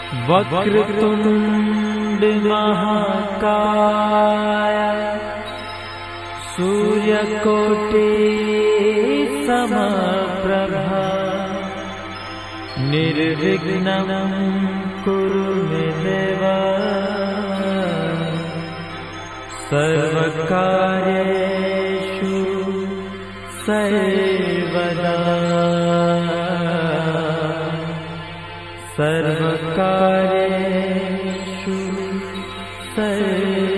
वक्रतुंड महाकाय सूर्यकोटि समप्रभा निर्विघ्नं कुरु मे देव सर्वकार्येषु सर्वदा सर्वकार्येषु सर्वदा।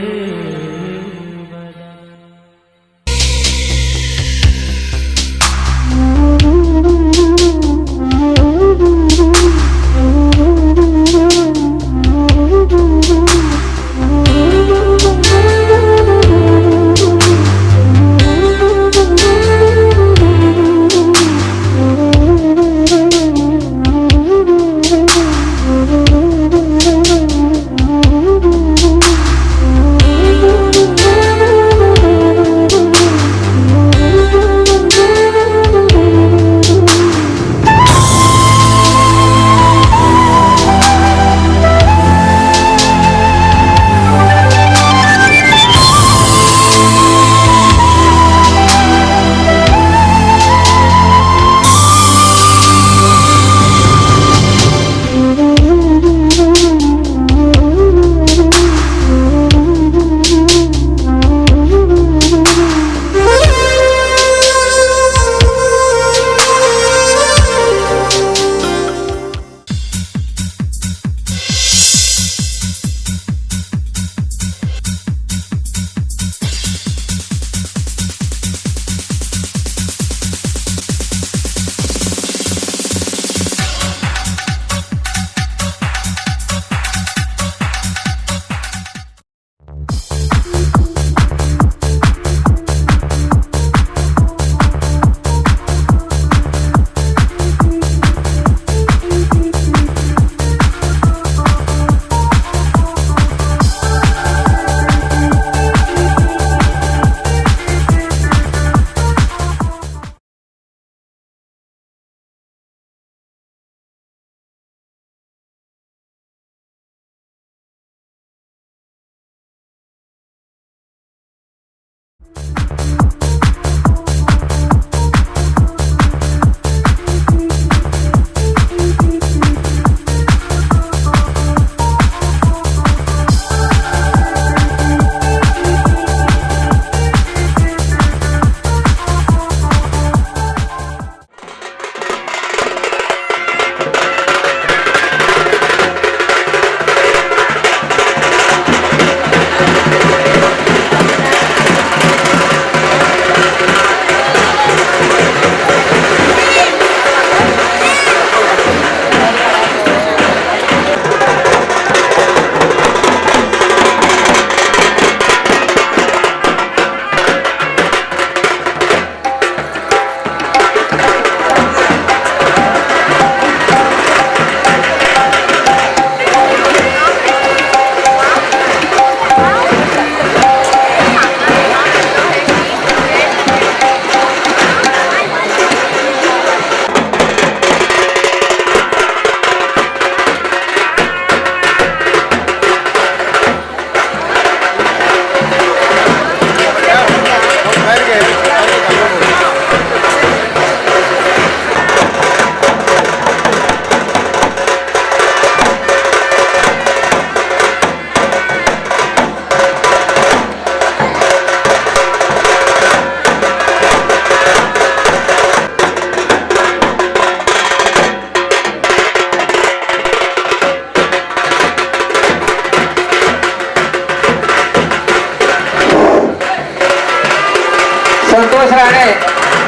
संतोष राणे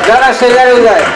जरा शेजारी उभा आहे।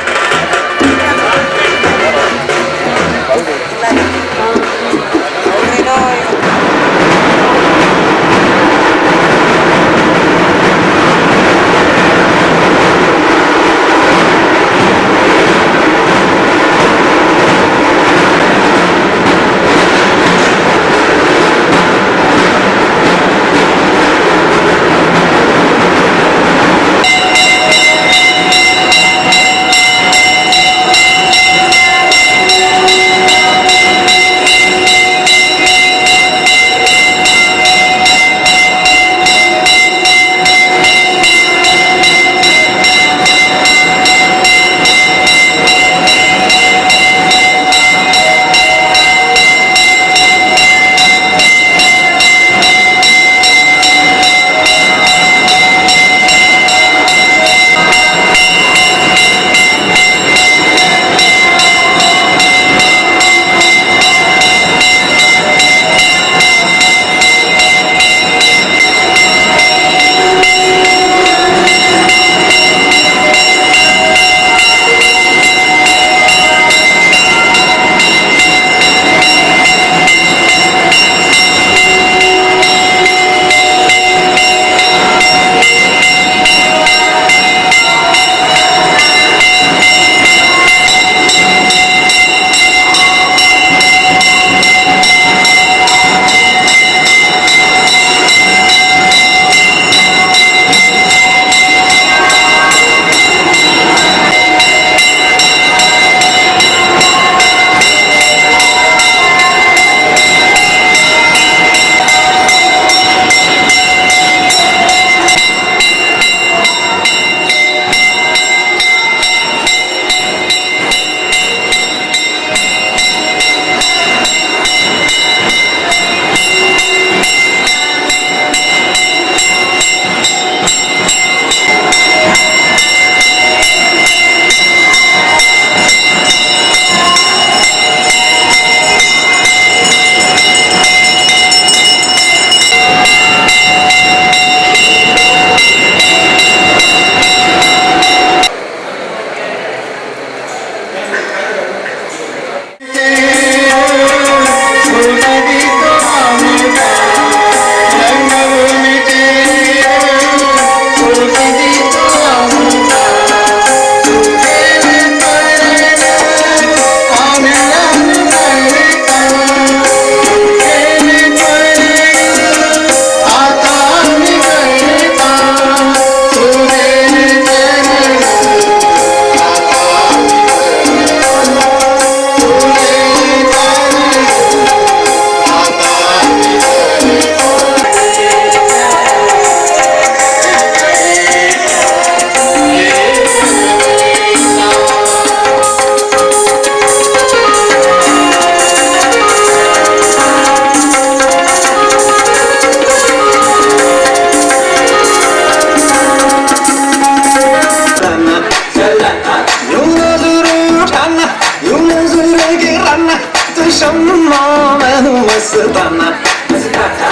मस्ताना,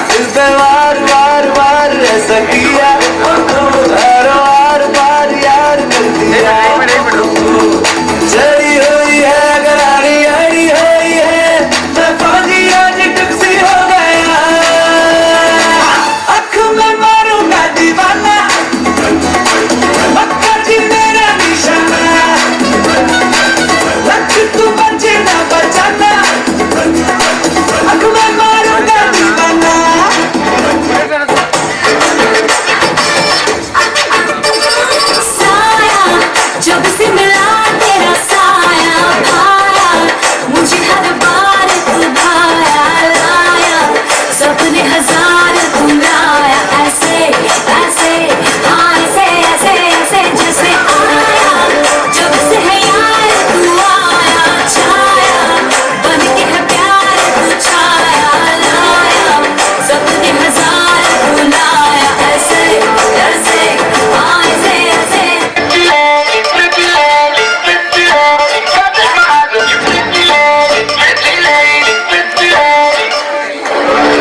दिल पे वार वार वार ऐसा किया, हर वार बार यार कर दिया। चढ़ी हुई है गरारी अड़ी हुई है, मैं फौजी आज टुकसी हो गया। अख में मारूंगा दीवाना, पक्का जी मेरा निशाना, लख तू बचे ना बचाना, अख में मारूंगा दीवाना। साया जब से मिला तेरा साया भाया, मुझे हर बार तू भाया लाया, सपने हजार तू लाया, ऐसे ऐसे हाँ ऐसे ऐसे ऐसे जैसे आया, जब से है यार तू आया छाया, बन के है प्यार तू छाया लाया, सपने हजार तू लाया, ऐसे ऐसे हाँ ऐसे ऐसे।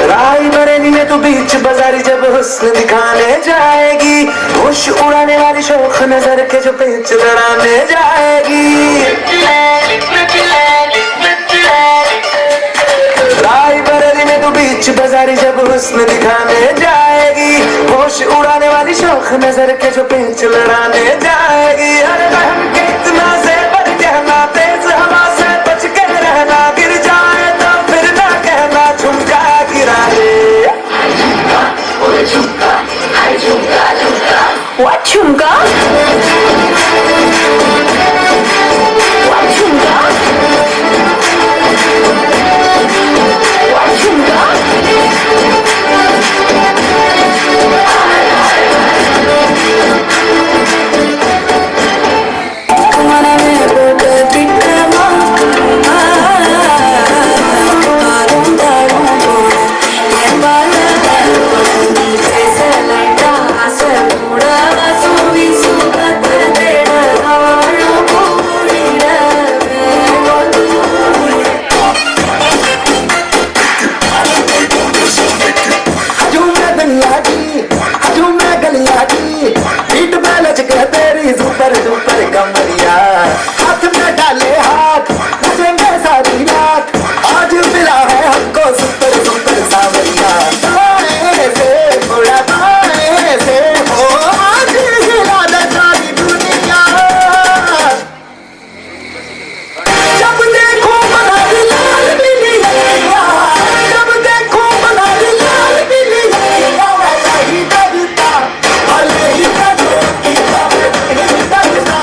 राई बरेली में तू बीच बाजारी जब हुस्न दिखाने जाएगी, होश उड़ाने वाली शौक नजर के जो पेच लड़ाने जाएगी। राई बरेली में तू बीच बाजारी जब हुस्न दिखाने जाएगी, होश उड़ाने वाली शौक नजर के जो पेच लड़ाने जाएगी। अरे बहम के इतना जेवर कहना, तेज हवा से बच के रहना, गिर जाए तो फिर ना कहना झुमका गिरा रे। What झुमका? What झुमका? What झुमका? மனமே போட்டு திட்டமா தாரும் தாரும் போட என் நீ பேசலைட்டா ஆசை கூட சூவி சுகத்தை தேட வாழும் கூடிட வேகம் தூவிட. हजू मैं दुनिया की, हजू मैं गलिया की, पीठ में लचके तेरी सुपर सुपर कमरिया, हाथ में डाले हाथ नचेंगे सारी रात, आज मिला है हमको सुपर सुपर सावरिया। दाएं से थोड़ा बाएं से हो, आज हिला दे सारी दुनिया। जब देखो मनाली लाल पीली अखियां, जब देखो मनाली लाल पीली अखियां, वैसा ही डरता, भले ही डरो कि नहीं डरता,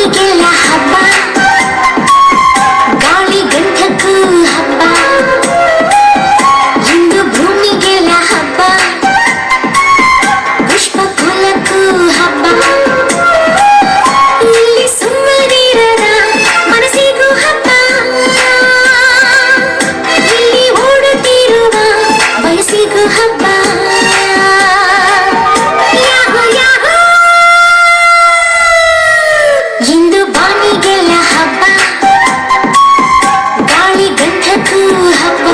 ಬಾನಿಗೆಲ್ಲ ಹಬ್ಬ, ಗಾಳಿ ಗಂಧಕ್ಕೂ ಹಬ್ಬ, ಇಂದು ಭೂಮಿಗೆಲ್ಲ ಹಬ್ಬ, ಪುಷ್ಪ ಕುಲಕ್ಕೂ ಹಬ್ಬ. ಇಲ್ಲಿ ಸುಮ್ಮನಿರದ ಮನಸ್ಸಿಗೂ ಹಬ್ಬ, ಇಲ್ಲಿ ಓಡುತ್ತಿರುವ ವಯಸ್ಸಿಗೂ ಹಬ್ಬ. ಯಾಹೂ ಯಾಹೂ, ಇಂದು ಬಾನಿಗೆಲ್ಲ ಹಬ್ಬ, ಗಾಳಿ ಗಂಧಕ್ಕೂ ಹಬ್ಬ,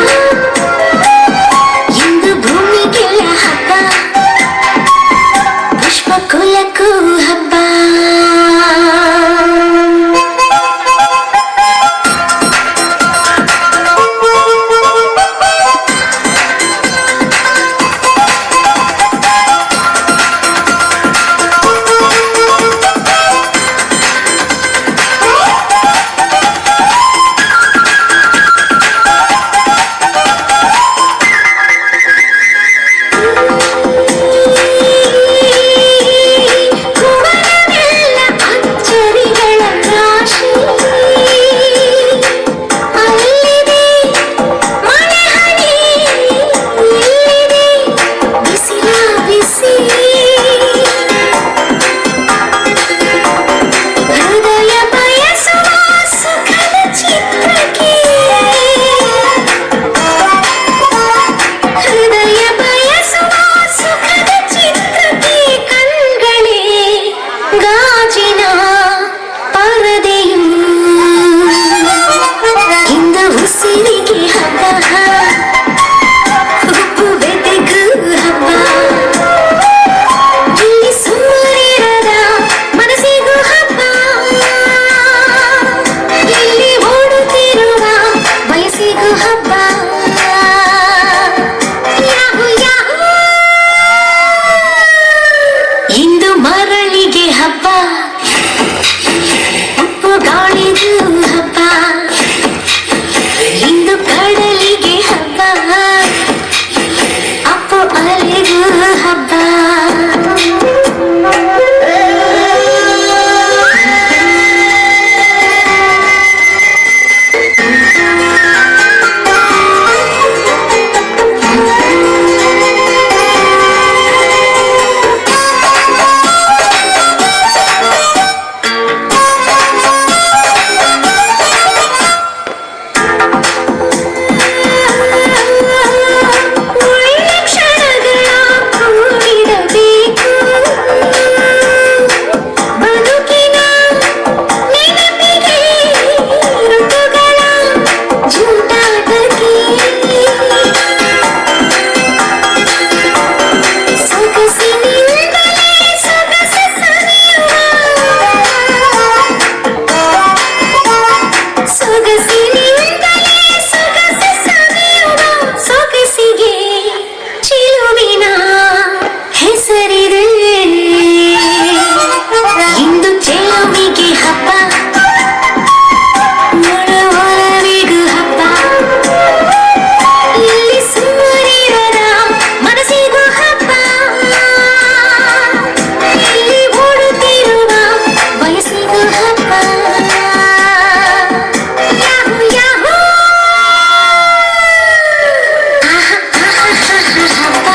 ಇಂದು ಭೂಮಿಗೆಲ್ಲ ಹಬ್ಬ, ಪುಷ್ಪ ಕುಲಕ್ಕೂ ಹಬ್ಬ. ಭುವನವೆಲ್ಲ ಅಚ್ಚರಿಗಳ ರಾಶಿ, ಅಲ್ಲಿದೆ ಮಳೆ ಹನಿ, ಇಲ್ಲಿದೆ ಬಿಸಿಲ ಬಿಸಿ. ಹೃದಯ ಬಯಸುವ ಸುಖದ ಚಿತ್ರಕ್ಕೆ, ಹೃದಯ ಬಯಸುವ ಸುಖದ ಚಿತ್ರಕ್ಕೆ ಕಣ್ಗಳೇ ಗಾಜಿನ ಪರದೆಯು. ಇಂದು ಉಸಿರಿಗೆ ಹಬ್ಬ, ಹುಬ್ಬು ಬೆದೆಗೂ ಹಬ್ಬ, ಇಲ್ಲಿ ಸುಮ್ಮನಿರದ ಮನಸ್ಸಿಗೂ ಹಬ್ಬ, ಇಲ್ಲಿ ಓಡುತ್ತಿರುವ ವಯಸ್ಸಿಗೂ ಹಬ್ಬ. ಯಾಹೂ ಯಾಹೂ, ಇಂದು ಮರಳಿಗೆ ಹಬ್ಬ, ಉಪ್ಪು ಗಾಳಿಗೂ ಹಬ್ಬ, ಇಂದು ಕಡಲಿಗೆ ಹಬ್ಬ, ಅಪ್ಪು ಅಲೆಗೂ ಹಬ್ಬ. ಒಳ್ಳೆ ಕ್ಷಣಗಳ ಕೂಡಿರಬೇಕು, ಬದುಕಿನ ನೆನಪಿಗೆ ಋತುಗಳ ಜೂಟಾಟಕ್ಕೆ. ಸೊಗಸಿನಿಂದಲೇ ಸೊಗಸ ಸವಿಯುವ, ಸೊಗಸಿನಿಂದಲೇ ಸೊಗಸ ಸವಿಯುವ, ಸೊಗಸಿಗೆ ಚಿಲುವಿನ ಹೆಸರಿದೆ. ಇಂದು ಚೆಲುವಿಗೆ ಹಬ್ಬ, ಒಳವರೆಗೂ ಹಬ್ಬ, ಇಲ್ಲಿ ಸುಮ್ಮನಿರದ ಮನಸ್ಸಿಗೂ ಹಬ್ಬ, ಇಲ್ಲಿ ಓಡುತ್ತಿರುವ ವಯಸ್ಸಿಗೂ ಹಬ್ಬ. ಯಾಹೂ ಯಾಹೂ, ಆಹಾ ಆಹಾ ಹಬ್ಬ, ಹಬ್ಬ,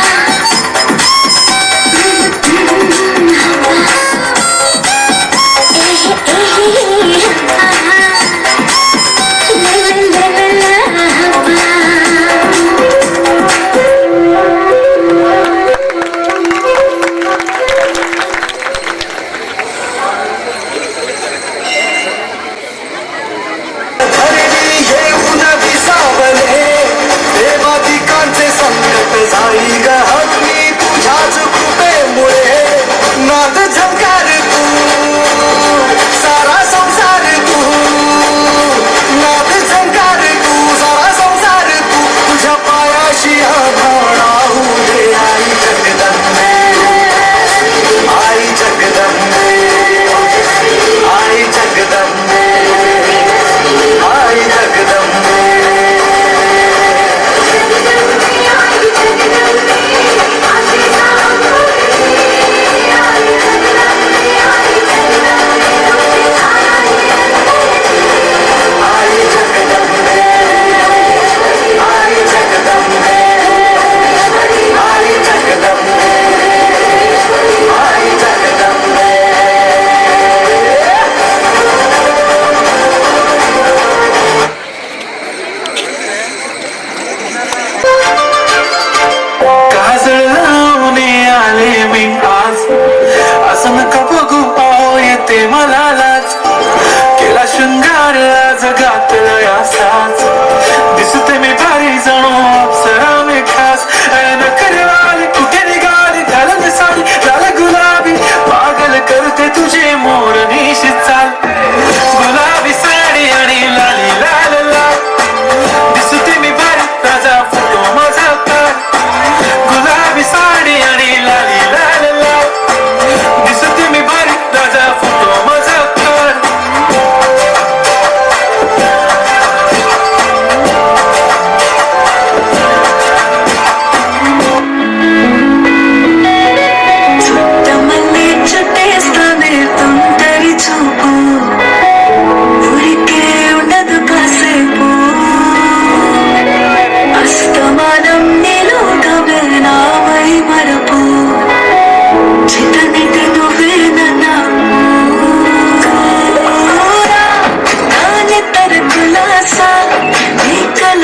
ಏಹೆ ಏಹೆ ಹಬ್ಬ, ಲ ಲ ಲ ಹಬ್ಬ. धरणी येऊन विसावले, देवादिकांचे संकट जाई ग हमी तुझ्याच कृपेमुळे. नाद झंकार तू, सारा संसार तू, नाद झंकार तू, सारा संसार तू, तुझ्या पायाशी आभाळाहू दे. आई जगदंबे, आई जगदंबे, आई जगदंबे, आई जगदंबे. जगदम्बे आई जगदम्बे, आशीष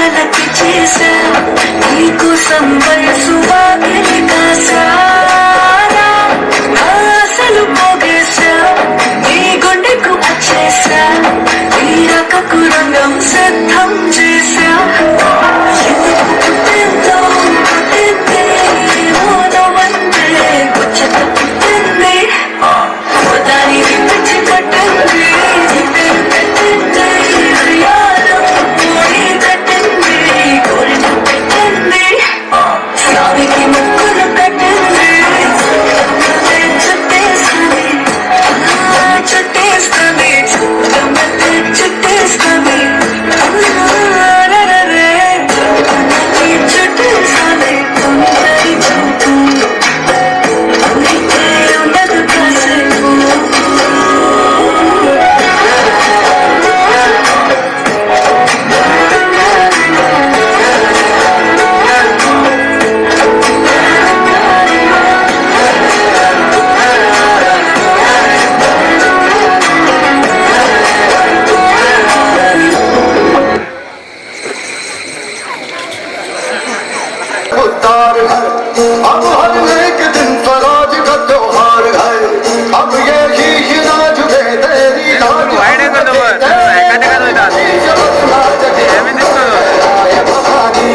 కలలకి చేసా, నీకోసం వయసు వాకిలి కాసా, నా ఆశలు పోగేశా, నీ గుండెకు అచ్చేసా, నీ రాకకు రంగం సిద్ధం చేసా. ఎందుకు పుట్టిందో పుట్టింది మౌనమంటే ముచ్చట పుట్టింది, దానిని పిచ్చి పట్టింది, నీ పేరు పెట్టింది, ఉయ్యాలో పూడి తట్టింది, కోరిక పెట్టింది, స్వామికి ముక్కులు కట్టింది, చుట్టేస్తుంది, చుట్టేస్తుంది, చుట్టేస్తుంది, చుట్టేస్తుంది, తొందరి చూపు ఊరికే ఉండదు కాసేపు. उद्धार है अब हर एक दिन स्वराज का त्योहार है, अब ये शीश ना झुके तेरी लाज वाईट आहे का तो? एखाद्या का भवानी।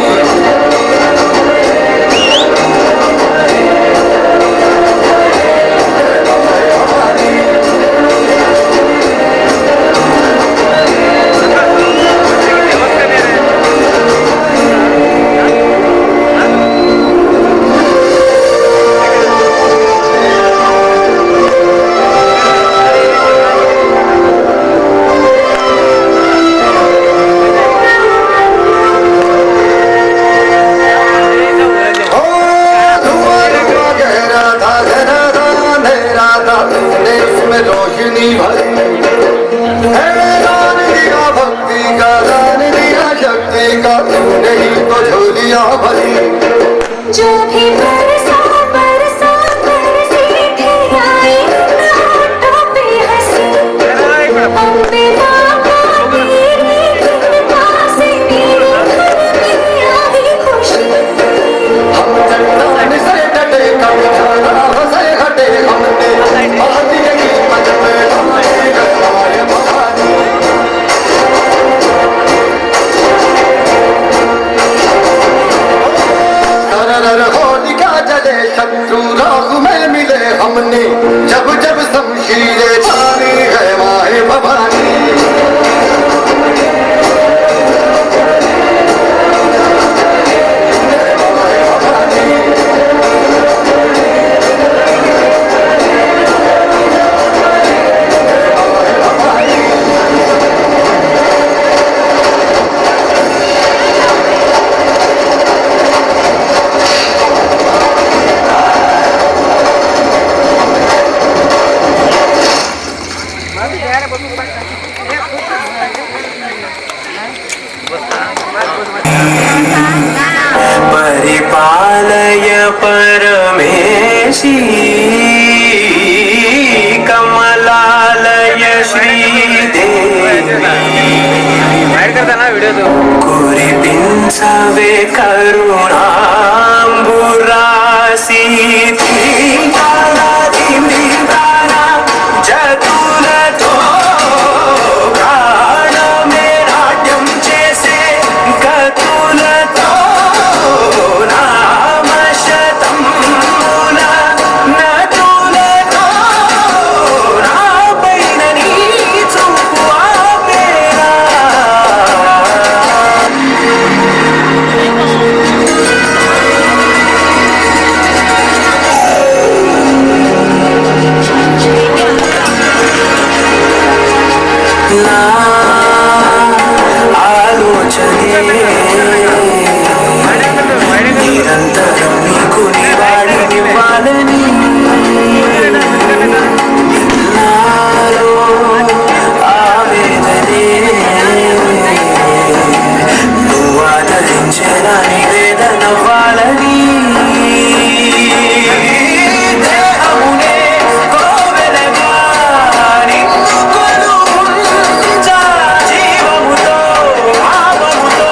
ओ धुआं धुआं गहरा था, घना था, अंधेरा था, तुमने उसमें रोशनी भरी। है दान दिया भक्ति का, दान दिया शक्ति का, तूने ही तो झोलियां भरी। जो भी बरसा बरसा बरसी थी आई ना होठों पे हंसी, अम्बे बाबा तेरी कृपा से मेरे घर में आई खुशी। हम चट्टान से डटे, कभी राह से हटे, हमने बात यही पद में हमारे गवाए भवानी। तरर होलिका जले, शत्रु राह में मिले, हमने जब जब शमशीरे तानी है माए भवानी। परिपालय परमेशी कमलालय श्रीदेवी बाहेर करताना व्हिडिओ तो कुरिपिंसवे करुणाम्बुरासी జతులతో ప్రాణమే నాట్యం చేసే గతులతో నామశతముల నటులతో నాపైన నీ చూపు ఆపేరా. నా ఆలోచనే నిరంతరం నీకు నివాళినివ్వాలని, నాలో ఆవేదనే నువ్వు ఆదరించేలా నివేదనవ్వాలని, దేహమునే కోవెలగా నిన్ను కొలువుంచా, జీవముతో భావముతో.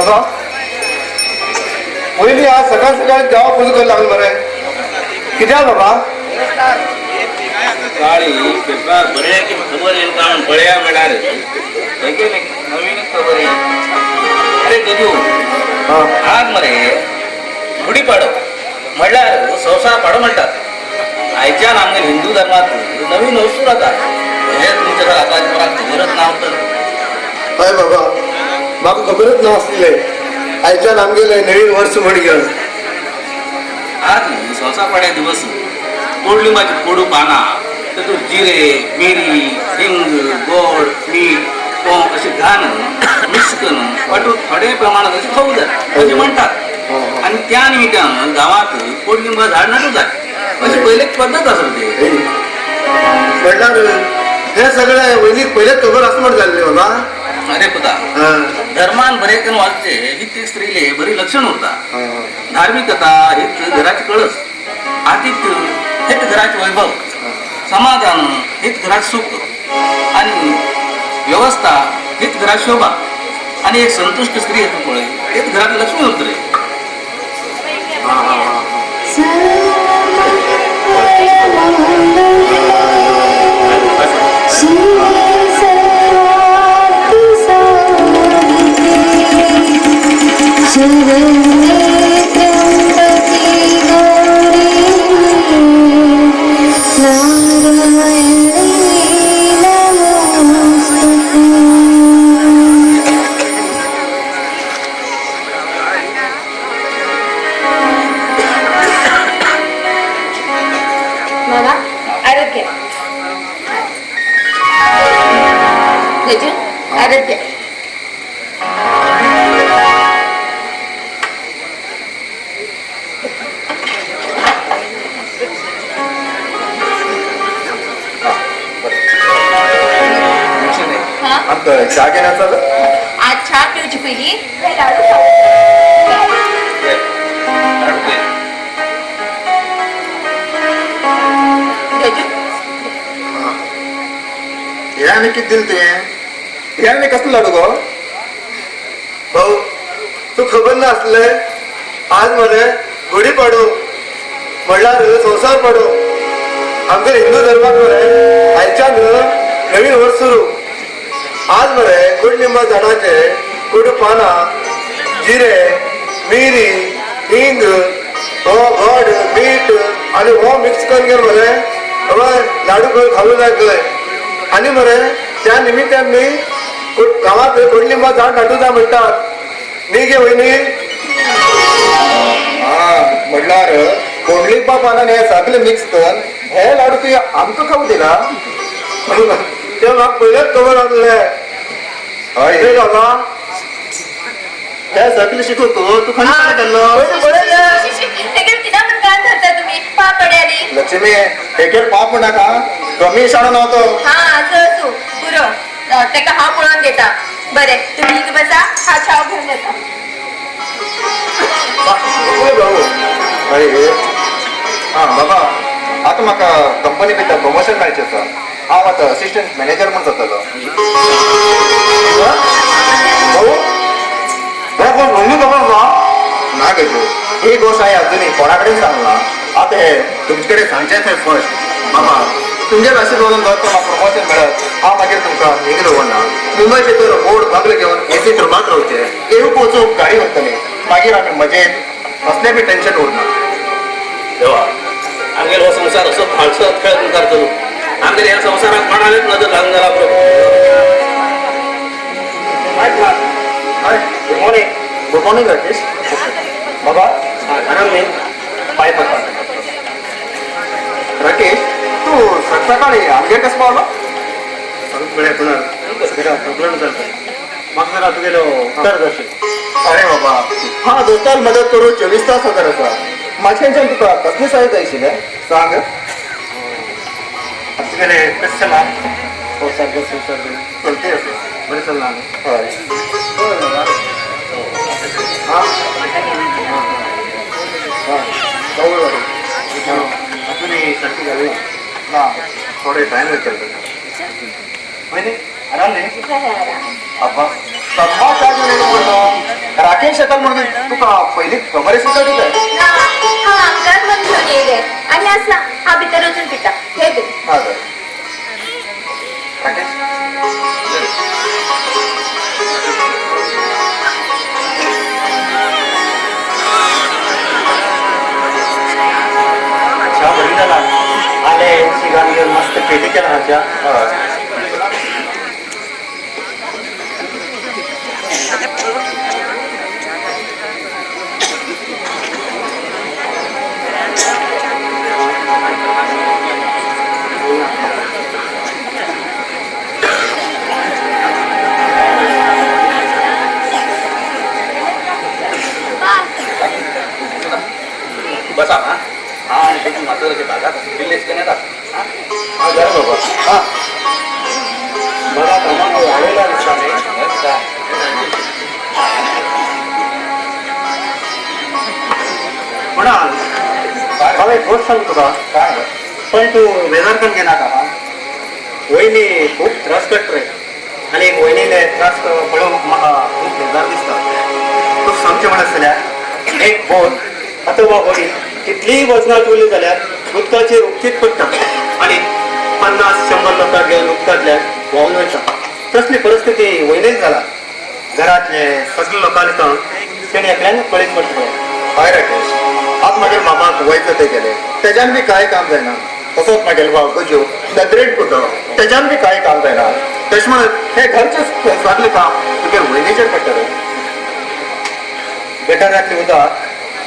बाबा वयनी आज सकाळ सकाळी देवा पुजा करूंक लागलो मरे. कित्याक बाबा? सकाळी पेपरार बरें की खबर येयला काय म्हण पळया म्हळ्यार एक नवीनच खबर येयली. अरे गजू, आज मरे गुढीपाडो म्हणल्यार संवसार पाडो म्हणटात. आयच्यान आमगे हिंदू धर्मात नवीन वस्तू जाता. हे तुमच्या आतां कोणाक खबरच ना तर. हय बाबा, म्हाका खबरच नासलें आयच्यान आमगेलें नवीन वर्स म्हण घेवन. आज संवसार पाड्या दिवस कोडलिंबाची कोडू पानां तातूंत जिरे, मिरी, हिंग, गोड, मीठ, कोंब अशें घालून मिक्स करून वांटून थोडे प्रमाणात अशें खावूं जाय अशें म्हणटात. आनी त्या निमित्तान गांवांत कोडलिंबा झाड नाटूं जाय अशी पयलीच पद्दत आसा ते. म्हणल्यार हे सगळें वयनीक पयलेच खबर आसा म्हण जाल्लें बाबा. अरे पुता, धर्मान बरें करून वागचें ही ती स्त्रीले बरी लक्षण उरता. धार्मिकता हीच घराची कळस, आतिथ्य हेच घराचे वैभव, समाधान हेच घरात सुख आणि व्यवस्था हीच घरात शोभा. आणि एक संतुष्ट स्त्री येतो पळय हेच घरात लक्ष्मी उरतले. मामा आरोग्य गजू, आरोग्य. हा? आमकां च्या घेण्याचा. आज चहा पिवची पहिली हे लाडू खाऊ. गजू, हे आनी कितें दिलें तुवें? हे आनी कसलो लाडू गो? भाऊ तूं खबर नासलें आज मरे गुढी पाडो म्हणल्यार संवसार पाडो. आमगे हिंदू धर्माक मरे आयच्यान नवीन वर्स सुरू. आज मरे कोडलिंबा झाडाचे कोडू पानां, जिरे, मिरी, हिंग, हो गोड, मीठ आनी हो मिक्स करून घेवन मरे हय लाडू करून खावूं जाय खंय. आनी मरे त्या निमित्तान न्ही गांवांत कोडलिंबा झाड नाटूं जाय म्हणटात न्ही गे वयनी? हा म्हणल्यार कोडलिंबा पानान हे सगळे मिक्स कर हे लाडू तुवें आमकां खावूं दिला? ते म्हाका पयलेच खबर आसलें. हय रे बाबा, हे सगळे शिकून तूं खंय केल्लो? तेगेर कित्याक म्हण कान धरता तुमी पापड्यानी? लक्ष्मी, हेगेर पाप म्हणनाका, कमी शाणो न्हू तो. हा असं असू पुरो, तेका हांव पळोवन घेता. बरें तुमी हिंगा बसा, हांव च्याव घेवन येता. भाऊ हय हा बाबा, आतां म्हाका कंपनी भितर प्रमोशन मेळचें आसा. हांव आतां असिस्टंट मॅनेजर म्हूण जातलो. भाऊ हे कोण वयनी खबर ना? ना गजू, ही गोश्ट हांवें अजुनूय कोणा कडेन सांगना. आतां हे तुमचे कडेन सांगचेंच हें फर्स्ट. बाबा तुमच्या आशिर्वादान जर म्हाका प्रमोशन मेळत हांव मागीर तुमकां हिंग दवरना. मुंबय भितर व्हड बंगलो घेवन एसी रुमांत रावचें, येवूक वचूंक गाडी व्हरतली. मागीर आमी मजेत, कसलें बी टेन्शन उरना. देवा, आमगेलो हो संवसार असो हांसत खेळत मुखार चलू. आमगेल्या ह्या संवसाराक कोणालेच नजर लागून जाला पुरो. Good morning. Good morning Rakesh. बाबा आराम न्ही? पांय पडटा. राकेश, तूं सकाळी आमगेर कसो पावलो? प्रॉब्लेम जाता म्हाका जरा तुगेलो उपकार जाय. अरे बाबा, हा दोस्ताल मदत करूं 24 तास हजर आसा. म्हाज्याच्यान तुका कसली सहाय जाय आशिल्लें सांग. तुगेलें कशें चल्लां? हो सारकें संवसार चलते आसा. बरें चल्लां न्ही? हय. हा अजूनही सारकी जाली ना, थोडे टायम वयतलो ताका. वयनी आराम न्ही? हय, आराम. अब्बा, सम्मा च्या घेवन येयलो मरे तो. राकेश येता म्हणून तुका पयलीं खबर आशिल्ली काय कितें? ना, हांव हांगाच मन घेवन येयलें आनी आसा हांव भितर वचून पिता. हे घे. हा बरें. राकेश च्या बरी जाला. आले शिगान घेवन मस्त पेटी केला च्या. हय. बसा. हा हा, आणि बेगीन म्हाताऱ्याच्या भागात रिलॅक्स करण्यात. हा हा बरें बाबा. हा बरा प्रमाण वाडयला दिसता न्ही. काय कुणाल, हांव एक गोश्ट सांगू तुका. काय? पण तूं बेजार करून घेनाका. हा, वयनी खूब त्रास काडटा रे आनी वयनीले त्रास पळोवंक म्हाका खूब बेजार दिसता. तूं सांगचें म्हणत जाल्यार एक बोट अथवा होडी कितलीय वजनां उरली जाल्यार उदकाचेर उक्तीच पडटा आनी 50-100 लोकांक घेवन उदकांतल्यान व्हांवन वयता. तसली परिस्थिती वयनीच जाला. घरांतले सगळे लोकांनी काम तेणी एकल्यान पळयत पडटलें. हय राकेश, आज मागीर मामाक वयता ते गेले तेज्यान बी कांय काम जायना. तसोच मागेल भाव गजो नदरेन कुटो तेज्यान बी कांय काम जायना. तशें म्हणून हे घरचें सगळें काम तुगे वयनीचेर पडटा रे. गटारांतलें उदक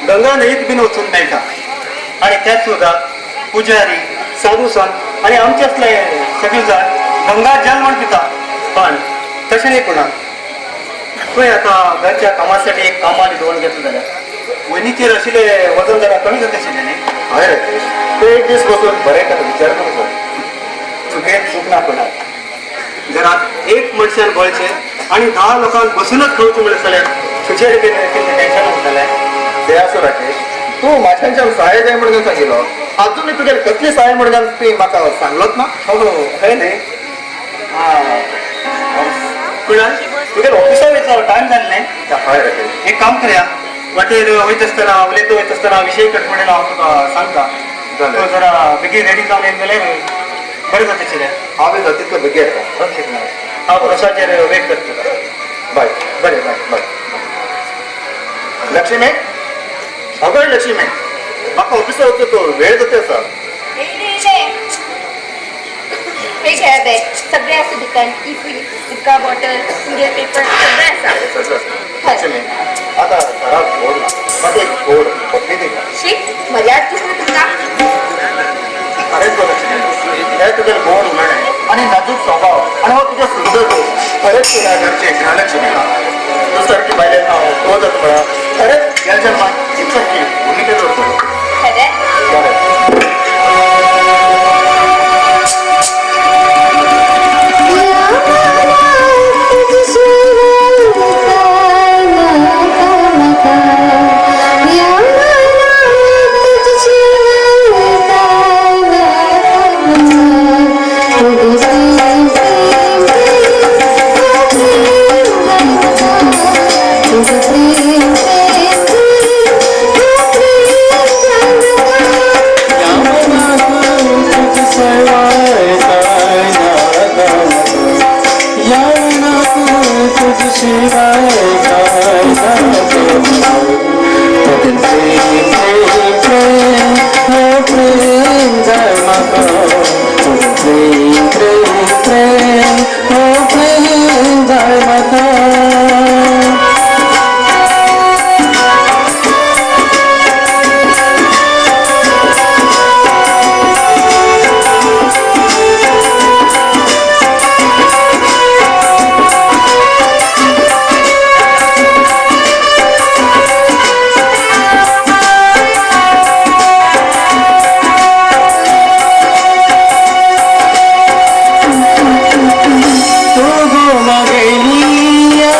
गंगा न्हंयेत बीन वचून मेळटा आनी त्याच उदक पुजारी साधू संत आनी आमचे असले सगळे जाण गंगा जल म्हण पिता. पण तशें न्ही कुणाल, तुवें आतां घरच्या कामासाठी एक कामाली दवरून घेतलें जाल्यार वयनीचेर आशिल्लें वजन जरा कमी जाता आशिल्लें न्ही. हय राकेश, ते एक दीस बसून बरें ताका विचार करूं जाय. तुगें चूक ना कुणाल. घरात एक मनशान बळचें आनी 10 लोकांक बसूनच खावचें म्हणलें जाल्यार तुजेर कितें टेन्शन उरतलें. ते आसूं राकेश, तूं म्हाज्याच्यान सहाय जाय म्हणून सांगिल्लो. आजून तुगेले कसली सहाय म्हणून तुवें म्हाका सांगलोच ना. हो हय न्ही. कुणाल, तुगेले ऑफिसा वयचो टायम जालो न्ही. हय राकेश, एक काम करया, वाटेर वयता आसतना उलयता वयता आसतना विशय कट म्हणून हांव तुका सांगता. जालें. तूं जरा बेगीन रेडी जावन येयलें जाल्यार बरें जाता आशिल्लें. हांव बी जाता तितलो बेगीन येता. ओके कुणाल, हांव बसाचेर वेट करता तुका. बाय. बरें, बाय. बाय. लक्ष्मी, अगं लक्ष्मी, म्हाका ऑफिसार वचूं तो वेळ जाता आसा. येयले येयले. हे घ्या बॅग, सगळें आसा भितर. टिफीन, उदका बॉटल, तुमगे पेपर सगळें आसा. सगळें आसा. लक्ष्मी, आतां घराक गोड ना, म्हाका एक गोड कॉफी दी. शी, मर्याद दिसना तुमकां. खरेंच गो लक्ष्मी, हे तुगेलें गोड उलोवणें आनी नाजूक स्वभाव आनी हो तुजो सुंदर रूप खरेंच तुज्या घरचें गृहलक्ष्मी. तूं सारकी बायलेन हांव तो जाता म्हळ्यार खरेंच ह्या जल्माक इतसारकी भुमिका दवरतलो. खरें? खरें. तू गो मगेलिया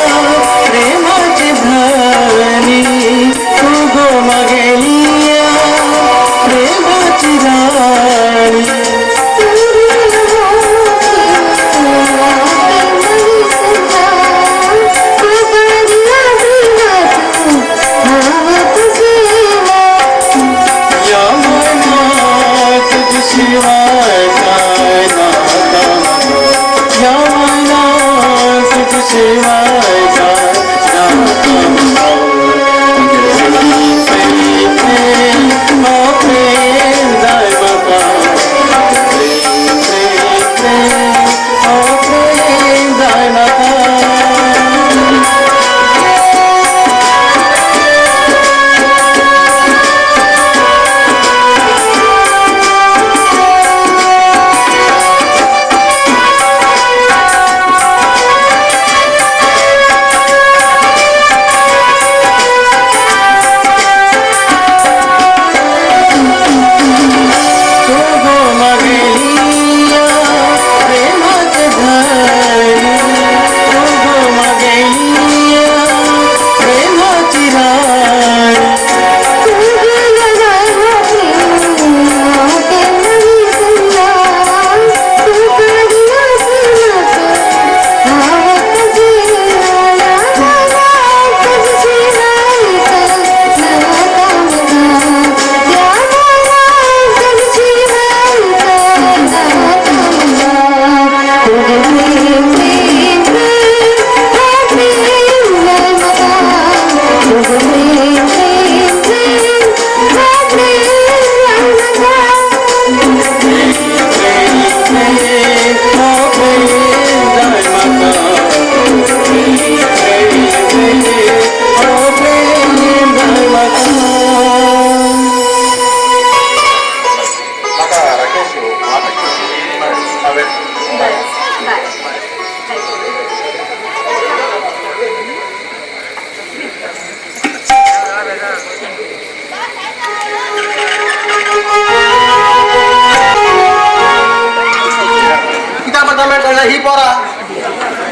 जाल्यार ही पोरा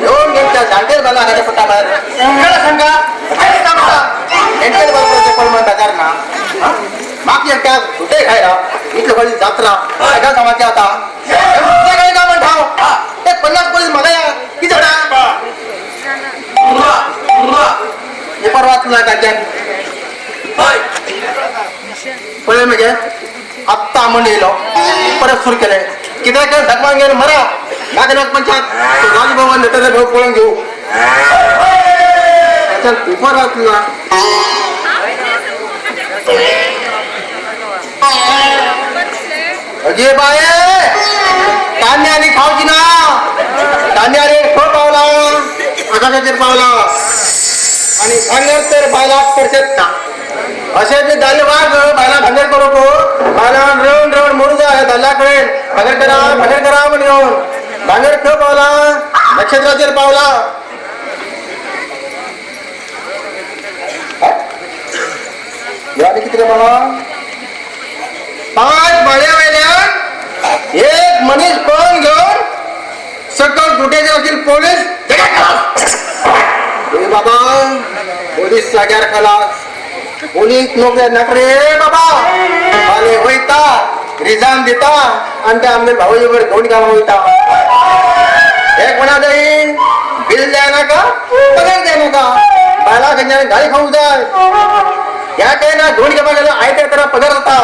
येवन घेवच्या जाणटेर बाला हांगा पडटा भायर कळ्ळें सांगा जाणटेर बाला पण म्हण बेजार ना म्हाका एकट्या सुटे खायला इतले व्हडली जात्रा एका गांवाची आता काय ना म्हणटा ते 50 पोलीस म्हाका या कितें जाणा पेपर वाचला ताच्यान पळय मगे आत्ता म्हण येयलो परत सुरू केले कित्याक धगवान घेवन मरा नागरिक पंचायत राजभवन लेटर भाऊ पळोवन घेऊ ताच्यान पेपर वाचला. अगे बाये कांदे आनी खावची ना कांद्या रेट खंय पावला आकाशाचेर पावला आनी भांगर तर बायलाक करचेच ना अशें ते दादले वाग बायलां भांगर करूंक बायलां रवण रवण मोडू जाय दादल्या कडेन भांगर करा भांगर करा म्हण येवन भांगर खंय पावला नक्षत्राचेर पावला. आनी कितें बाबा 5 माळ्या वयल्यान एक मनीस पळोवन घेवन सकल दुटेचे आशिल्ले पोलीस बाबा पोलीस जाग्यार खलास पोलीस नोकऱ्या नाका रे बाबा आनी वयता रिजान दिता आनी ते आमगे भावजी बरोबर दोन कामां वयता हे कोणा जाय बिल जाय नाका पगार जाय नाका बायलां खंयच्यान गाळी खावंक जाय ह्या काय ना दोन कामां गेल्यार आयत्या तर पगार जाता.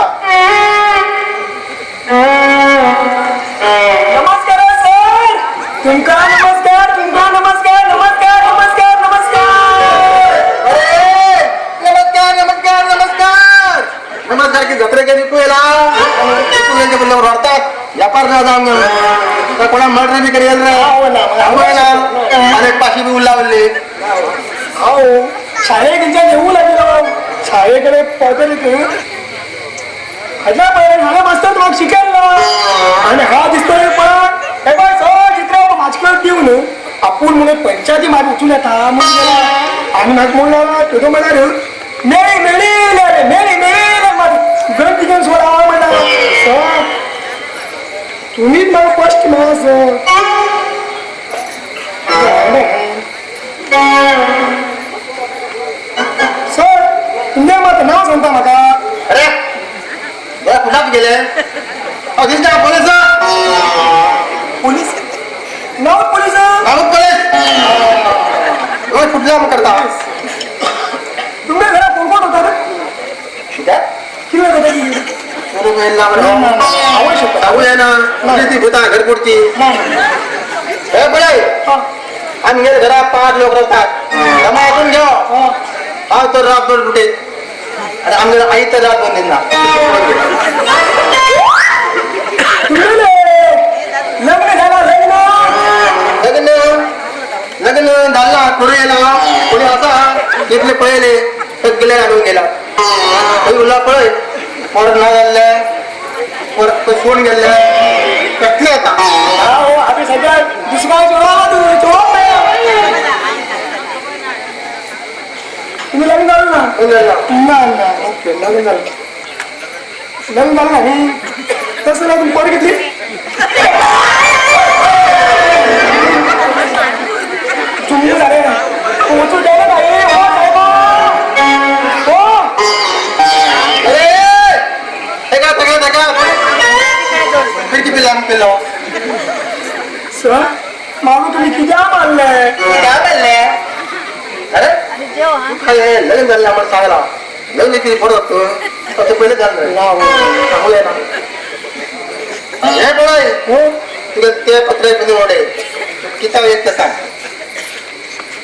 नमस्कार सर तुमका नमस्कार तुमका नमस्कार नमस्कार नमस्कार नमस्कार. अरे नमस्कार नमस्कार नमस्कार नमस्कार की जत्रे गेली तू येला तू व्हरतात व्यापार ना जावन कोणा मर्डर बी करी रे आनी पाशी बी उरला. हांव शाळेक खंयच्यान येवूं लागलो शाळेकडे पावतली तूं खंयच्या पळय हांगा मास्तर म्हाका शिकयलो आनी हा दिसतोय पळय हे पळय सगळें चित्र म्हाजे कडेन दिवन न्हू आपूण म्हणून पंचायती मार वचून येता म्हणून गेला आनी म्हाका म्हणलो तुजो म्हळ्यार मेळी मेळी रे मेळी मेळी मार गण तिगेन सोडा म्हणटा सर तुम्हीच म्हाका फर्स्ट मेळा सर. सर तुमचें म्हाका नांव सांगता म्हाका. अरे कुठात गेले दिसता पोलीस पोलीस नाव पोलीस नाव पोलीस कुठला करता तुमच्या घरात कोण कोण होता रे किती होता ना ती भुता घरपुरती हे पळय आमगेर घरात 5 लोक रावतात जमा ऐकून घेव हांव तर रातभर कुठे आणि आमगेर आई तर रातभर न्हिदना. लग्न झाला लग्न लग्न लग्न झाला कोणी येला कोणी असा तिथले पळयले सगळे हाडून गेला थंय उरला पळय परत ना जाल्ले परत सोडून गेल्ले कसले येता. आमी सध्या दुसऱ्या चोरा तूं चोर तुम्ही लग्न झालं ना ना ना ओके लग्न झालं लग्न झालं ना तसं नाही तुम्ही पोर घेतली तुम्ही झाले ना पोचू द्यायला नाही हो साहेब हो. अरे एका तका तका खिडकी पिल्ला पिल्लो सर मागू तुम्ही कित्या मारले काय मारले. अरे काय लग्न झालं आम्हाला सांगला लग्न किती पडत तू पहिले झालं सांगूया ना हे पळय तुका ते पत्र पिंदून उडय कित्याक एक ते सांग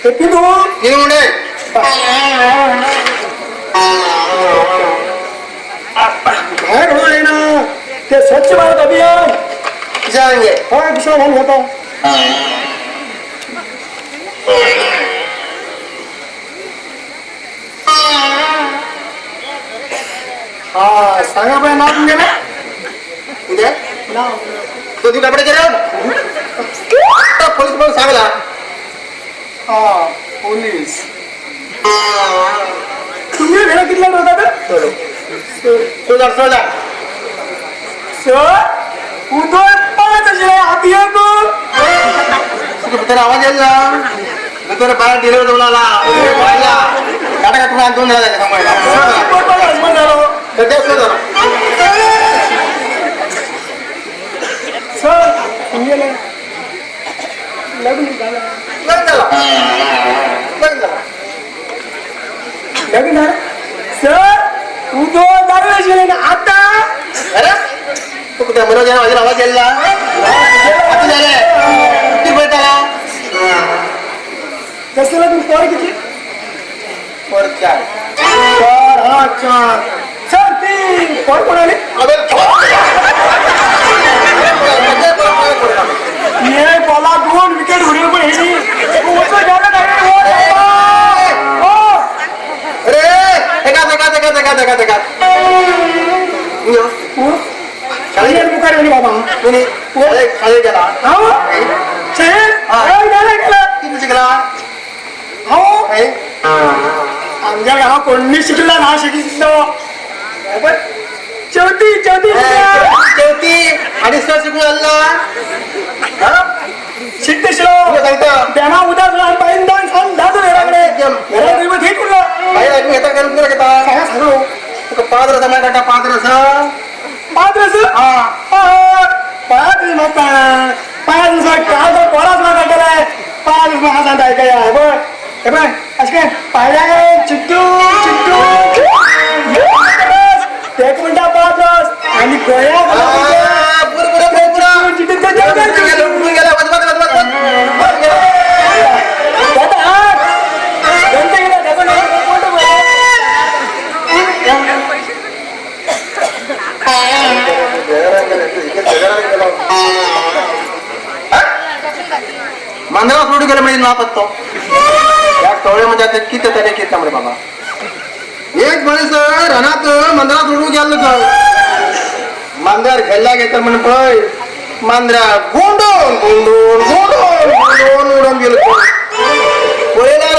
ते पिंदून पिंदून उडय. बाहेर होय ना ते स्वच्छ भारत अभियान किसान घे हय किसान घालून घेता. हा सांगा बाय नाव तुमगे ना कितें नाव तो तू कपडे केले पोलीस म्हणून सांगला. हा पोलीस तुम्ही घरा कितल्या होता सोडा सोडा सर उदय 5 अशें हाती एक तुका भितर आवाज येयला भितर बाहेर डिलिव्हर जाऊन आला बायला काटा का तुम्ही दोन झाले सांगायला सध्या झाला सर तुमगेले लग्न झालं. लग्न झाला लग्न झाला लग्न झालं सर तू तो दारू शिले ना आता. अरे तू कुठे मनोज माझ्या आवाज यायला आता झाले किती पळताला कसलं तुम्ही पोर किती? परत चार. चार. हा चार. सर ती पोर कोणाले? अबे ये बॉला दोन विकेट उडले पण हे अरे एका एका एका एका एका एका मुखार बाबा तुम्ही शाळेत गेला? हो गेला. किती शिकला? हो आमच्या गावात कोणी शिकला ना शिकलो चौथी चौथी चौथी आणि सर शिकून आला शिकते शिलो सांगता त्यांना उदास पाहिजे सांग घराकडे घराकडे थेट उरलं बाहेर ऐकून घेता करून घेता सांगा सांगू तुका पाच रसा माहिती काढता पाच रस पाच रस हा पाच मग पाच रस काय कोणाच ना काढलेला पाच रस हा सांगता ऐकाय बघ हे बघ असे काय पाहिला काय चिट्टू चिट्टू एक मिनिटा पाच रस आणि गोळ्या मांजरा सोडून गेलं म्हणजे ना पत्तो या टोळ्यामध्ये आता किती तरी किती म्हणजे बाबा एक मनीस रनात मंदरा सोडून गेलो तर मांजर खेळला घेतलं म्हणे पळय मांजरा गुंडून गुंडून गुंडून गुंडून उडून गेलो पळयला र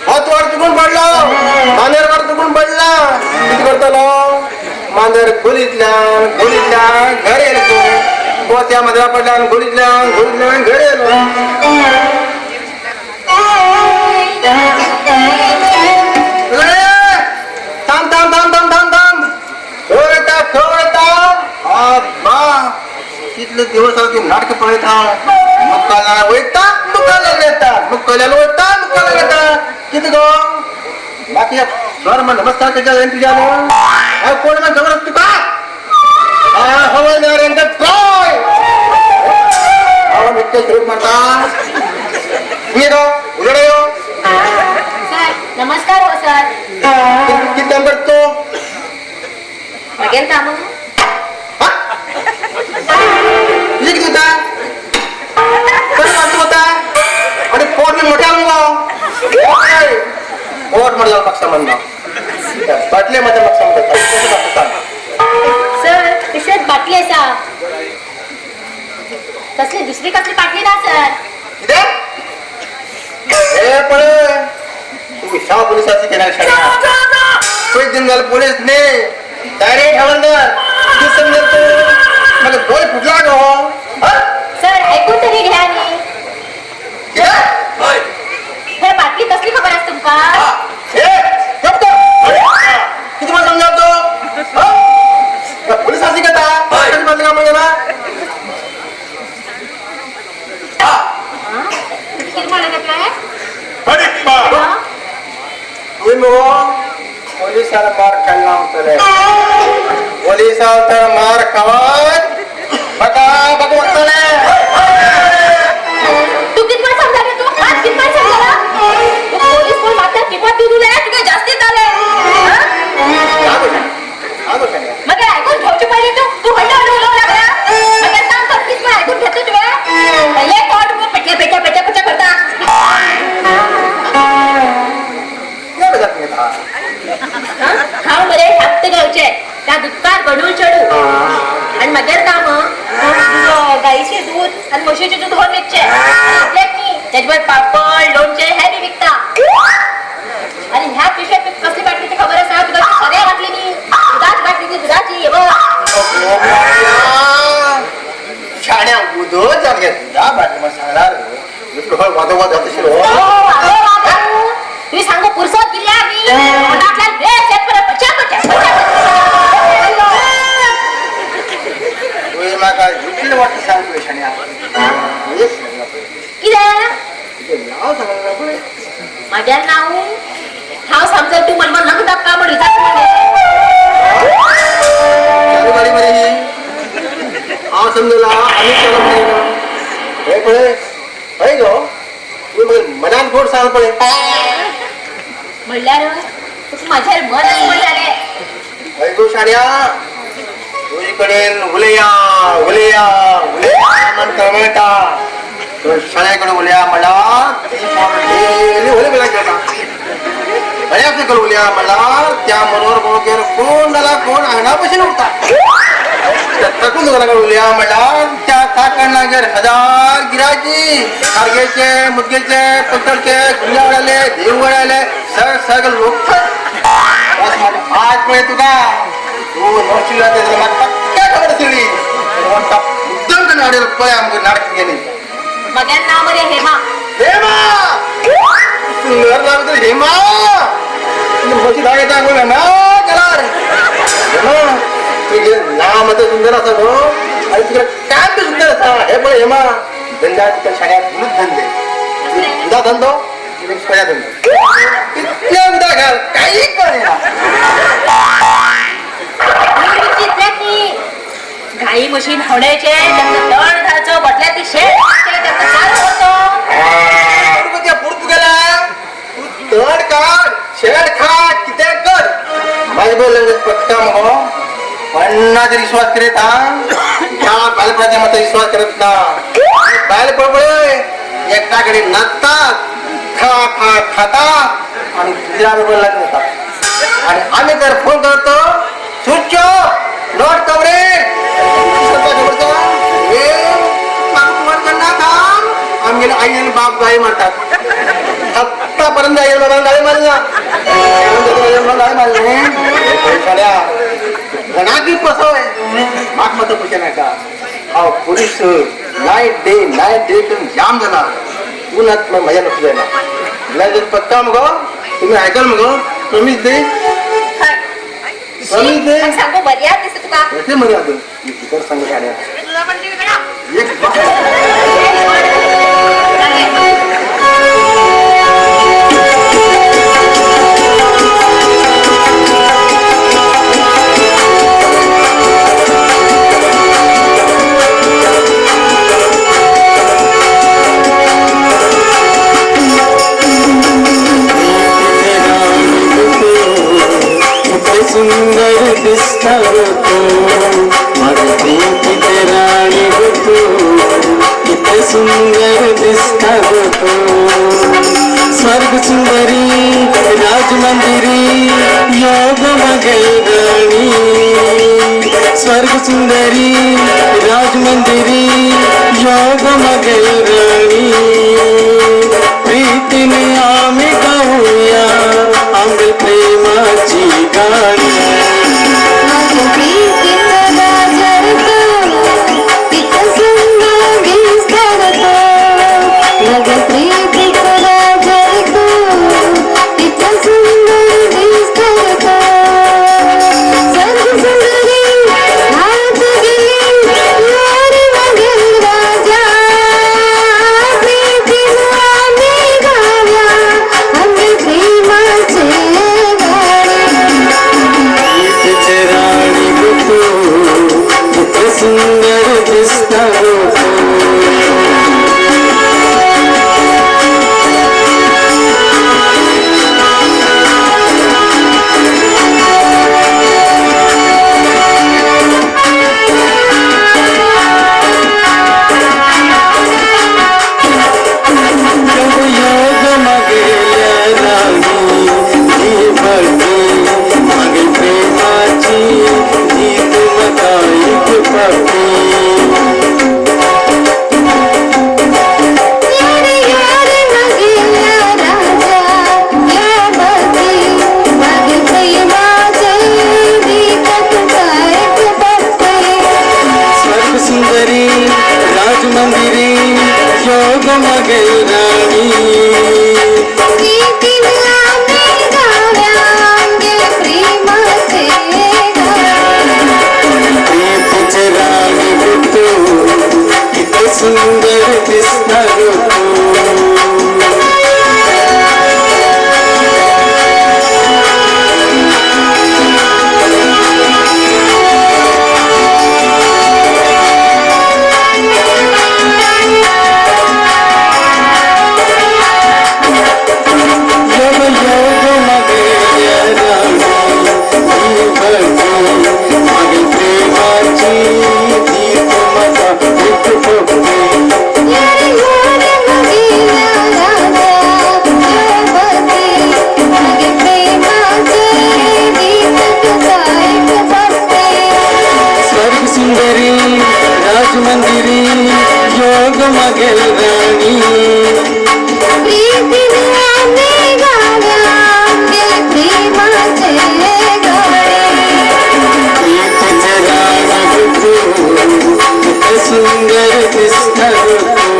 हात वर चुकून पडलो मांजर वर चुकून पडला किती करतलो मांजर खोलीतल्यान खोलीतल्यान घर येलो तो त्या मांजरा पडल्या खोलीतल्यान खोलीतल्यान घर येलो. थांब थांब थांब थांब थांब थांब खेळता खेळता बा तिथले दिवस ती नाटक पळयता मुक्काला वयता मुक्काला येता मुक्काला वयता मुक्काला येता किती गो बाकी सर मग नमस्कार कशा जाईल तुझ्या कोण मग खबर तुका हवालदार यांचा ट्राय इतके सुरू म्हणता मी गो उघडे यो. सर नमस्कार हो सर. किती काम करतो मागेल काम तुझे किती होता कसं वाटत होता आणि पोट मोठ्या मग पोट मोठ्या पक्षा म्हणणं बाटले मध्ये पक्षा म्हणतात. सर पिशवीत बाटली आसा. कसली दुसरी कसली बाटली ना सर? किती हे पळे तू शाह पोलिसाची केणार शाळा एक दिन झालं पोलीस ने डायरेक्ट हवालदार किती समजेल तू मग डोळे फुटला गो. सर ऐकून तरी घ्या नी. हे बाटली कसली खबर आसा तुमका? किती मला समजावतो पोलिसाची कथा कशी बाटली का म्हणजे ना किती म्हणत आपल्याला? तुम्ही मग पोलिसाला मार खायला होतं पोलिसाला तर मार खावाय बघा बघ बघताना. तू किती पण समजाले तू आज किती पण समजाला तू पोलीस कोण मारतात किंमत दिऊ तुला तुका जास्ती झाले. मग ऐकून घेऊचे पहिले तू तू हल्ला हल्ला उलवू लागला मग सांग तर किती पण ऐकून घेतलं तुला पहिले तोंड पेटल्या पेटल्या पेटल्या पेटल्या करता. हांव मरे हप्ते गावचे त्या दुधकार गडूळ चेडू आणि मगेर काम गाईचे दूध आणि म्हशीचे दूध होऊन विकचे इतलेच न्ही त्याच्यावर पापड लोणचे हे बी विकता. आणि ह्या पिशव्यात कसली बाटली ती खबर आसा तुका? ती खऱ्या बाटली न्ही दुधाची बाटली ती दुधाची. हे बघ शाण्या उदो जात घे तुझा बाटली मग सांगणार. वादोवाद जाता शिरो. तुम्ही सांगू पुरसत दिल्या मी मनातल्यान बेस येत परत पचा पचा पचा. तुवें म्हाका इतलें वाटतं सांग पळय शाण्या. एक सांगला पळय. कितें? तुजें नांव सांगला पळय. म्हाजें नांव हांव समजल तूं मनमन लग्न का म्हण विचारता मगे. चालू गाडी मरे ही. हांव समजला आनी चलप नाही. हे पळय हय गो तूं म्हाका मनान गोड सांग पळय. म्हणल्यार तुका म्हाजेर मन आसा म्हण जालें. हय गो शाण्या तुजे कडेन उलया उलया उलया म्हण कळमेळटा. शाण्या कडेन उलया म्हणल्यार ती डेली उलय मेळटा खेळटा. बऱ्याच कडेन उलया म्हणल्यार त्या मनोर गोळगेर कोण जाला कोण आंगणा भशेन उरता. ताकून दुकाना उलया म्हणल्यार त्या काकणागेर हजार गिरायकी खारगेचे मुदगेचे पत्तरचे गुंजावाले देवगडाले सगळे सगळे लोक. आज पळय तुका तूं नोशिल्लो तें म्हाका पक्का खबर आसली. मुद्दम तेन्ना हाडेल पळय आमकां नाटक गेली. म्हगेलें नांव मरे हेमा. हेमा सुंदर नांव तर हेमा. म्हशी धाग येता हेमा कलर. हेमा तुजें नांव आतां सुंदर आसा गो आनी तुजें काम बी सुंदर आसा. हे पळय हेमा धंद्या तुका शाण्याक गुलूच धंदे उदा धंदो सोया धंदो इतले उदा घाल काही कळना. गाई म्हशी न्हावण्याचे तांकां तण घालचो बोटल्या ती शेत तांकां चारो व्हरचो. त्या पुर्तुगेला तूं तण काड शेड खा कितें कर म्हाजे बरोबर पक्का मगो पन्नास विश्वास करीत हा. ह्या बालपणाच्या मात्र विश्वास करत ना. बायल पळय एकटा कडेन नाचतात खा खा खाता आणि दुसऱ्या बरोबर लग्न जातात. आणि आम्ही जर फोन करतो स्विच ऑफ not coverage. आमगेले आई आणि बाप गाई मारतात. आत्तापर्यंत आई बाबांना गाळी मारला गाळी मारली. कोणाकी पसोय म्हाका मात्र पुशे नाका. हांव पुलीस नायट डे करून जाम जाला. तूं ना म्हज्या लक्ष जायना. जाल्यार पक्का मगो तुमी आयकल मगो प्रमीस दे. प्रमीस दे. सांगू मर्याद दिसता तुका. कसली मर्याद भितर सांगू शाण्या. एक सुंदर दिसता गो तू माझ्या प्रीतीचे राणी गो तू किती सुंदर दिसता गो तू. स्वर्ग सुंदरी राजमंदिरी योग मगल राणी. स्वर्ग सुंदरी राजमंदिरी योग मगल राणी. प्रीतीने आम्ही गाऊया आम्ही प्रेमाची गाणी. सुंदर दिसता गो तू. योग मगेल्या राणी ही भक्ती मागे प्रेमाची गीत मकाईक पप्पी. स्वर्ग सुंदरी राजमंदिरी योग मगेल राणी. सुंदर दिसता गो तूं. योग योग मगेल्या राणी ही भक्ती मागे प्रेमाची दी तूं म्हाका एक पप्पी. यार यार मगेल्या राजा भक्ती मागे प्रेमाचे गीत तुका एक भक्ती. स्वर्ग सुंदरी राजमंदिरी योग मगेल राणी. प्रीतीन आमी गाव्या प्रेमाचे गाणे. प्रीतीचे गाणं गो तूं, कितें सुंदर दिसता गो तूं.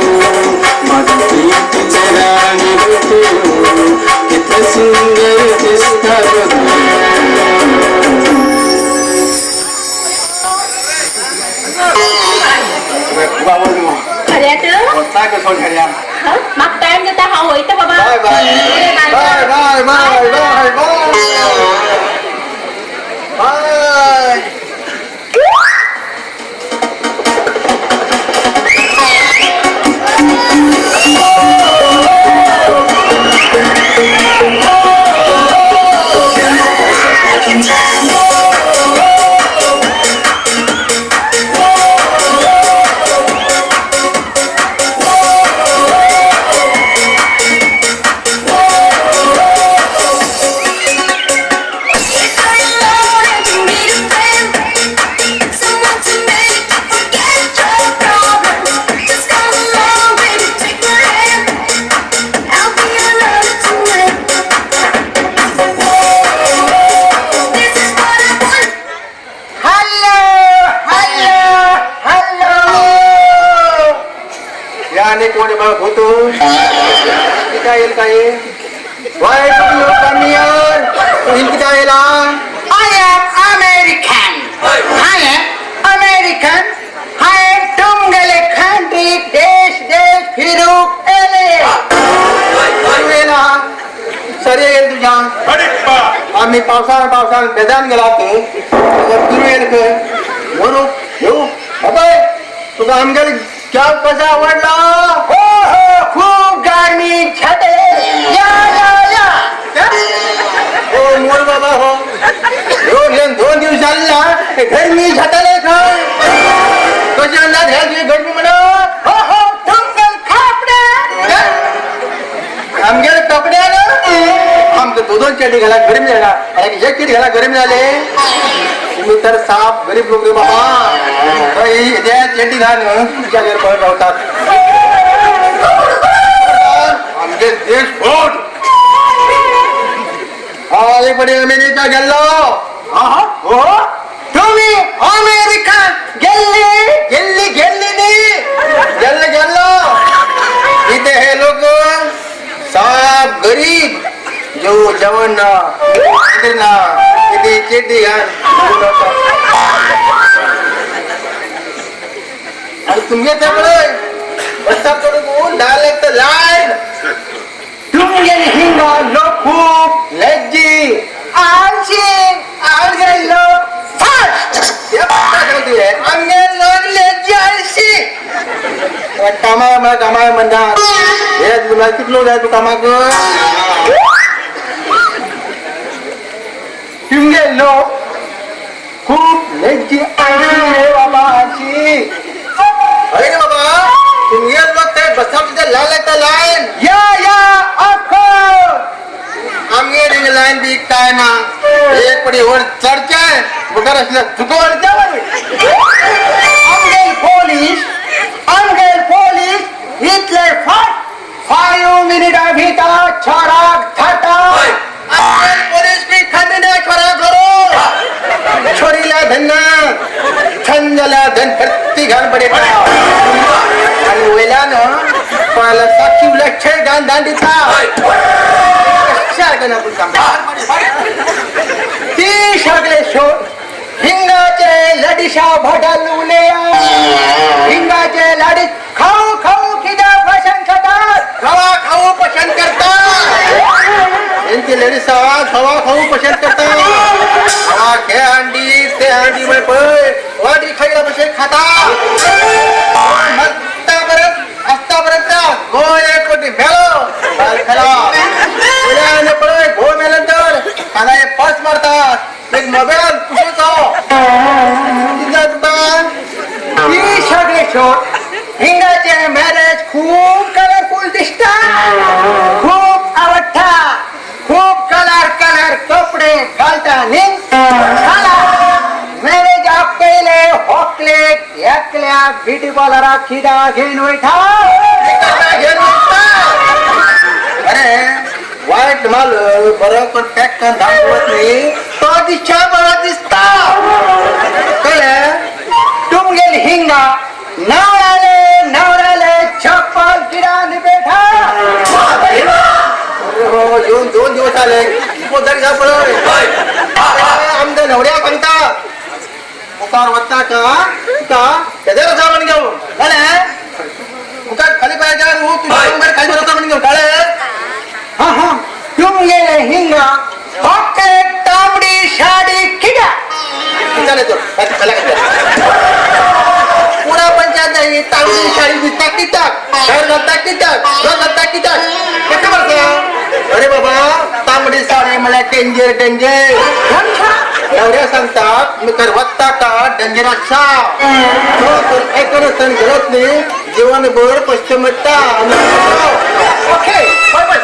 म्हाका प्रीतीचें राणी गो तूं, कितें सुंदर दिसता गो तूं. खऱ्यात वचता कसो घड्या. म्हाका टायम जाता, हांव वयता बाबा. Bye bye bye bye bye bye bye bye. Someone to make you forget your problems. Just come along, baby, take my hand. I'll be your lover tonight. This is what I want. Hello hello hello. या आणि कोण बघ होतो किती येईल काय. Why do you come here? तू किती येईल? I am American. I am American. I am तुमगेले country देश देश फिरूक एले. येईल सरी येईल तुझ्या. आम्ही पावसान पावसान बेजान गेला तू फिरू येईल खंय म्हणून येऊ. बाबाय तुका आमगेले जॉब कसा आवडला? हो हो, खूप गरमी छाते. या या या. हो मोर बाबा हो, दोन दोन दिवस झाले ना गरमी छाताले खंय. कशी अंदाज घ्या तुझी गरमी म्हणा. हो हो, तुमगेल खापडे. आमगेले कपडे ना आमचं दोन दोन चेडी घाला गरमी झाला आणि एक चेडी घाला गरमी झाले. तुम्ही तर साप गरीब लोक रे बाबा. त्या चेडी घाल तुमच्या घर पळत राहतात. आमचे देश फोड हा पडे अमेरिका गेल्लो. हो, तुम्ही अमेरिका गेल्ली? गेल्ली गेल्ली नी गेल्ले गेल्लो. इथे हे लोक साप गरीब, जेव जेवण ना किती ना किती चेटी घाल. आणि तुमगे त्यामुळे बस्ता कडून डायरेक्ट लाईन. तुमगेली हिंगा लोक खूप लज्जी आळशी. आमगेले लोक फास्ट. आमगे लोक लज्जी आळशी. कामाय मला कामाय म्हणतात हे तुला कितलो जाय तू कामाक. तुमगे लोक खूप लज्जी आळशी रे बाबा आळशी. अरे रे बाबा तुमगे लोक ते बसा तुझे लाल लागता लाईन. या या अखो. आमगे रिंग लाईन बी काय ना एक पडी वर चढचे बगर असलं तुझं वर आमगेल पोलीस, आमगेल पोलीस इतले फाट 5 मिनिटा भितर छोराक थाटा. आमगेल पोलीस बी खांदे छोरा धरो छोरीला धन छंदला धन प्रति घाण पडे आणि वयल्यान कोणाला साक्षी लक्ष घाण दान दिता. ती सगळे शोध हिंगाचे लडिशा भडलुले, हिंगाचे लाडी खा भशेन करता. हे अंडी ते अंडी म्हळ्यार पळय वाटी खायला भशेन खाता. मत्ता परत आसता परत गोंय एक कोटी मेलो खाला पळय घोव मेले तर खाला एक पर्स मारतात एक मोबायल पुशेचो तुका ही सगळे शोट हिंगाचे मॅरेज खूब कलरफुल दिसता, खूब आवडटा, खूब कलर कलर कपडे घालता न्ही. मॅरेजाक पयले होकलेक एकल्या ब्युटी पार्लराक खिडा घेवन वयता. घेवन वयता. अरे वायट माल बरो करून पॅक करून दाखवत न्ही तो दिसता बरो दिसता. कळ्ळें? तुमगेल हिंगा नवराले नवराले चप्पल किडा बेठा. हो येऊन 2 दिवस आले पोदारी जा पळय आमच्या न्हवऱ्याक सांगता मुखार वता का तुका तेजेर सामान घेवन कळ्ळें? मुखार खाली पांयाच्या तुज्या खाली बरो सामान घेवन कळ्ळें? हा हा तुमगेले हिंगा होकलेक तांबडी साडी किडा. चालेल तो पुरा पंचायत नाही तांबडी साडी दिसता कित्याक घर घालता कित्याक घर घालता कित्याक कसं करता? अरे बाबा तांबडी साडी म्हळ्यार डेंजर डेंजर. नवऱ्या सांगतात मी कर वत्ता का डेंजर आसा एक सण घडत न्ही जीवनभर कष्ट मेळटा. Okay bye bye.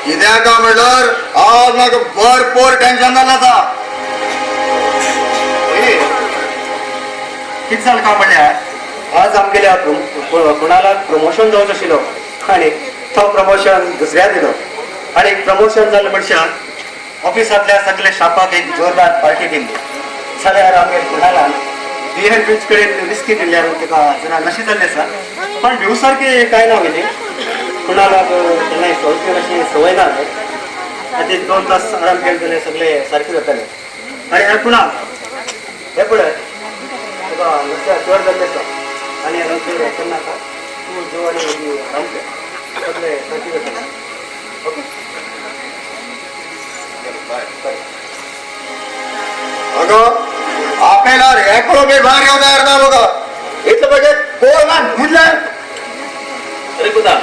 कित्याक म्हणल्यार आज म्हाका भरपूर टेन्शन जालां आतां. कितें जालें काय म्हणल्यार आज आमगेल्या कुणालाक प्रमोशन जावचो आशिल्लो आनी तो प्रमोशन दुसऱ्या दिलो आनी प्रमोशन जालें मनशान ऑफिसांतल्या सगल्या स्टाफाक एक जोरदार पार्टी दिली. जाल्यार आमगेर कुणालान बियर बीच कडेन विस्की दिल्यार ताका जरा नशें जाल्लें आसा पण भिव सारकें कांय ना वयली. कुणालाक केन्नाय सोंसपी अशी संवय ना आतां एक 2 तास आराम केले जाल्यार सगळे सारकें जातालें. आनी हें कुणाल हें पळय तुका नुस्त्या चड जाल्लें आसा आनी नुस्तें नाका तूं जेव आनी मागीर आराम कर सगळें सारकें जातलें. ओके बाय. अगं आपल्याला एकलो बी भायर येवंक तयार ना बघा इतलं म्हणजे कोण ना न्हिदलें. अरे पुता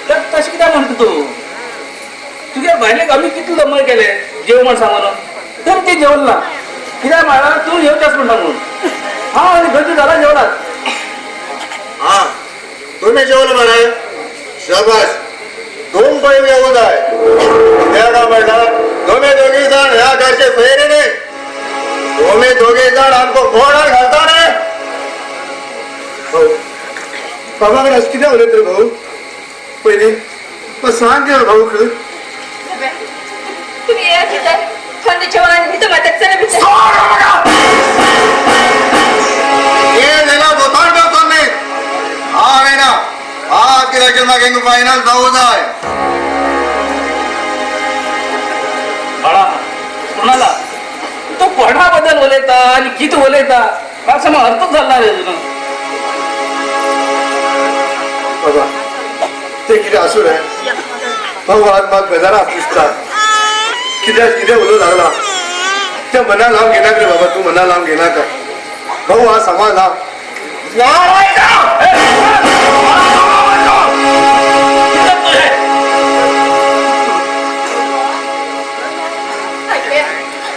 तर तशें कित्याक म्हणटा तूं? तुज्या भायलेक आमी कितले दमय केले जेव म्हण सांगून तर ते जेवल ना कित्याक म्हणल्यार तूं येवचेंच म्हण सांगून. हांव आनी घरचें जालां जेवणात. हां तुम्ही जेवलं मरे शाबास. दोन पहिले येऊ जाय कित्याक काय म्हणल्यार तुम्ही दोघी जाण ह्या घरचे सोयरे न्ही. तुम्ही दोघी जाण आमकां गोडार घालता न्ही. भाऊ बाबा कडेन अशें कितें उलयत रे भाऊ? पयलीं सांग गे भाऊ. तुम्ही येया भितर थंड जेवण भितर मातात चला भितर. आज कित्याक म्हाका फायनल जावं जाय. बाळा कोणाला तो कोणा बद्दल उलयता आनी कितें उलयता म्हाका समज अर्थच जाल रे तुजो. बाबा ते कितें आसूं रे भाऊ आज म्हाका बेजारात दिसता. कित्याक कितें उलोवंक लागला तें मना लावन घेनाका रे बाबा. तूं मना लावन घेनाका भाऊ. आज सांबाळ ना.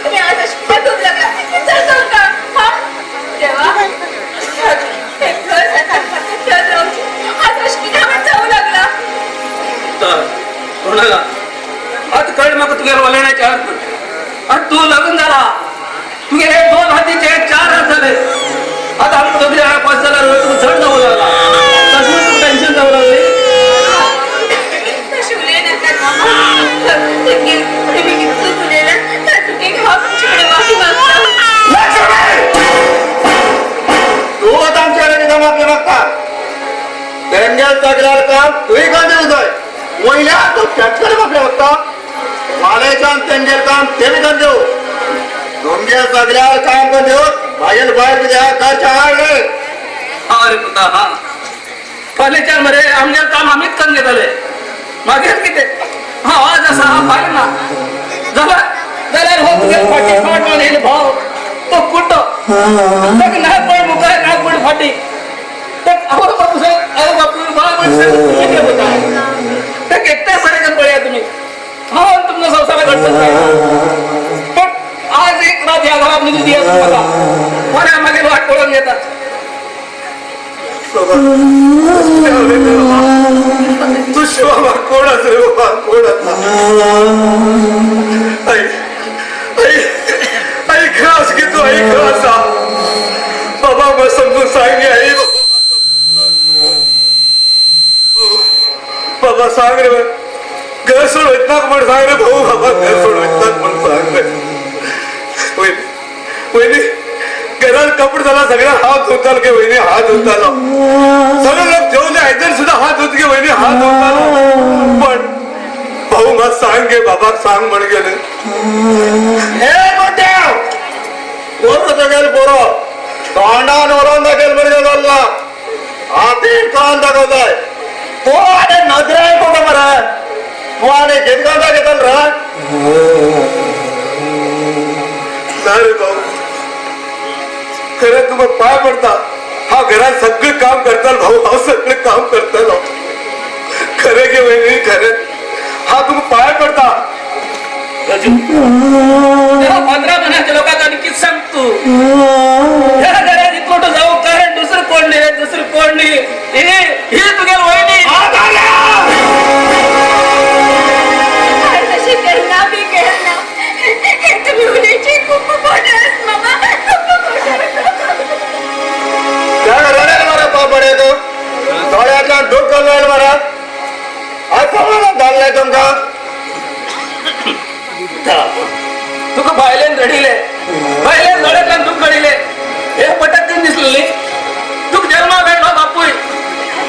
तुम्ही आज अशी कित्याक करूंक लागला? विचार करूं का? देवा नाका. आतां कळ्ळें म्हाका तुगेलो उलयण्याचे अर्थ. आनी तूं लग्न जाला, तुगेले 2 हातीचे 4 हात जाले. आतां आमकां दोगी जाणां पास जाल्यार तुका चड जावं लागला, तशें तुका टेन्शन जावं लागलें. तशें उलयनाकात मामा. तुमी कितलें उलयलां तातूंत एक हांव तुमचे कडेन माफी मागता. तूं आतां आमचे कडेन कित्याक माफी मागता? तेंगेल सगल्यार काम तुवें करून दिवंक जाय. वयल्या तूं तेंचे कडेन माफी मागता. मालेच्यान तेंगेल काम ते बी करून दिवं. तुमगेल सगल्यार काम करून दिवं. मागीर भायर कित्याक घरच्या आड रे. हा रे पुता, हा फाल्यांच्यान मरे आमगेल काम आमीच करून घेतले. मागीर कितें हा आज आसा, हा फाल्यां ना जाल्यार जाल्यार हो तुगे फाटी फाट म्हणून येयलो भाव तो कुड्डो, ताका ना कोण मुखार ना कोण फाटी. आवय बापूय सांग, आवय बापूय बाबा सांग तुमी कितें पुता, ताका एकट्या बरें करून पळया तुमी. हांव तुमकां संवसाराक अडचण जायना, पण आज एक रात ह्या घरात न्हिदूं दियात म्हाका. फाल्यां मागीर वाट पळोवन घेता. तूं शिवा कोण आसा रे बाबा, कोण आसा? आई आई आई खंय आसा गे तूं? आई खंय आसा बाबा? म्हाका समजून सांग गे आई. बाबा सांग रे, घर सोड वयतना म्हण सांग रे भाऊ. बाबा घर सोड वयतना म्हण सांग रे. वयनी वयनी घरात कपडे जाला सगळ्या हात धुतालो गे वयनी, हात धुतालो. सगळे लोक जेवले आयदन सुद्धा हात धुत गे वयनी, हात धुतालो. पण भाऊ म्हाका सांग गे बाबाक सांग म्हण गेले. हे मोठ्या बोरो दाखयल, बोरो तोंडान उलोवन दाखयल म्हण गेलो, हातीन करून दाखवताय. तूं आनी नदरेन कोण मरे, तूं आनी कितें करून दाखयतलो रे? ना रे भाऊ, खरें तुका पांय पडटा. हांव घरात सगळें काम करतालो भाऊ, हांव सगळें काम करतालो. खरें गे वयनी, खरें हांव तुका पांय पडटा. 15 म्हयन्याच्या लोकांक आनी कितें सांग तूं? ह्या घरात इतलो जावं कारण दुसरें कोण न्ही, दुसरें कोण न्ही. ही तुगेली वयनी. तशें करना बी करना. तुमी उलयचें खूब खोटें आसा मामा, खूब खोटें. त्या घराण्यान मरे पाव पडे तूं दोळ्यांतल्यान दूख घालून मरे. आज समाधान जाल्लें तुमकां. तुका भायल्यान रडिले, भायल्यान दोळ्यांतल्यान दूख गडिले, हे पटकन दिसलें. तुका जल्मा मेळ्ळो बापूय,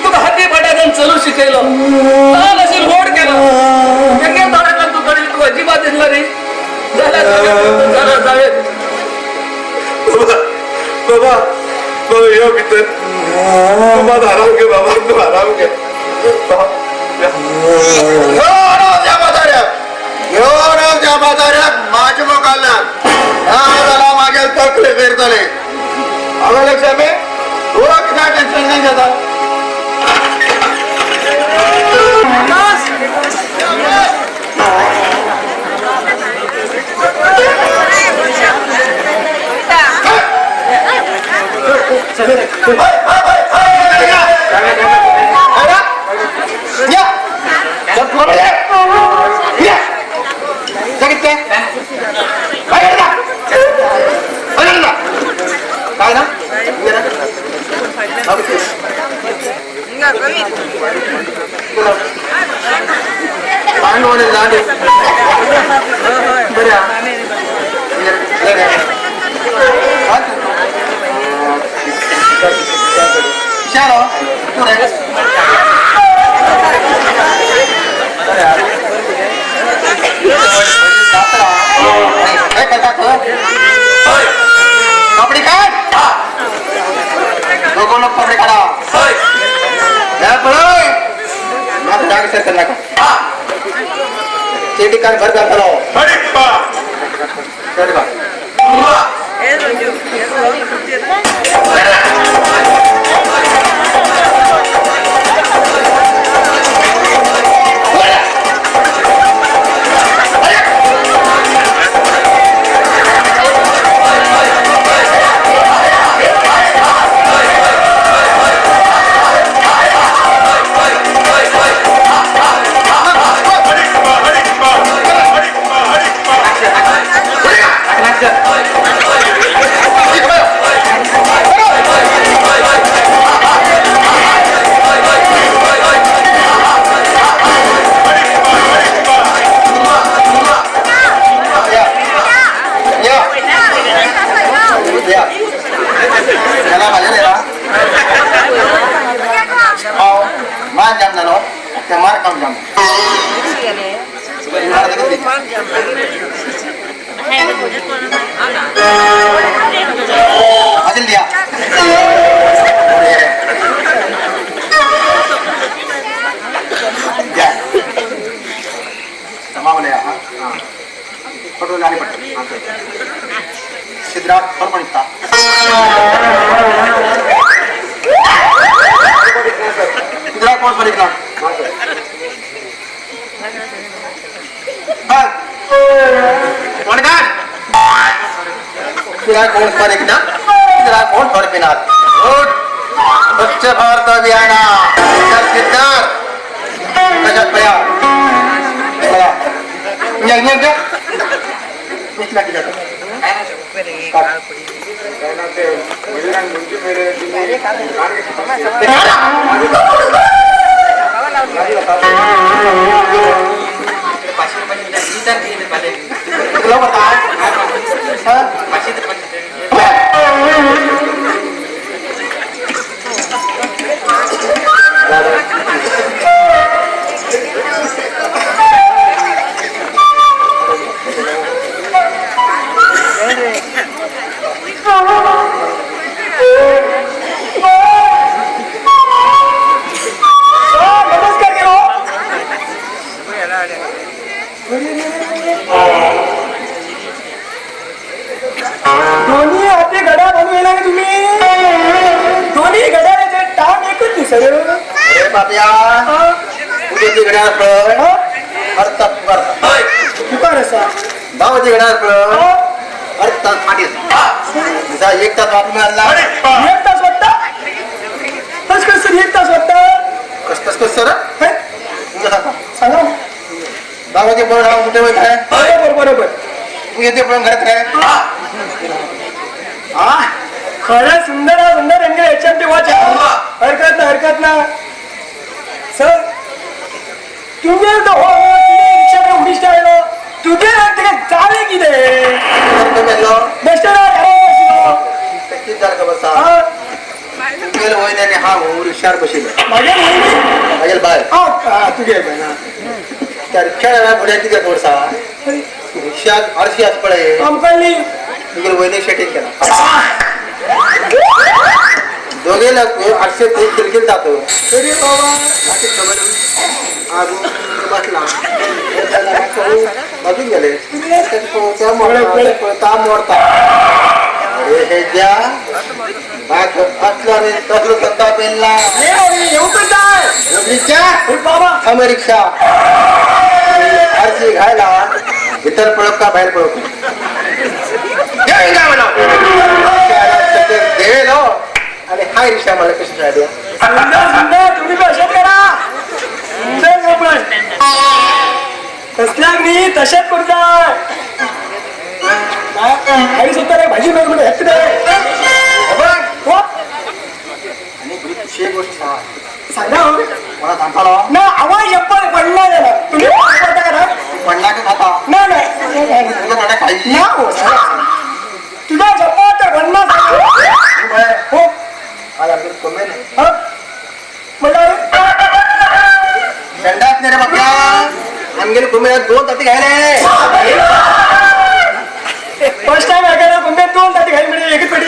तुका हाती फटाकन चलू शिकयलो, ल्हान अशी व्हड केलो. तेंगे दोळ्यांतल्यान दूख गडिले, तुका अजिबात दिसलो न्ही. जाल्यार जाल्यार जावें. बाबा बाबा बाबा यो भितर. तूं मात आराम घे बाबा, तूं आराम घे. ह्यो म्हाताऱ्याक, ह्यो त्या म्हाताऱ्याक म्हाजे मुखाल्ल्यान ना जाल्यार मागीर तकली फिरतली. हांवें लक्ष्मी तूं कित्याक टेन्शन नाही घेता? काय ना कपडे काढ, लोक लोक कपडे काढा. चेटी कान भर घातलो. मान जाम जालो ते मार काम जाम अजून द्या तमाम हा पेट्रोल आणि पडतं सिद्धराज परपणिता सिद्धराज कोण पडिकना कोण पडिकना सिद्धराज कोण पडिकनाथ स्वच्छ भारत अभियान सिद्धार्थ कशात पया दोन्ही हाती घड्याळ बनवून येणार तुम्ही दोन्ही घड्याळाचे टांग एकच दिसत. अरे बाप्या उद्याची घड्याळ पळ अर्थात तुकार असा भावाची घड्याळ पळ अर्थात फाटी असा एक तास वापरून आणला एक तास वाटता कस कस सर एक तास वाटता कस कस कस सर सांगा सांगा भावाचे पळ हा कुठे होत आहे बरोबर बरोबर तू येते पण घरात काय हा खरं सुंदर हा सुंदर रंग याच्यात ते वाच हरकत ना हरकत ना सर तुझे तर हो रिक्षा उडीशा आलो तुझे ते चाले किती हा रिक्षावर बसेल मागेल मागेल बाय हा तुझे त्या रिक्षा पुढे किती थोडसा रिक्षा आरशी आज पळे कंपनी तुझे वहिनी सेटिंग केला दोघे लोक आठशे ते किलकिल जातो. अरे बाबा बाकी खबर आजून बसला बाजून गेले पळता मोडता. अरे हे द्या असला रे तसलो धंदा पेनला रिक्षा बाबा थांब रिक्षा आरशी घायला भीतर पळत का बाहेर पळत अरे हाय रिक्षा मला कशी झाली सुंदर सुंदर तुम्ही कशात करा सुंदर कपडा तसल्या मी तशाच करता आणि स्वतः भाजी म्हणजे आणि दुसरी गोष्ट सांगा मला सांगता ना आवाज एप्पल पडला गेला तुम्ही पडता का पडला का खाता नाही नाही खायची ना हो तुझ्या जप्पा तर बनना हो आज आपल्याला कमी नाही संडास नाही रे बाप्या आमगेले कोंबड्या दोन ताती घायले. फर्स्ट टाइम ऐकायला कोंबड्या दोन ताती घाली म्हणजे एकच पडी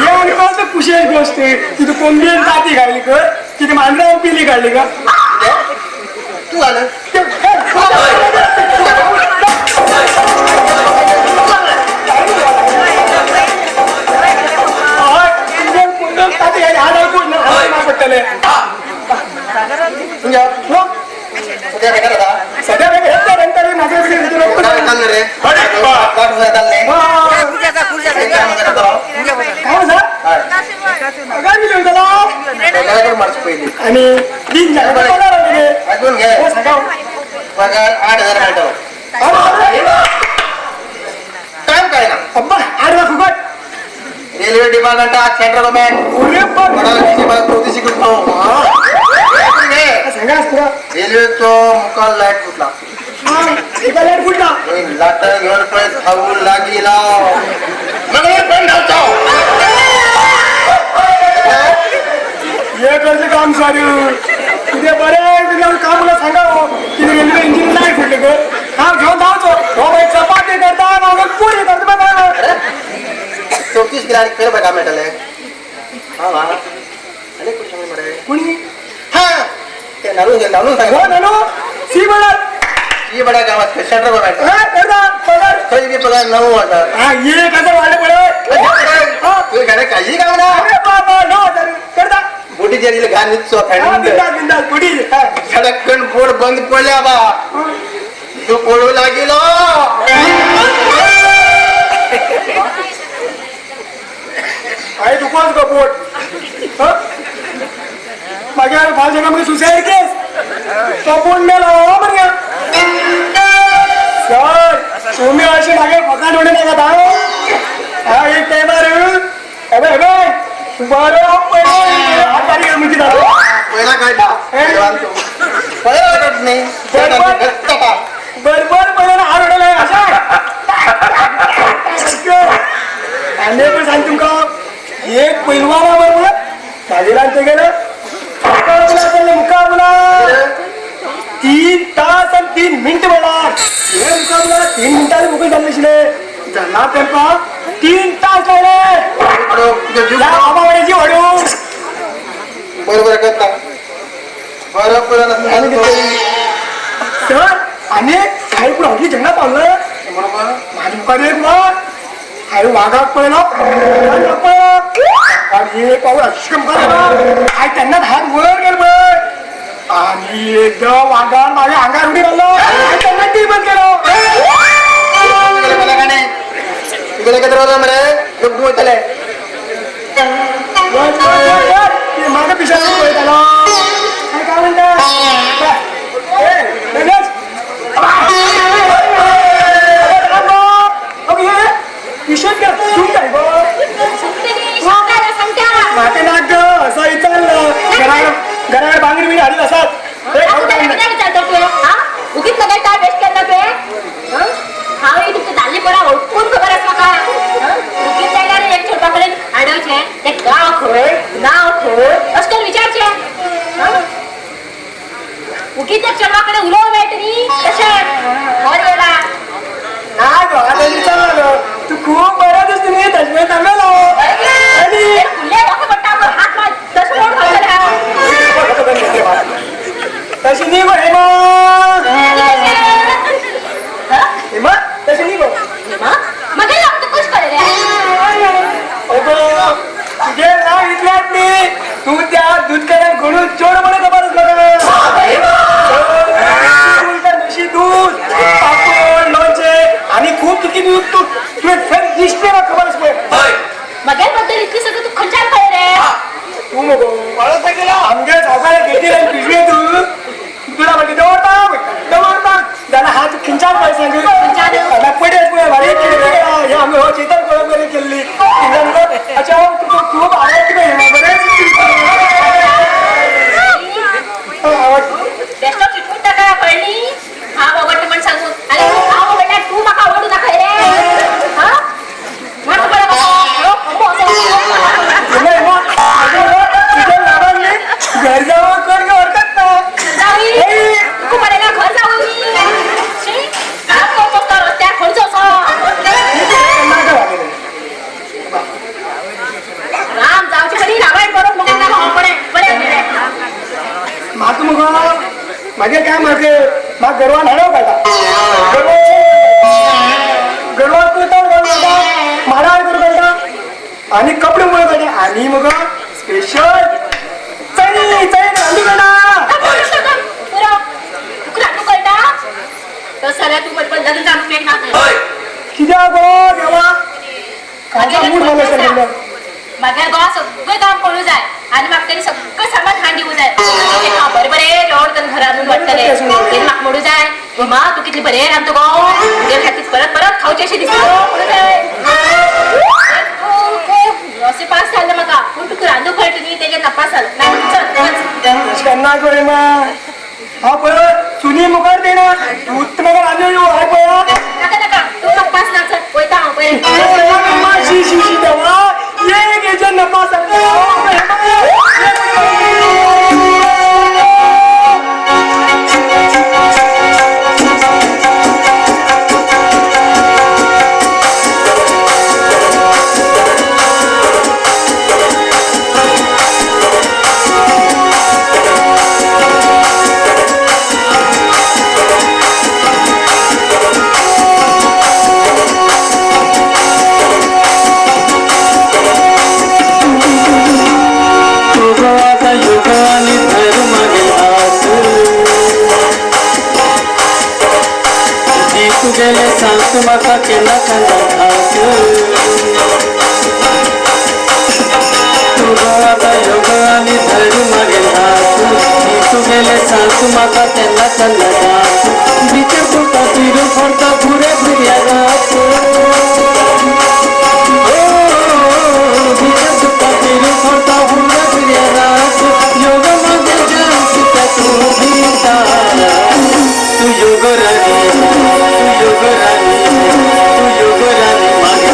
येऊन कसं कुशल गोष्ट तिथे कोंबडी ताती घाली कर तिथे मांजरा पिली काढली का तू आलं सध्या आणि ऐकून घे पगार 8,000 मिळतो काम काय ना अब्बा 8,000 फुकट रेल्वे डिपार्टमेंट सेंट्रल गव्हर्नमेंट रेल्वेचो मुकाल लाईट फुटला लाईट फुटला लाट घेऊन पण खाऊ लागली मग पण धावतो. हे कसलें काम सर कितें बरें तुमकां काम म्हणल्यार सांगा हो कितें रेल्वे इंजिन नाही फुडलें गो हांव घेवन धांवचो हो बाय चपाती करता हांव पुरी करता बाबा. 34 किलो खंय बघा मेळटले. हा वा आनी कोण सांगले मरे कोणी हा ते नानू नानू हो सांग नानू सी बडात ही बड्या गावात शटर बघायचं हा करता पगार थंय बी पगार 9,000. हा 1,000 वाढले पडे. तुझ्या घरात काही काम ना अरे बाबा 9,000 करता. बोटी जेरीला घाण निघतो हा बिंदास बिंदास पुढी हा. सडकन बोट बंद पडल्या बा तू पळू लागिलो. आई दुखोच गो पोट मागीर फाल जाणा मागीर सुसायड केस तो पोट मेलो मरे. सर तुम्ही अशें मागीर फकांड उडय नाकात हा एक टायमार हेबय हेबय बरो पयलो हात बारीक मुकी जालो पहिला काढला पहिला काढत नाही बरोबर पयलो हात उडयलो अशें. आनी पण सांग तुमकां एक पैलवाना बरोबर मागीर ते गेले मुकाबला मुकाबला 3 तास आणि 3 मिनिट म्हणा हे मुकाबला 3 मिनिटांनी मुकून जाल्ले आशिल्ले जाना तेंका 3 तास लागले. आबा जीव हाडू बरोबर करता बरोबर. सर आनी हांवें पूण हॉकी जेन्ना पावलं बरोबर म्हाज्या मुखार एक वाग हांवें वागाक पळयलो पळयलो आणि एक पावल अशें मुखार हांवें तेन्नाच हात वयर केलो पळय आणि एकदम वागान म्हाज्या आंगार उडी मारलो हांवें तेन्नाच टी बंद केलो. तुगेले कितें रावला मरे लोक तूं वयतले म्हाका पिशान पळयतालो आनी काय म्हणटा पिशेच तूं काय गो म्हाका नाक ग असं विचारलं घरा घरा बांगडी बिंगडी हाडीत आसात. उगीच सगळें टायम वेस्ट केन्ना तुवें. हांव तुमच्या दाल्ली पोरा कोण खबर आसा म्हाका. उगीच जायना रे एक चेडवा कडेन आडवचें तें गांव खंय नांव खंय अशें करून विचारचें. उगीच एक चेडवा कडेन उलोवंक मेळटा न्ही तशें खर येयला ना गो आतां विचारलो तूं खूब बरें दिसता न्ही तशें म्हणून सांगलो. आनी फुडले म्हाका पडटा हात मार तशें कोण घालतलें हांव. तशें न्ही गो हेमा हेमा तशें न्ही गो मागीर लागता कशें कळ्ळें रे. अगो तुजें नांव इतल्यात न्ही तूं त्या दूदकारान कोणूच चोड म्हणून खबर आसा म्हाका. नशी दूद पापड लोणचें आनी खूब कितें दूद तूं तुवें खंय दिसलें म्हाका खबर आसा पळय. मगेर बद्दल इतलें सगळें तूं खंयच्यान कळ्ळें रे. तूं मगो आमगे सावकार घेतली आनी पिशवी तूं तुला म्हणटा दवरता दवरता जाल्यार हात खंयच्यान पळय सांग आतां पडे पळय बारीक कितें हे आमी हो चेतन बरोबर केल्ली अच्छा तुका खूब आवडटा पळय बरें आवड बेश्टो चिटकून टाका कळ्ळी. हांव आवडटा म्हण सांगून आनी हांव आवडटा तूं म्हाका आवडूं नाका रे. हा म्हाका बरें तुझ्या नावान न्ही घर जावं कर हरकत ना. जावी तुका पडलें घर जावं शी हांव खंयचो रस्त्यार खंयचो असो राम जावचे पयलीं रामायण बरोवन म्हाका नाका बरें बरें बरें. म्हाका मुगो मागीर काय म्हाका म्हाका गोरवान हाडव काडटा गोरवान कुरतान घालून काडटा माडार करून काडटा आनी कपडे मुळे काडटा आनी मुगो स्पेशल चणी चणी रांदू काडटा. पुरो तुका रांदूं कळटा तस जाल्यार तूं म्हजे लग्न जावंक मेळना. कित्याक गो देवा कांता मूड जालो सगळो. मागीर गोवा सगळें काम करूं जाय आनी म्हाका तेणी सगळें सामान हाडून दिवूं जाय. हांव बरें बरें जेवण करून घरा हाडून वाडटलें तेणी म्हाका म्हणूं जाय हेमा तूं कितलें बरें रांदता गो तुगेले खातीर परत परत खावचें अशें दिसता गो म्हणूं जाय. तूं अशें पास जालें म्हाका पूण तुका रांदूं कळटा न्ही तेजेर नापास जालें. चल वच. केन्ना गो हेमा हांव पळय चुली मुखार दिना तूं म्हाका रांदून येवं हांव पळय. नाका नाका तूं म्हाका पास ना चल वयता हांव पळय. शी शी शी देवा एक हेजें नपास तुगेले सांग म्हाका केन्ना केन्ना खास तुगो आतां योग आनी धर मागीर हात तुगेले सांग म्हाका केन्ना केन्ना खास भितर तुका फिरू पडटा भुरे भुरग्या रात भितर तुका फिरू पडटा भुरे भुरग्या रात योग मागीर जान तूं भिता तू योग राणी तू योग राणी तू योग राणी मागे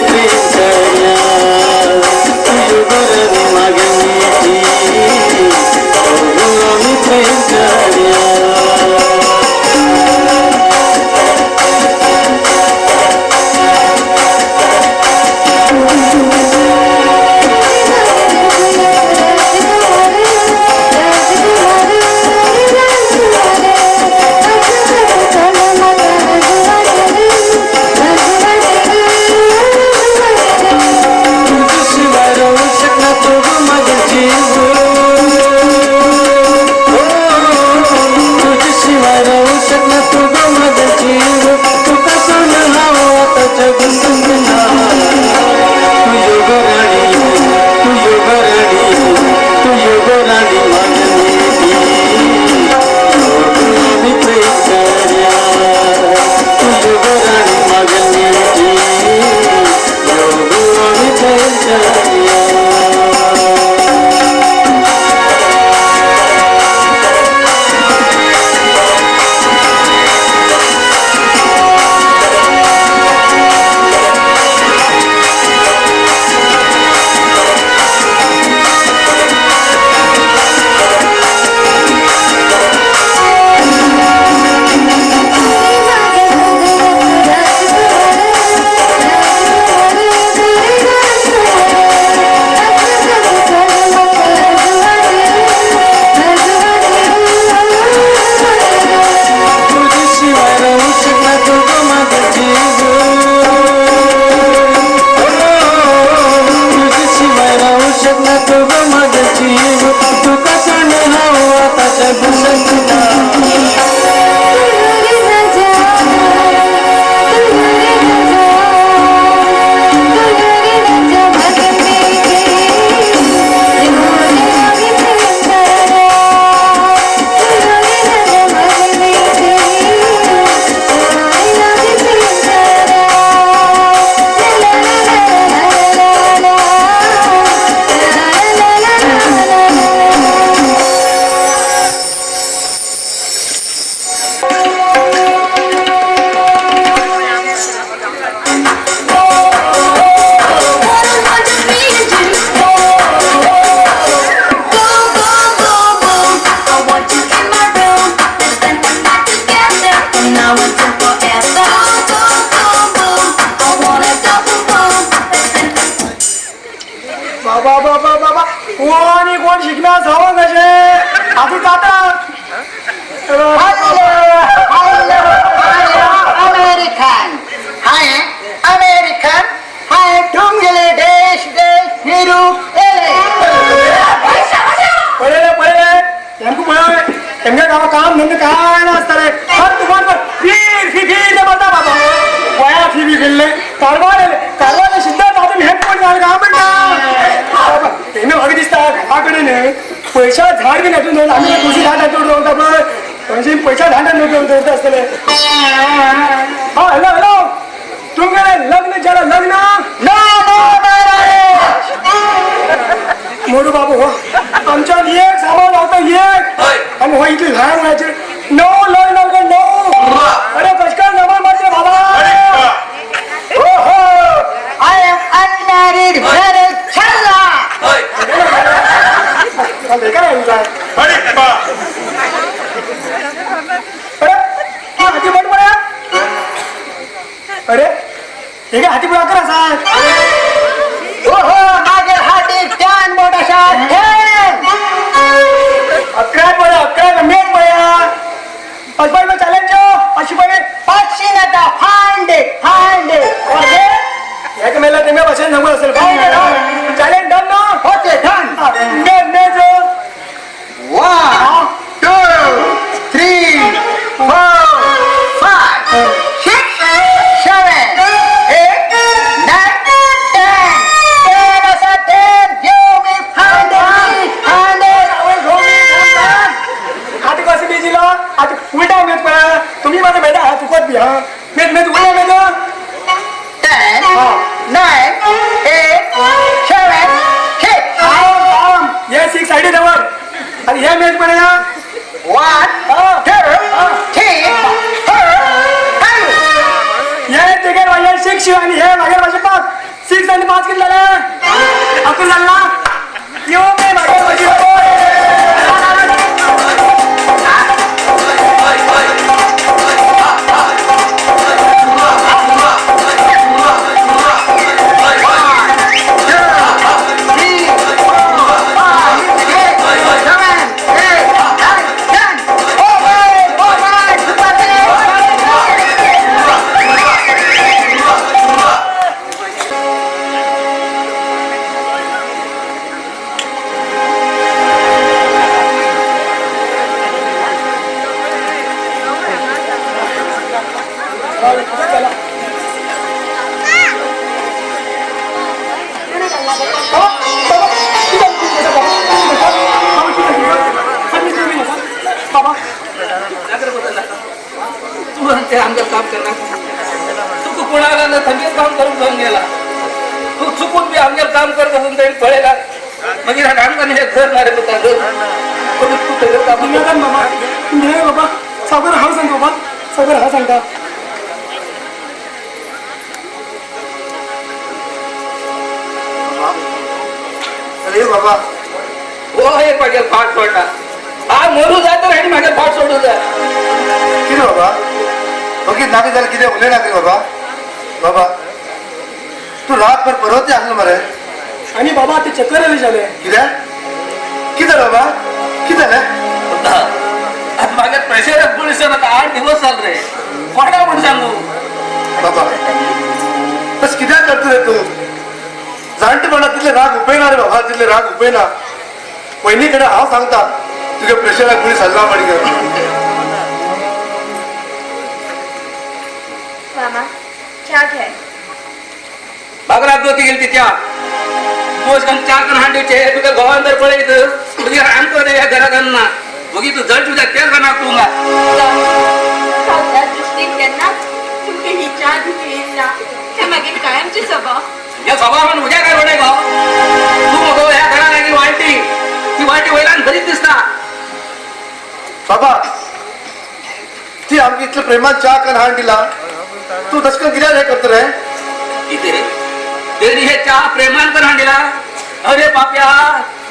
प्रेम करया तू योग राणी मागे प्रेम करया। पैसा झाड बी नटून आमी दुसरी झाड नटून रोवता पळय थंयशी पैसा झाड नटून दवरता आसतले. हा हॅलो हॅलो तुमगेलें लग्न जालें लग्न मोडू बाबू हो आमच्यान एक सामान रावता एक आनी हो इतली ल्हान वयाचेर 9 लग्न 9. अरे कशकार नमान मारचे बाबा. हो हो बेकार आहे काय. अरे तू हाती बोट पडा. अरे हे काय हाती पुढे अकरा साहेब. ओहो मागे हाती 10 बोट अशा 10. 11 पडा 11 मेच पड्या. 5 रुपये चॅलेंज 500 रुपये 500 नका 500 500. ओके एक मेला ते मी भाषण सांगू असेल. चॅलेंज डन ना. Okay done. मेच 1 2 3 4 5 6 7 8 9 10. 10 असा 10. घेऊ मी 500 500. हाती कसं बेजीला आता उलटा मेच पडा. तुम्ही माझा बेटा हा चुकत बी. हा मेच मेच उलटा मेच. 10 9 8 7 6. हे 6 साईड जवळ आणि हे मॅच पण 1 2 3 4 5. हे तिकडे वाजले 6 आणि हे मागे माझे 5. 6 आणि 5 किती झालं? 11 झाला. येऊ मी मागे माझी. तू आमचं काम करणार. तू कोणाला ना थंडीत काम करून जाऊन गेला. तू चुकून बी आमच्यावर काम करत असून तरी पळेला. म्हणजे आमचं हे घर ना रे पुता घर. तू काम बाबा नाही बाबा सागर हा सांग बाबा सागर हा सांगता. अरे बाबा हो एक मागे फाट सोडला. हा मरू जाय तर आणि मागे फाट सोडू जाय. किती बाबा ओके नाके झालं किती उलय नाके बाबा. बाबा तू रातभर परवते असलं मरे. आणि बाबा ते चक्कर आले झाले. किती किती झालं बाबा किती झालं? मागे प्रेशर पोलिस आता 8 दिवस चाल रे. कोणा म्हणून सांगू बाबा बस किती करतो रे तू. जाणटेपणा तिथले राग उपयना रे बाबा तिथले राग उपयना. वहिनीकडे हांव सांगता तुझ्या प्रेशराक गुळी सल्ला पडी. मामा च्या घे. बागरात गोती गेली ती च्या तू च्या करून हांडीचे तुका घोवान तर पळयत तुझ्या आमको रे ह्या घरात बघी तू जड तुझ्या तेल का तू त्या दृष्टीन केन्ना तुमकां ही च्या दिवंक येईल ना. ते मागीर कायमचे स्वभाव. ह्या स्वभावान उद्या काय रोडे गो तू मगो ह्या घरात लागेल वाळटी ती वाळटी वयलान बरीच दिसता. बाबा ती आमची इतल्या प्रेमान च्या करून हाण दिला तू दशकन कित्याक हे करत रे. किती रे तेणी हे च्या प्रेमान करून हाण दिला. अरे पाप्या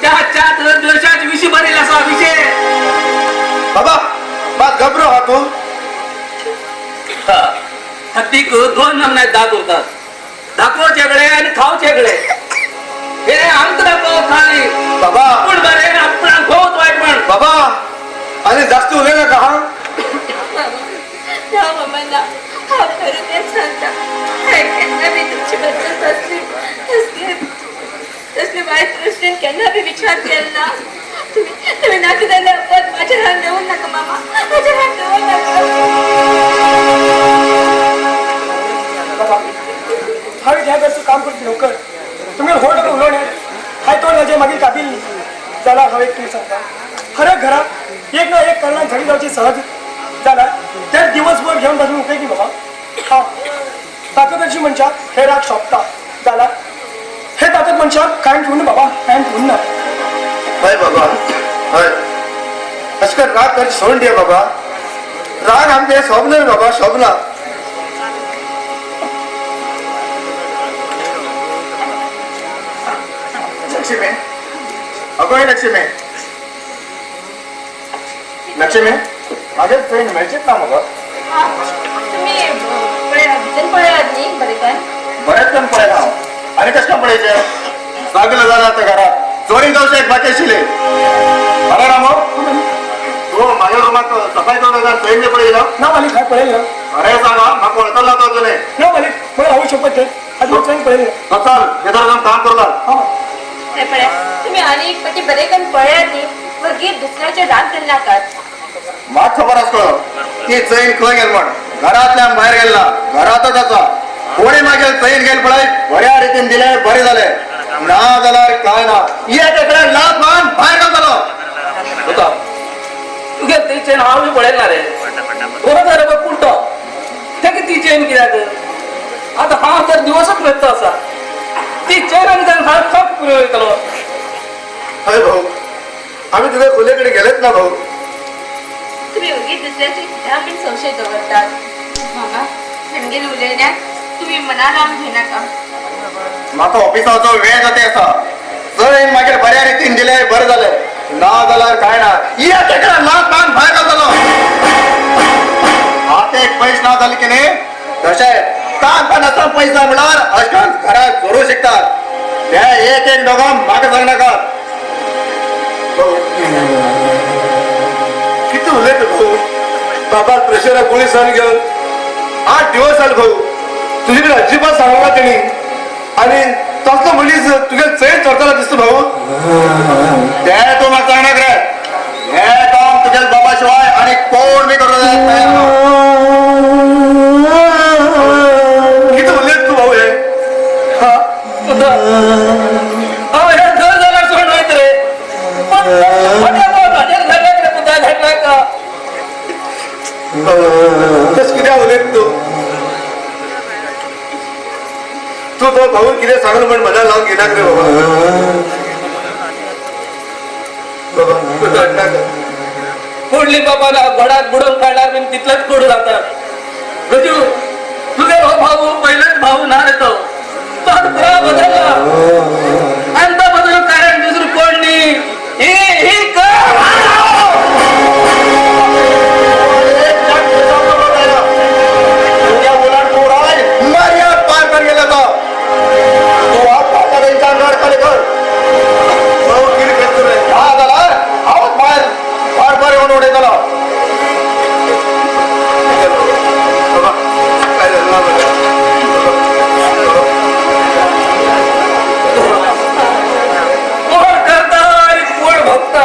त्या च्या द्वेषाची विषय भरेल असा विषय. बाबा बा घबरो हा तू. हत्तीक 2 नमनात दात उरतात. दाखव चेगळे आणि खाव चेगळे. हे आमचं दाखव खाली बाबा आपण बरे आपण बहुत वाईट पण बाबा. आणि जास्त उलय नका हा. ना मामा ना हांव खरें तेंच सांगता. हांवें केन्ना बी तुमचे बद्दल तसली तसली तसली वायट दृश्टीन केन्ना बी विचार केलो ना. तुम्ही तुम्ही नाका जाल्यार अपवाद म्हाजेर हात दवरू नाका मामा म्हाजेर हात दवरू नाका. बाबा हांवें ह्या घरचं काम करता लवकर तुमी होड उलोवणें हाय तोंड घालचें मागीर काबील जाल्यार हांव एक तुमी सांगता. हर घरात एक ना एक कारणान झगडी जावची सहज जाल्यार ते दिवसभर घेवन बसून उपयोगी बाबा. हा ताकद अशी मनशाक हे राग सोंपता जाल्यार हे ताकद मनशाक कांय ठेवून बाबा कांय ठेवून ना. हय बाबा हय अशें कर राग कर सोडून दे बाबा. राग आमचे शोभना बाबा शोभना. लक्ष्मी अगो लक्ष्मी लक्ष्मी मागीर चैन मेळचीच ना मगो. तुम्ही भितर पळयात न्ही बरें करून. बरेंच करून पळयला हांव. आनी कशें करून पळयचें? सगळें जालां आतां घरात. चोरी जावचें एक बाकी आशिल्लें. अरे रामो तूं म्हाज्या रुमाक सफाई करून चैन बी पळयलो ना मालिक, हांवें पळयलें ना. अरे सांग म्हाका वळखला तो अजून. ना मालिक, मला हांव शपथ घे आजून चैन पळयलें. चल भितर वचून काम करूं लाग. हें पळया तुम्ही आनी एक फावटी बरें करून पळयात न्ही, मागीर दुसऱ्याचेर राग करनाकात. म्हाका खबर आसलो ती चैन खंय गेल म्हण. घरांतल्यान भायर गेल्ला, घरांतच आसा. कोणी मागीर चैन गेल पळय बऱ्या रितीन दिले बरें जालें, ना जाल्यार काय ना. एक एकल्यान लात मारून भायर घालतलो. तुगे ती चेन हांव बी पळयला रे. बरो जालो पळय पुरतो तेका ती चेन कित्याक? आतां हांव तर दिवसच मेत्तो आसा ती चेन आनी जावन हांव खप पुरो वयतलो. हय भाऊ, आमी तुगे खोले कडेन गेलेच ना भाऊ. तुम्ही ओगीच दुसऱ्याचे कित्याक बीन संशय दवरतात. मामा हेमगेले उलयण्याक तुम्ही मना लावन घेनाका. म्हाका ऑफिसाचो वेळ जाता आसा. चैन मागीर बऱ्या रितीन दिले बरें जालें, ना जाल्यार काय ना. एक एकल्यान लात मारून भायर घालतलो. आतां एक पयस ना जाले की न्ही तशें तांकां नासतना पयस जाय म्हणल्यार अशें करून घरात चोरूं शकतात. ते एक एक दोगां म्हाका सांगनाका. कितें उलयता भाऊ? बाबा प्रेशराक गुळी सर घेवन 8 दिवस जाले भाऊ. तुजे कडेन अजिबात सांगना तेणी. आनी तसलो मनीस तुगे चैन चोरतालो दिसता भाऊ. ते तूं म्हाका सांगनाक रे. हें काम तुगे बाबा शिवाय आनी कोण बी करूंक तयार ना. कितें उलयता तूं भाऊ हें? हांव हें घर जाल्यार सोडून वयता रे. तशें कित्याक उलयता तूं? तूं तो भाऊन कितें सांगलें म्हण मना लावन घेनाक रे बाबा. बाबा तूं रडनाका. फोडली बाबा ना घोडाक बुडोवन काडल्यार बीन तितलेच कोडू जाता. गजू तुगे हो भाऊ पयलेच भाऊ ना रे तो. तो आतां पुराय बदलला आनी तो बदलूंक कारण दुसरो कोण न्ही, ही ही कर. तुज्या मुलान पुराय मर्याद पार कर गेला तो. तूं आतां तेंच्या अंगार खाली कर. भाऊ कितें करता रे? ना जाल्यार हांवच भायर भायर बरें येवन उडयतलो. बाबा काय जालें ना बाबा? कोण करता आनी कोण भोगता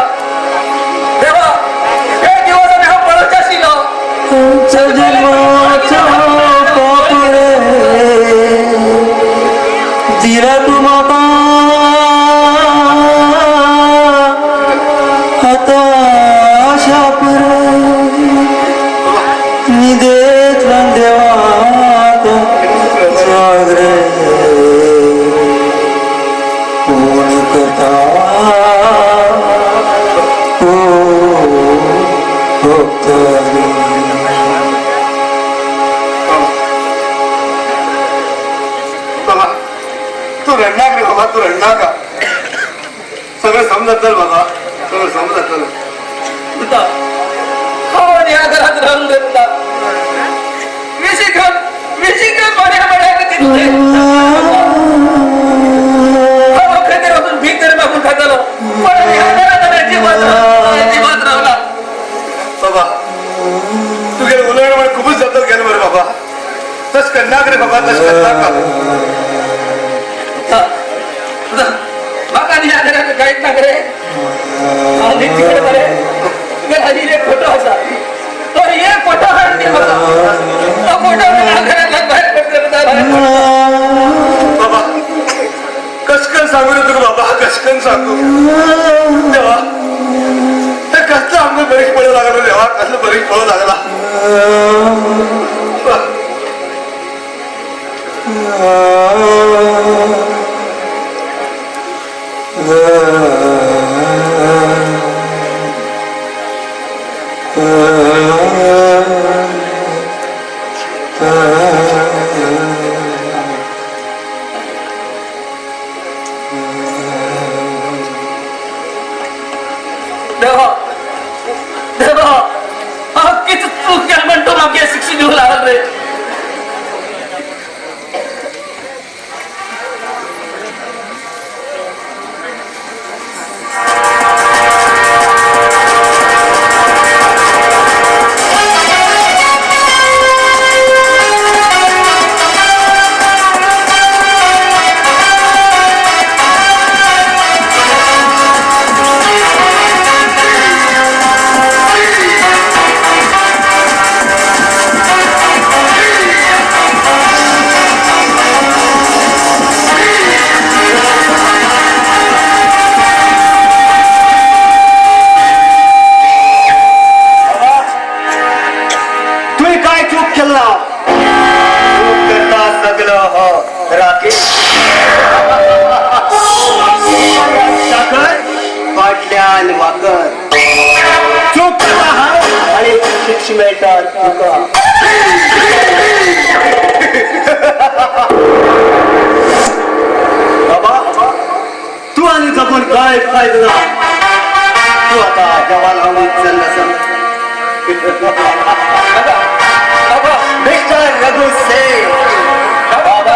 देवा हे दिवस आनी हांव पळोवचें आशिल्लो. पाप रे दिला तू म्हाका आतां शाप रे निदेंतल्यान देवाक जाग रे. कोण करता कोण भोगता रे. बाबा तूं रडनाक रे बाबा, तूं रडनाका. सगळें समजतलें बाबा, सगळें समजतलें. पुता हांव आनी ह्या घरांत रावूंक घेता. विशी घेवन विशी घेवन बऱ्या बऱ्याक दिसलें. हांव खंय तरी वचून भीक तरी मागून खातलो, पण ह्या घरांत आनी अजिबात रावला. बाबा तुगेलें उलोवणें म्हण खुबूच जातो गेलें मरे बाबा. तशें करनाक रे बाबा, तशें करनाका. म्हाका आनी ह्या घरांत कांयच नाका रे. हांव न्ही तिकडे मरे तुगे लागीं एक फोटो आसा, तो एक फोटो हाडून दी म्हाका. तो फोटो ह्या घरांतल्यान भायर पडटा भायर पडटा. बाबा कशें करून सांगू रे तुका बाबा, कशें करून सांगू देवा? ते कसलो आमकां बरीच पळोवंक लागलो देवा, कसलो बरीच पळोवंक लागला. देवा देवा, हांव कितें चूक केली म्हण तूं म्हाका शिक्षा दिवंक लागल रे? बाबा, तू आणि जपून काय फायदा ना, तू आता जवाला चल. मिस्टर रघु सेठ, बाबा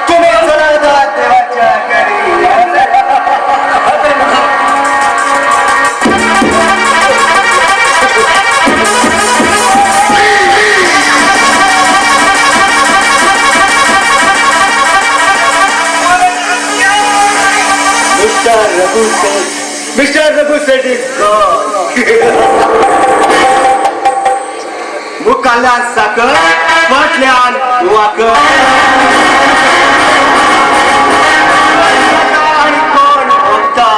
तुम्ही चला देवाच्या घरी. Mister Raghu Seth, mister Raghu Seth is gone. मुखाला साखर, फाटल्यान वाकर. आणि कोण भोगता?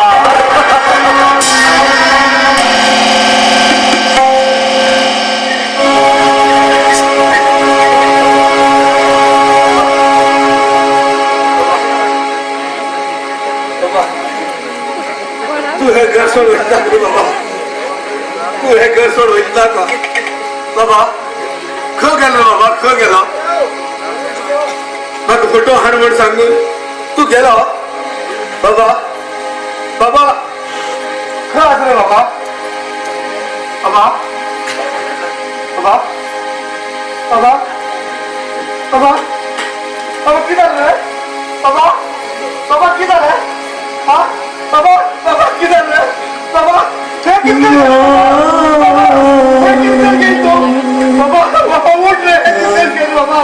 तू हे घर सोड वयता रे बाबा, तू हे घर सोड वयता का बाबा? ख गेलो बाबा, ख गेलो. म्हाका फोटो हाड म्हण सांगून तू गेलो बाबा. बाबा ख आसा रे बाबा? बाबा बाबा बाबा बाबा बाबा कितें जालें रे बाबा? बाबा कितें जालें? हा बाबा, बाबा कितें जालें बाबा? हें कितें जालें बाबा? हें कितें जालें तूं बाबा? बाबा उठ रे, हें कितें जालें बाबा?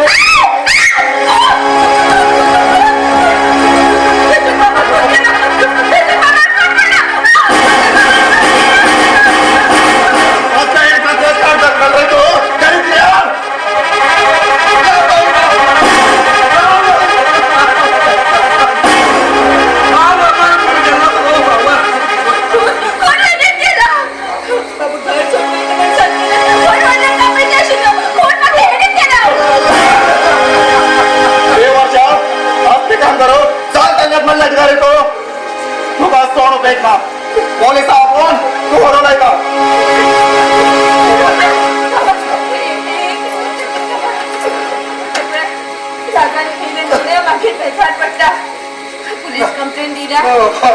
पुलीस कंप्लेंट दिल्या,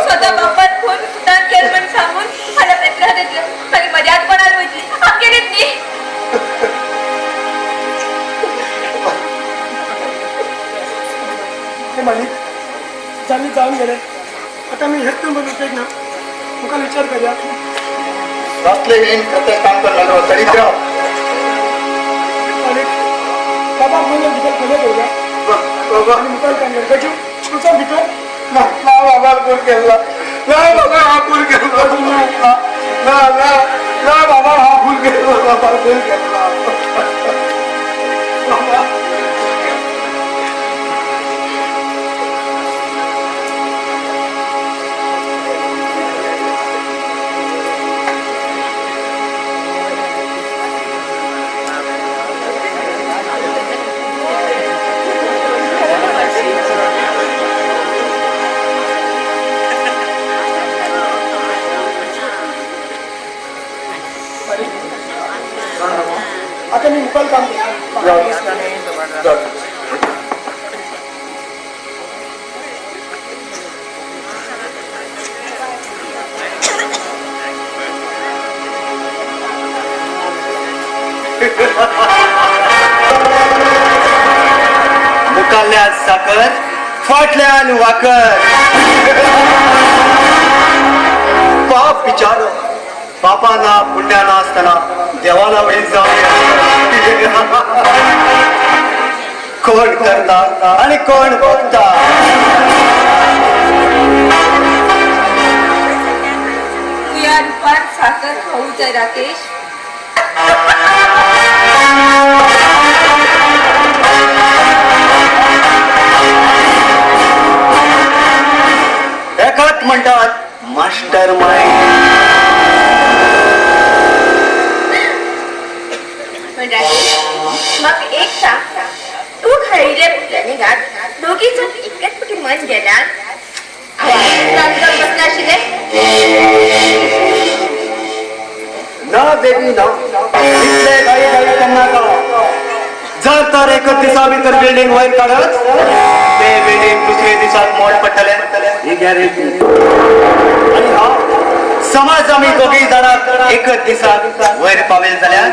स्वतः बापान फोन सुतान केलं म्हण सांगून मला पेपरात येतलं. मागीर मर्याद कोणाला वयतली, आमगेलीच न्ही. हे मालिक, जामी जाऊन गेले, आता मी हेच नंबर उपयोग ना, मुखार विचार करूया. काम करणार दरिद्र मालिक, बाबा म्हणून भितर खोले दवरया बाबा. आनी मुखार काम करपाचें तुजो भितर ना ना बाबा, पूर केला ना बाबा, हा पूर केला ना ना ना ना बाबा, हा पूर केला बाबा, पूर केला बाबा. आता मी मुखार काम करता. मुखाल्ल्यान साकर फाटल्यान वाकर. पाप बिचारो पापा ना पुण्या ना आसतना देवाला वळी जावं कोण करता आणि कोण बघता. तुया रुपान साकर खाऊ जाय राकेश. एकाच म्हणतात मास्टर माइंड. पण राकेश म्हाका एक सांग, तूं खायिल्ल्या प्लॅनिंगात दोगी जण एकच फावटी मन गेल्यान बसनाशिल्लें? ना बेबी ना, इतले घाई घाई करनाका. जर तर एकच दिसा भितर बिल्डिंग वयर काडत ते बिल्डिंग दुसरे दिसाक मोड पडटले ही गॅरंटी. आनी हा समज आमी दोगी जाणां एकच दिसाक वयर पावेल जाल्यार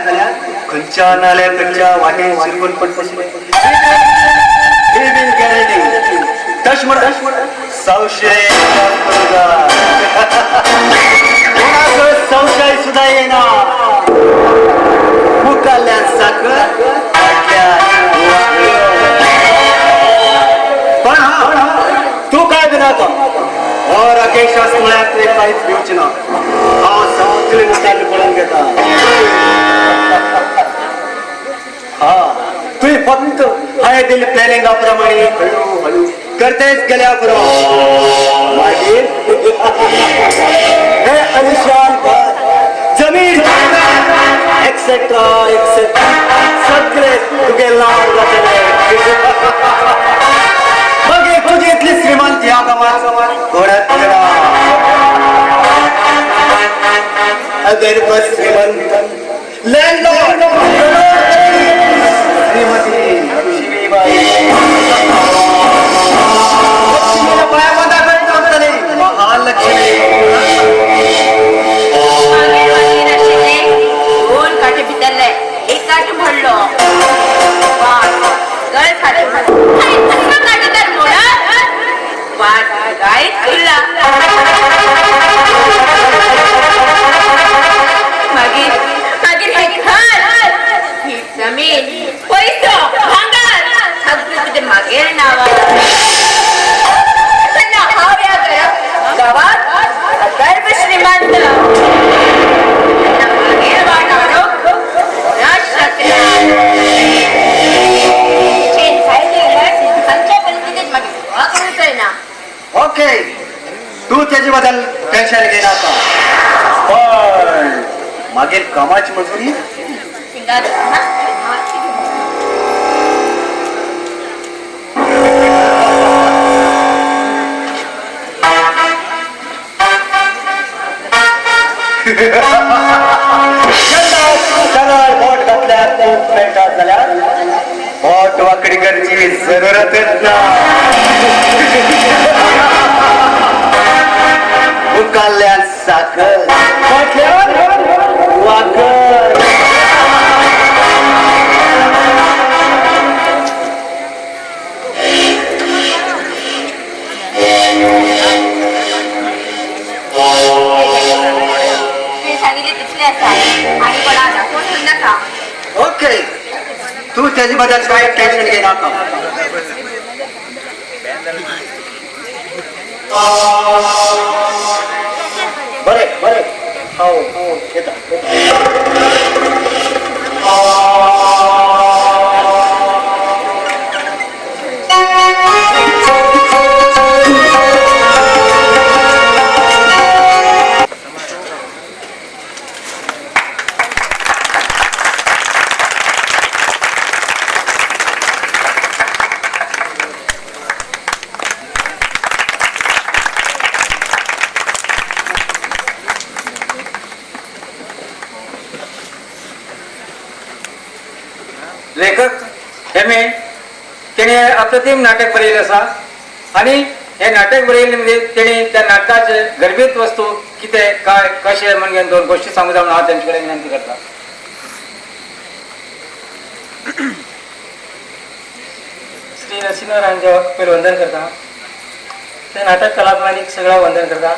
खंयच्या नाल्यार खंयच्या वाटेन शिरकून पडटले ही बीन गॅरंटी. तश म्हण संशय कोणाक संशय सुद्धा येना. मुखाल्ल्यान साकर फाटल्यान. पण हा तूं काय भिनाका, हो राकेश आसा म्हळ्यार तुवें कांयच भिवचें ना. हांव सगळे मुखार पळोवन घेता. हा तुवें फक्त हांवें दिल्ले प्लॅनिंगा प्रमाणे हळू हळू करतेच गेल्या पुरो. मागीर हे अलिशान घर जमीन एक्सेट्रा एक्सेट्रा सगळे तुगे नांवार जातले. मागीर तुजी इतली श्रीमंत ह्या गांवात कोणच ना. अगर बस श्रीमंत लँडलॉर्ड श्रीमती लक्ष्मीबाई महालक्ष्मी. मागीर मागीर आशिल्ले दोन काटे भितरले एक काट मोडलो वाट गळ झाले आनी दुसरो कांटो तर मोडत वाट गायत उरला. मागीर मागीर हें घर ही जमीन पयसो भांगर सगळें तुजें मागेर नांवार. तेन्ना हांव ह्या घरात गांवात गर्भ श्रीमंत. तेन्ना मागीर वाट हाडूंक कोणाच शकना. खंयच्या परिस्थितीत मागीर करूंक जायना. ओके तू त्याचे बद्दल टेन्शन घेनाका. पण मागीर कामाची मजुरी थिंगा सरळ बोट घातल्यार तूप मेळटा जाल्यार बोट वांकडी करची जरुरतच ना. मुखाल्ल्यान साकर फाटल्यान वाकर. तुवें सांगिल्लें तितलें आसा आनी कोणाक दाखोवन नाका. ओके तू त्याचे बद्दल काय टेन्शन घेनाका. बरे बरे हो येता. लेखक हेमे तेणे अप्रतिम नाटक बरयलें आसा आनी हे नाटक बरयलें म्हणजे तेणे त्या नाटकाचे गर्भीत वस्तू कितें काय कशें म्हण दोन गोश्टी सांगू जाय म्हणून हांव तेंचे कडेन विनंती करता. श्री श्री नरसिंह रांजावर पयलीं वंदन करता. ते नाटक कलाकारांनी सगळ्या वंदन करता.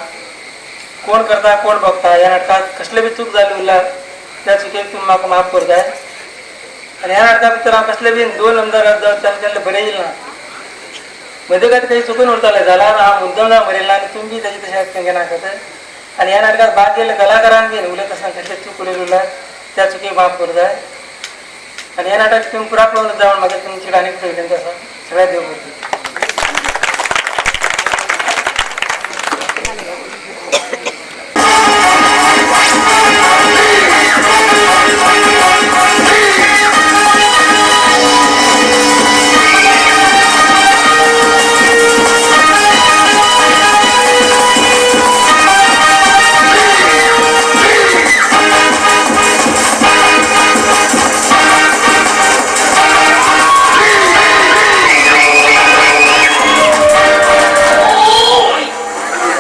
कोण करता कोण बघता ह्या नाटकात कसले बी चूक जाली उरल्यार त्या चुकेक तुमी म्हाका माफ करताय. आनी ह्या नाटका भितर हांव कसले बी दोन आमदार जावन केन्ना बरें येयल ना, मदीं काय काही चुकून उरतालें जाल्यार हांव मुद्दम जावन बरयला आनी तुमी बी ताजे तशें एक्टिंग घेनाकात. आनी ह्या नाटकात भाग घेयल्ले कलाकारांक बीन उलयत आसतना कसले चूक उलयली उरल्यार त्या चुकेक माफ करताय. आनी ह्या नाटक तुमी पुरा पळोवन जावन म्हाका तुमचे आनीक विनंती आसा. सगळ्या देव करता.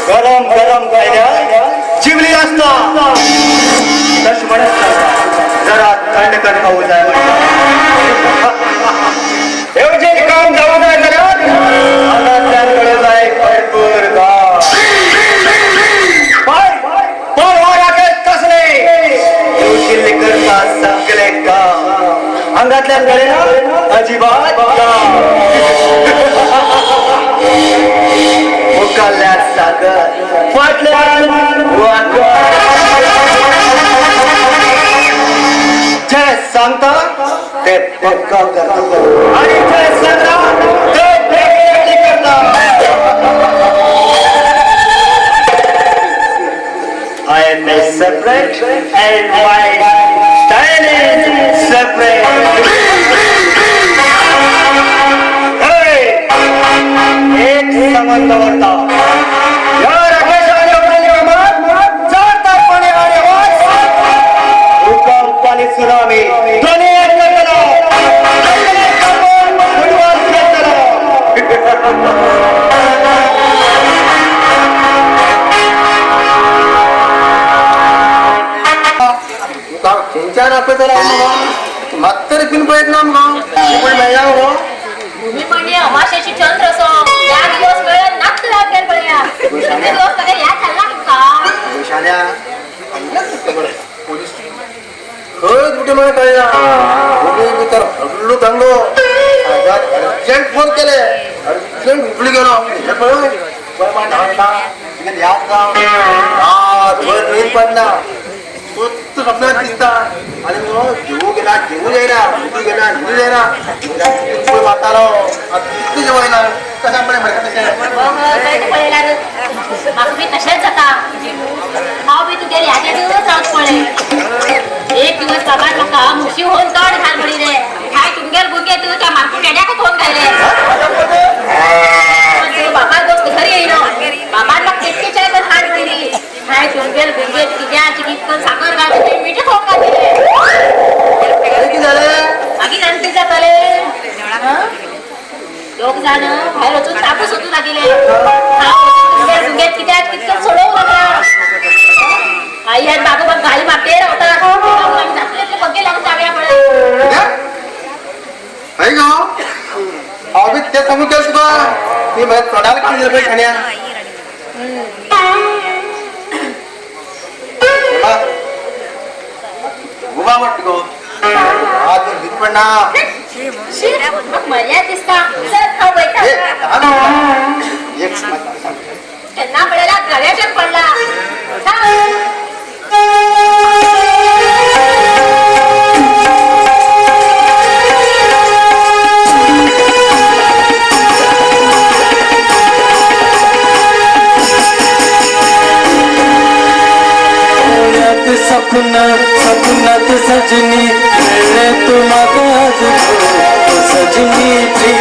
गरम गरम जिवली असता दुश्मन जरा थंड कर खाऊ जाय. जे काम जाऊ जाय जाल्यार आंगांतल्यान कळो जाय भरपूर गाव. पण पण हो राकेश कसले येवशिल्ले करता सगळे काम आंगांतल्यान कळे ना अजिबात काम. मुखाल्यार सागर फाटल्यान वागर जे सांगता ते पक्का करता आणि जे सांगता ते डेफिनेटली करता. I am a separate and my style is separate. Hey! एक संबंध दवरता या राकेशाने आपल्याला जोरदारपणे आणि आवाज भूकंप आणि सुनामी दोन्ही एक करतलो. फुटबॉल खेळतलो. तुका खंयच्यान आपयतलो हांव मगो मात तरी पिन पळयत ना मगो पूण मेळना मगो. भूमी म्हणजे अमाशेची चंद्र असो ह्या दिवस मेळ्ळो नाच लागेल पळया दिवस सगळे ह्या चालला तुमका गोशाल्या पोलीस खंय दुटी मला कळना. भूमी भितर व्हडलो दंगो अर्जंट फोन केले अर्जंट हुबळी गेलो. हे पळय पळय धांवता तुगे याद जाव रातभर न्हीद पडना स्वस्त सपनात दिसता आनी मगो जेवू गेला जेवू जायना न्हिदू गेला न्हिदू जायना पळय मारतालो कितलें जेवयना कशें पळय मरे तशें पळयल्यार म्हाका बी तशेंच जाता. हांव बी तुगेर ह्या दिवस रावत पळय. एक दिवस बाबान म्हाका मुशी होवन तोंड घाल म्हणिल्लें. काय तुमगेर भुरगे तूं त्या मारपूण डेड्याक फोन घायले. बाबा दोस्त घरी येयलो. बाबान म्हाका कितके च्याय करून हाड दिली. काय तुमगेर भुरगे कित्याची कितकन साकर घालून मिठें खावंक घातिल्लें. कितें जालें मागीर आनी कितें जातालें दोग जाण भायर वचून तापू सोदूं लागिल्ले. हांव तुमगेर भुरगे कित्याक कितकन सोडोवंक लागला. आई आनी बाबा म्हाका गाली मारते रावता. आमी जातले तितले बग्गे लागून जावया पळय. हय गो हांव बी तें सांगूंक गेलो तुका ती म्हज्या तोंडार काडून दिलें पळय खाण्या. उबा वाटत गो आज न्हीद पडना. म्हाका मर्याद दिसता. चल हांव वयता. एक केन्ना पळयला गळ्याचेर पडला. सपना सपनात सजनी मेरे तुम आवाज तो सजनी थी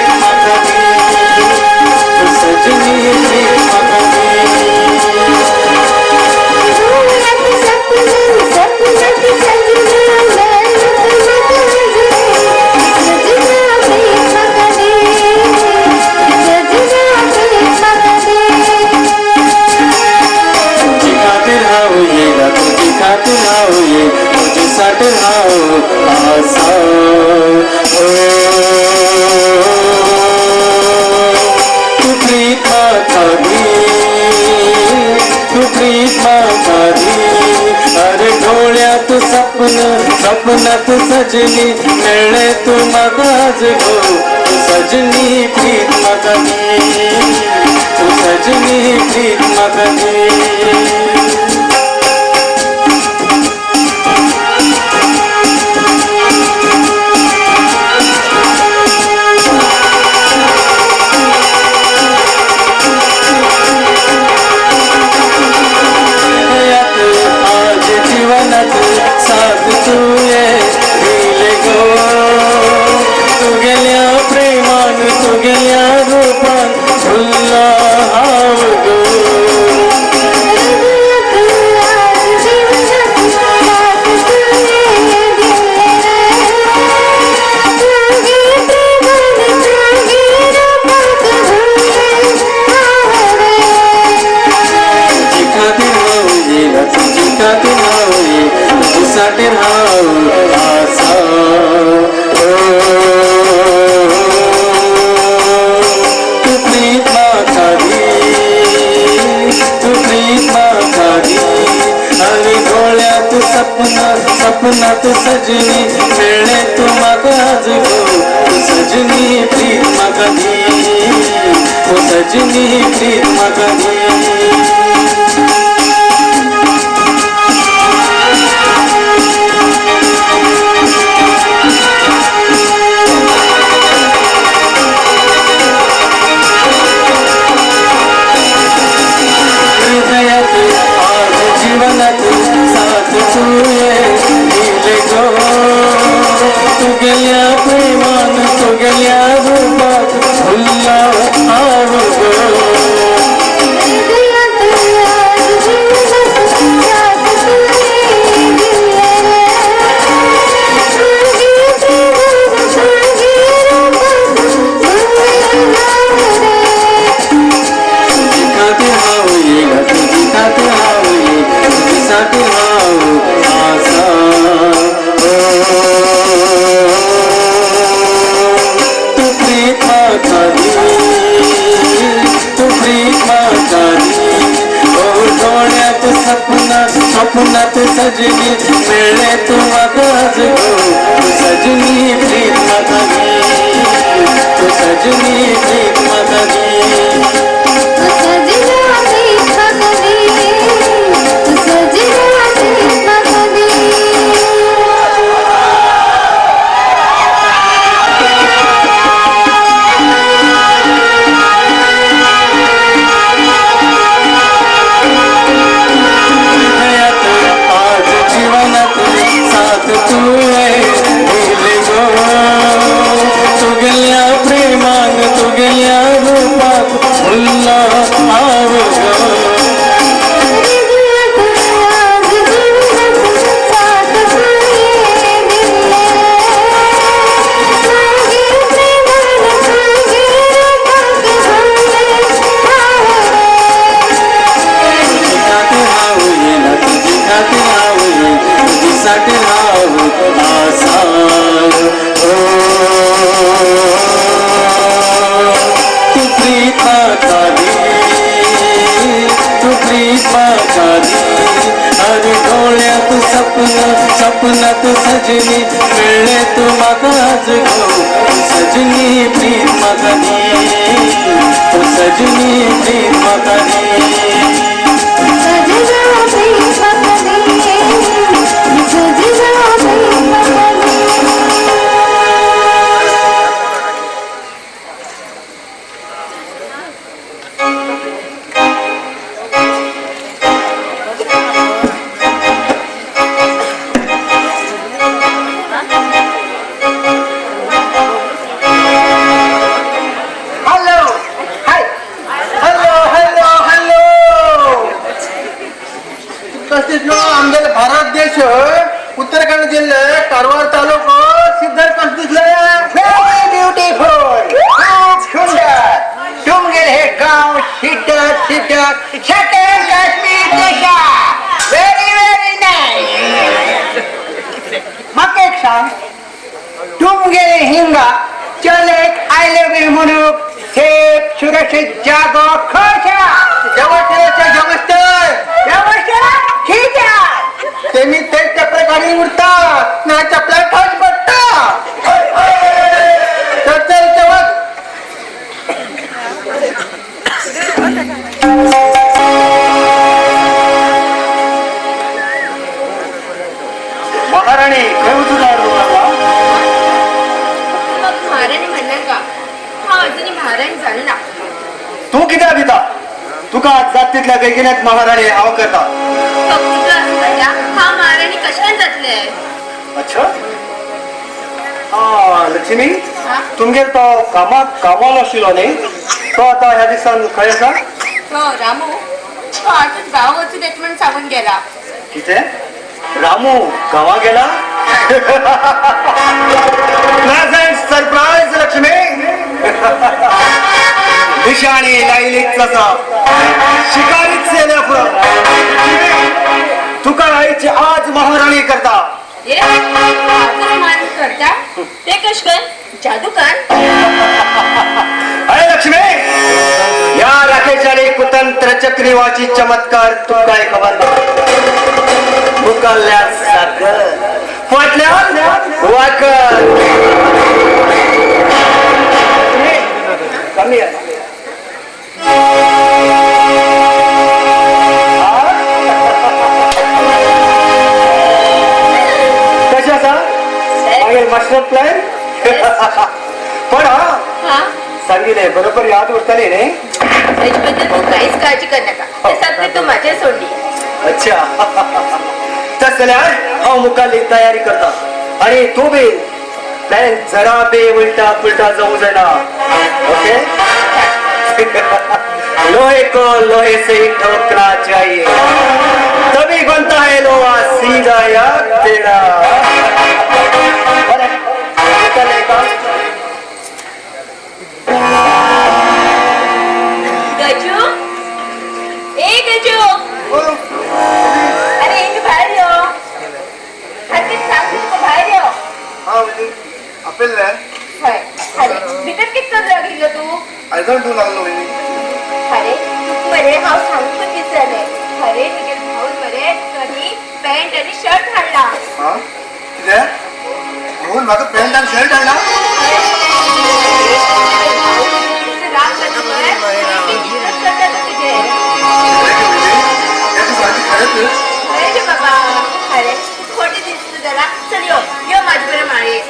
तो सजनी थी. तुझी खातिर हांव येयला तुझी खातिर हांव ये तुझे साठी हांव आसा. सपनात सजनी मेळ्ळे तूं म्हाका आज गो तूं सजनी प्रीत म्हाका दी तूं सजनी प्रीत म्हाका दी. आज जीवनात साथ तुवें दिले गो तुगेल्या प्रेमान तुगेल्या रूपान फुल्लो हांव गो. तुजी खातीर हांव येयला तुजी खातीर हांव येयला तुज्यासाठी हांव आसा. तूं प्रीत म्हाका दी तूं प्रीत म्हाका दी आनी दोळ्यांत सपना सपनात सजनी मेळ्ळे तूं म्हाका आज गो तूं सजनी प्रीत म्हाका दी तूं सजनी प्रीत म्हाका दी. हृदयात आज जीवनात साथ तुवें दिले गो तुगेल्या प्रेमान तुगेल्या रूपात फुल्लो हांव गो. तुजी खातीर हांव येयला तुजी खातीर हांव येयला तुज्यासाठी हांव आसा. तूं प्रीत म्हाका दी तूं प्रीत म्हाका दी ओ दोळ्यांत सपना सपनात सजनी मेळ्ळे तूं म्हाका आज गो तूं सजनी प्रीत म्हाका दी तूं सजनी प्रीत म्हाका दी. हृदयात आज जीवनात साथ तुवें दिले गो तुगेल्या प्रेमान तुगेल्या रूपात फुल्लो हांव गो. तुजी खातीर हांव येयला तुजी खातीर हांव येयला तुज्यासाठी हांव आसा. तूं प्रीत म्हाका दी तूं प्रीत म्हाका दी आनी दोळ्यांत सपना सपनात सजनी मेळ्ळे तूं म्हाका आज गो तूं सजनी प्रीत म्हाका दी तूं सजनी प्रीत म्हाका दी. Hello hi hello hello hello. तसेच ना आमच्या भारत देश उत्तराखंड जिल्हे कारवार तालुको सिद्धार्थ कसं दिसलं. व्हेरी ब्युटिफुल, खूप सुंदर. तुमगेले हे गाव सीटर सीटर सेकंड काश्मीर देशा. Very very nice. म्हाका एक सांग, तुमगेले हिंगा चलेक I love you म्हणूक सेफ सुरक्षित जागो खंय आसा? देवस्थान देवस्थान ठीक आहे. तेमी तेच त्या प्रकारे उरतात. तुका जातीतल्या बेगिनच महाराणी हांव करता. फक्त आसता हांव महाराणी कशें जातले? अच्छा हा लक्ष्मी, तुमगेर तो कामाक कामाल आशिल्लो न्ही, तो आतां ह्या दिसान खंय आसा? हो रामू, तो आतांच गांव वचून येत म्हण सांगून गेला. कितें? रामू गांवा गेला? Present surprise Lakshmi. निशाणी लायलीच आसा, शिकारीच येयल्या फुडें. तुका आईची आज महाराणी करता. मान करता ते कश कर जादू कर. अरे लक्ष्मी, या राकेशाने कुतंत्र चक्रीवाची चमत्कार तुकाय खबर ना. मुकल्या साखर फाटल्या वाकर. कमी आहे. कशी आसा मागीर मास्टर प्लॅन? पण हा सांगितले बरोबर याद उरतली न्ही? त्याच्याबद्दल तू काहीच काळजी कर नका, ते सगळे तू माझे सोडली. अच्छा, तस जाल्यार हांव मुखारली तयारी करता आणि तूं बी प्लॅन जरा बी उलटा पुलटा जावंक जायना. ओके? लोहे को लोहे से ही ठोकना चाहिए, तभी बनता है लोहा सीधा या टेढ़ा. गजू, ए गजू, अरे एक भायर यो. सारकें सांगता तुका भायर यो. हा आपल्याला हय. अरे भितर कितें करूं लागिल्लो तूं? आयदन तूं लागलो वयनी. अरे तुका मरे हांव सांगून विसरलें. अरे तुगे भाऊन मरे तुका पॅन्ट आनी शर्ट हाडला. हा कितें? भाऊन म्हाका पॅन्ट आनी शर्ट हाडला? राग जाता पळय, इज्जत करता तो तुजे. खरेंच? खरें रे बाबा. अरे खोटें दिसता जाल्यार चल यो यो म्हाजे बरें माळयेर.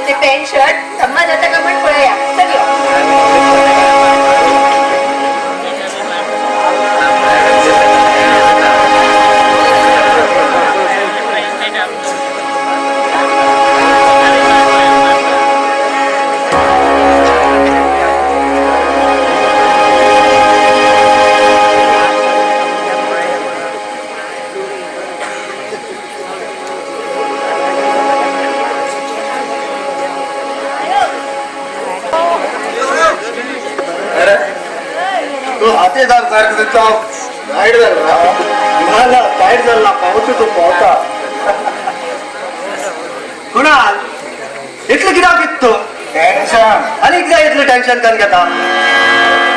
ते पॅन्ट शर्ट सम्मा जाता काय म्हण पळया. चल यो. टायट झाला ना, टायट झाला पावतो तो पावता. कुणाल इतलें कित्याक विकतो? टेन्शन. आनी कित्याक इतलें टेन्शन करून घेता?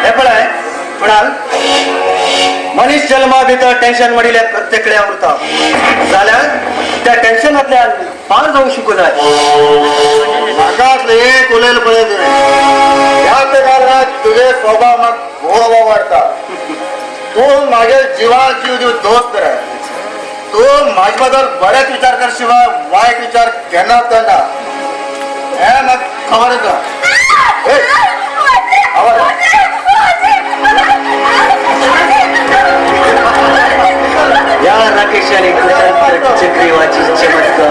हें पळय कुणाल, मनीस जल्मा भितर टेन्शन म्हणिल्लें प्रत्येक कडेन उरता, जाल्यार त्या टेन्शनांतल्यान पार जावंक शिकूं जाय. म्हाका एक उलयलें पळय तुवें, ह्या कारणान तुजे स्वभाव म्हाका खूब आवडटा. तूं म्हागे जिवाक जीव दिव दोस्त रे. तूं म्हाजे बद्दल बरेच विचार कर शिवाय वायट विचार केन्नाच करना, हें म्हाका खबर आसा. या राकेशाने कुतंत्र चक्रीवाची चमत्कार.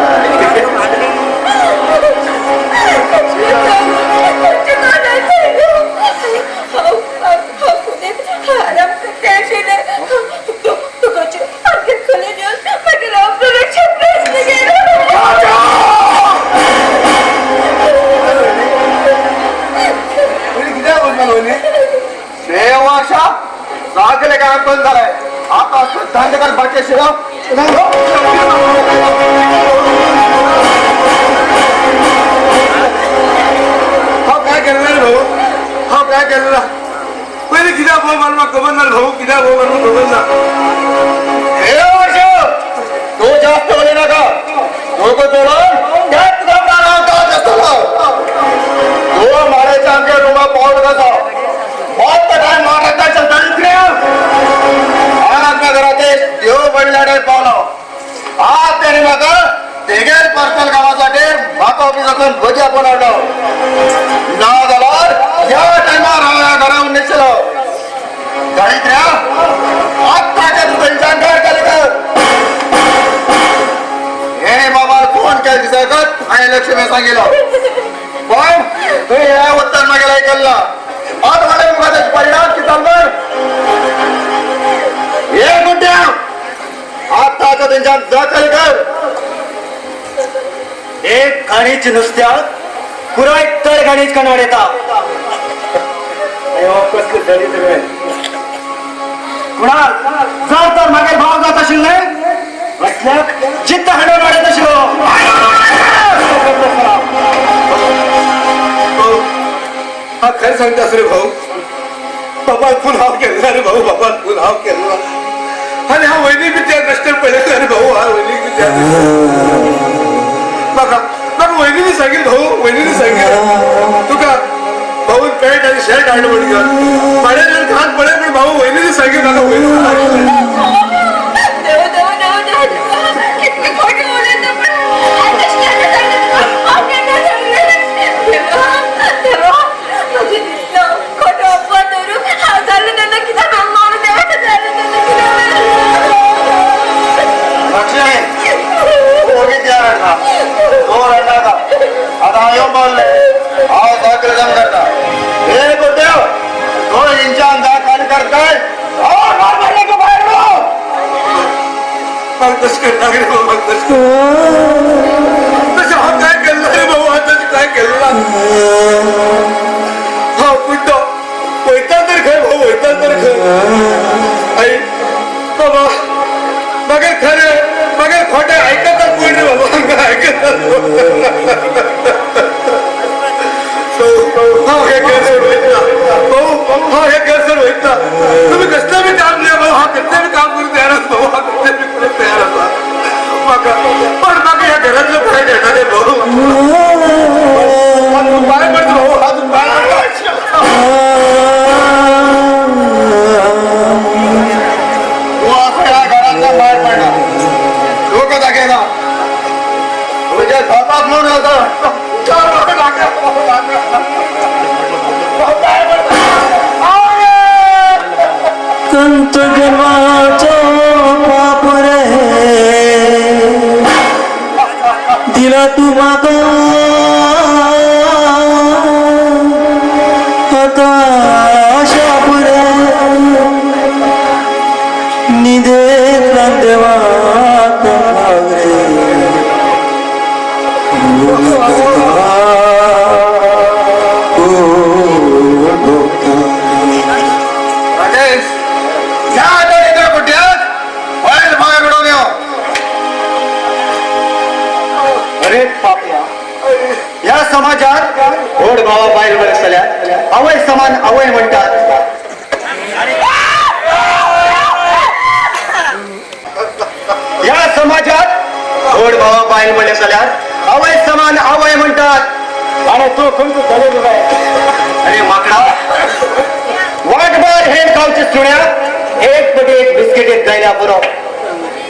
सगळे काय बंद झालाय आता धंदेकार बाकी हा काय करणार भाऊ? हा काय करणार? पहिले कित्याक भाऊ मला खबर ना भाऊ, कित्याक भाऊ मला खबर ना. हे वर्ष तो जास्त बोलू नका, डोकं तोडून त्याच तो मारायचा आमच्या रुमा पाऊल कसा काय मारायचा घरात देव वडिलाडे पावलो. आज त्याने म्हाका तेगेर पर्सनल कामासाठी म्हाका ऑफिसातून भजी आपण हाडलो ना जाल्यार ह्या टायमार हांव ह्या घरान निसलो. दारिद्र्या आत्ताच्या तुझं इंसान घर केलं कर हे बाबा फोन केला दिसत हांवें लक्ष्मी सांगितलं पण तुवें हें उत्तर मागीर आयकल्ला आतां म्हाज्या मुखार ताचे परिणाम कितें जालो हे गुड्ड्या आत्ताच्या तेंच्यान दखल कर. एक घाणीच नुसत्याक पुराय तर घाणीच कणवाड येता. कसले दलित रे कुणाल जर तर मागीर भाव जात आशिल्ले असल्याक जित्त हांडोवन वाडयत आशिल्लो. हा खरं सांगतास रे भाऊ, बाबा खून हाव केला रे भाऊ, बाबा खून हाव केला. आणि हा वहिनी बी त्या दृष्टीने पहिले रे भाऊ, हा वहिनी बी त्या बघा मग वहिनीने सांगितलं भाऊ, वहिनीने सांगितलं तुका भाऊ पॅन्ट आणि शर्ट आणलं म्हणून घेऊन पाण्यात घात पडेल, पण भाऊ वहिनीने सांगितलं बघा वहिनी. काय केलं रे भाऊ, आता काय केलं? हा कुठं वैता तर खर भाऊ, वैता तर खर. आई बाबा मगर खरं मगर खोटं ऐकतात कोण रे बाबा, ऐकतात. हा हे गैरसोड होईल ना भाऊ, हा हे गैरसोड होईल ना. तुम्ही कसलं बी काम द्या भाऊ, हा कसलं बी काम करून तयार असतो भाऊ, हा कसलं बी करून तयार असा. पण माका ह्या घरातलं बाहेर येणार रे भाऊ, पाय पडतो भाऊ, हा तू पाय पडतो. तू असं ह्या घरातल्या बाहेर पडणार डोकं दाखयना तुझ्या स्वतःच म्हणून होतं. संत जन्माचो पाप रे दिला तू माका आता शाप रे निदेतला देवा रे राजेश ह्या दरिद्र कुठ्यात बैल बाहेर उडवून येऊ. अरे पाप्या, या समाजात गोड भावा बायल बरसल्या आवय समान आवय म्हणतात. या समाजात गोड भावा बायल म्हणले जाल्यार आवय समान आवय म्हणतात. आणि तो खंयचो दलित आहे? अरे माकडा, वाटभर हेण खावचे सुण्या एक पटी एक बिस्किट एक गायल्या पुरो.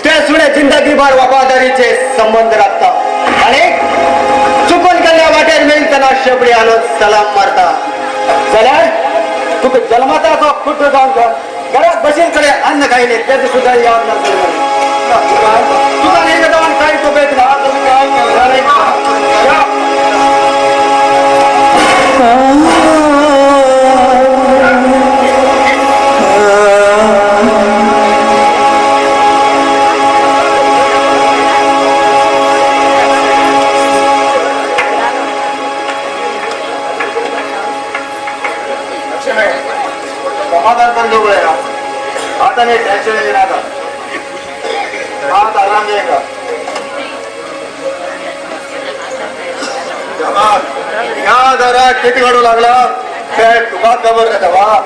त्या सुण्या जिंदगीभर वफादारीचे संबंध राखता आणि चुकून केल्ल्या वाटेर मेळतना शेपडी हालून सलाम मारता. जाल्यार तुका जन्माता कुठं जावन घरात बशील कडे अन्न खायले तेच सुद्धा याद नासलें. तुका न्ही जावन काय तो ना. समाधान पण दोघं आता नाही टेन्शन नाही आता, आता आराम जाएगा. या जरा किती घडू लागला ते तुका खबर नाही वा.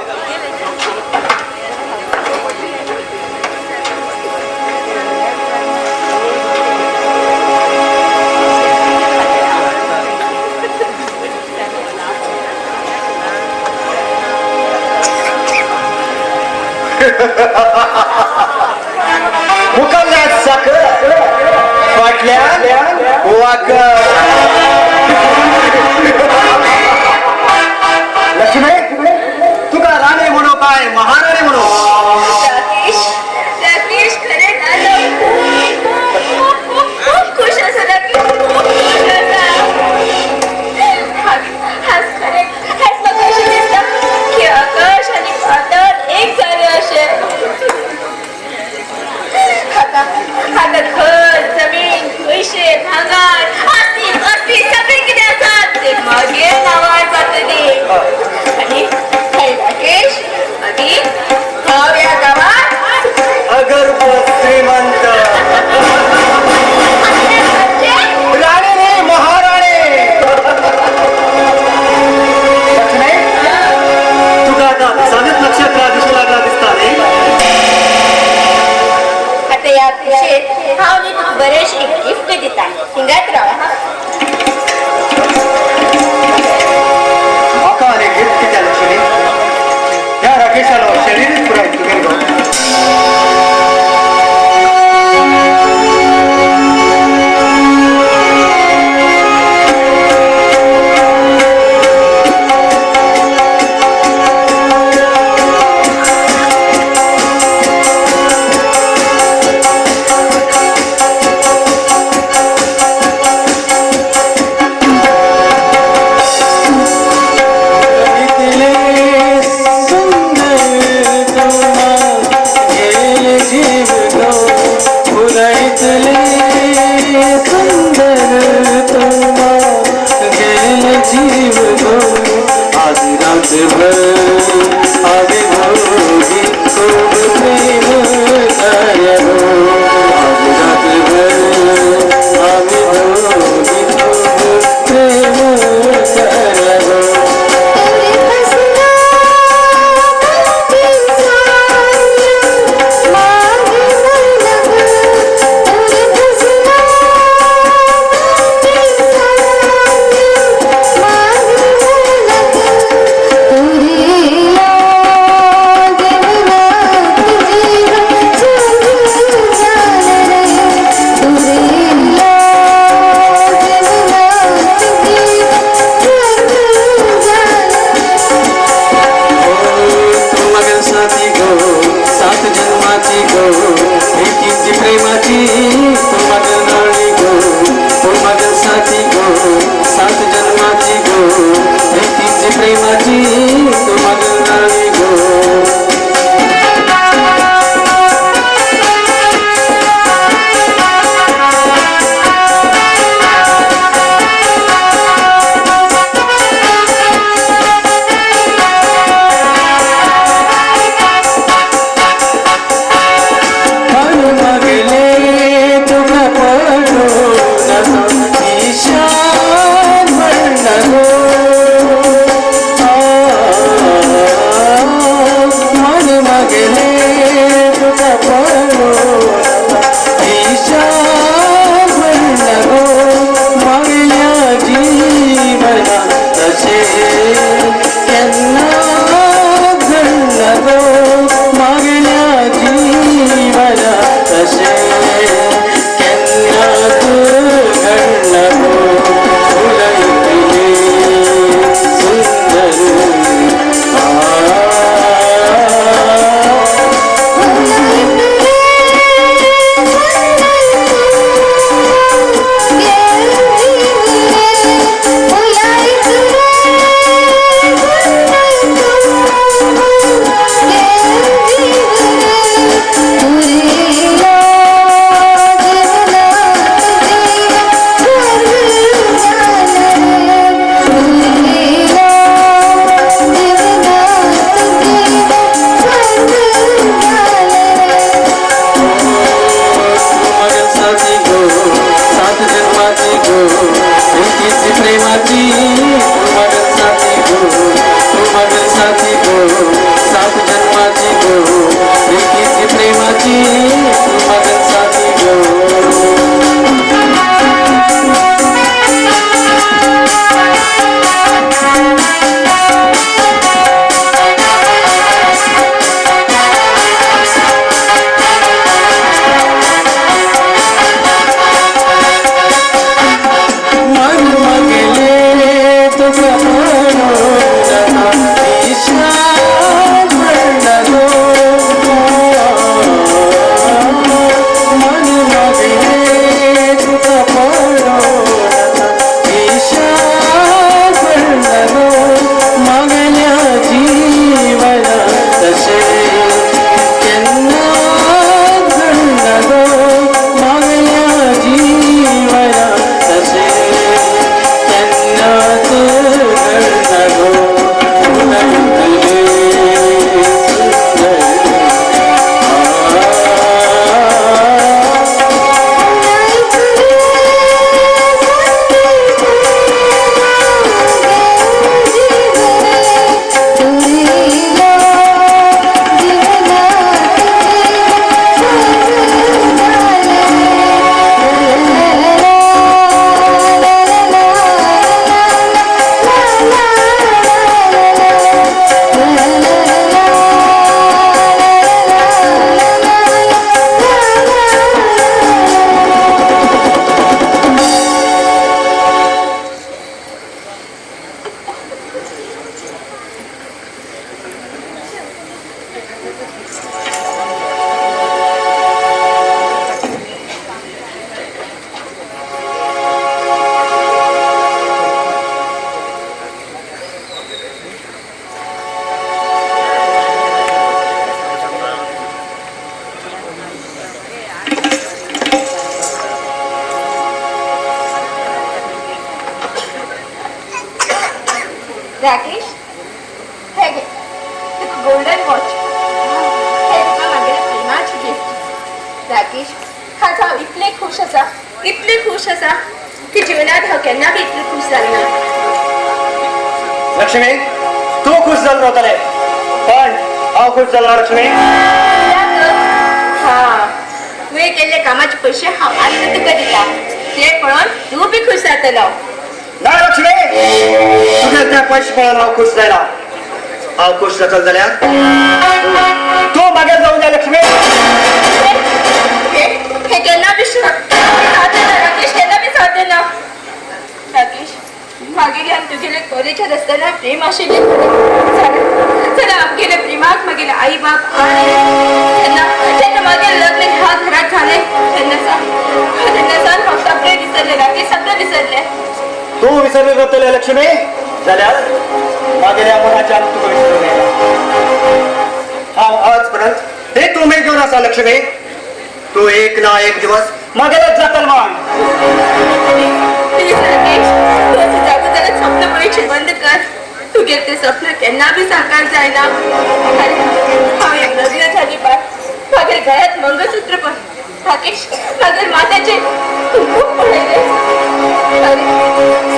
मुखाला साखर फाटल्यान वाकर. लक्ष्मी तुका राणी म्हणू काय महाराणी म्हणू राकेश, हे घे तुका गोल्डन वॉच. हे तुका म्हागेले प्रेमाचे गिफ्ट. राकेश, आज हांव इतलें खूश आसा, इतलें खूश आसा की जिवनात हांव केन्ना बी इतलें खूश जालें ना. लक्ष्मी, तूं खुश जावन रावतलें, पण हांव खुश जालो लक्ष्मी. हा, तुवें केल्ले कामाचे पयशे हांव आतां तुका दिता, ते पळोवन तूं बी खूश जातलो. ना लक्ष्मी, तुगे ते पयशे पळोवन हांव खुश जायना. हांव खुश जातलो जाल्यार तूं मागीर जावूं जाय लक्ष्मी. हे केन्ना बी साध्य ना राकेश, केन्ना बी साध्य ना. राकेश, मागीर आमी तुगेले कॉलेजांत आसतना प्रेम आशिल्लें जाल्यार आमगेले प्रेमाक मागेले आई बाप आनी तेन्ना तेन्ना मागीर लग्न ह्या घरात जालें तेन्ना सावन हांव सगळें विसरलें राकेश, सगळें विसरलें. तूं विसरलें जातलें लक्ष्मी, जाल्यार मागेल्या मनाच्यान तुका विसरूंक मेळना. हांव आज पर्यंत हे तूं मेळ घेवन आसा लक्ष्मी, तूं एक ना एक दिवस मागेलेच जातल म्हण. प्लीज राकेश, तूं अशें जाता जाल्यार स्वप्न पळोवचें बंद कर. तुगेलें तें स्वप्न केन्ना बी साकार जायना. हांव एक लग्न जाली बाय, मागीर गळ्यांत मंगळसूत्र पण राकेश, मागीर माथ्याचेर कुंकूम पळयलें.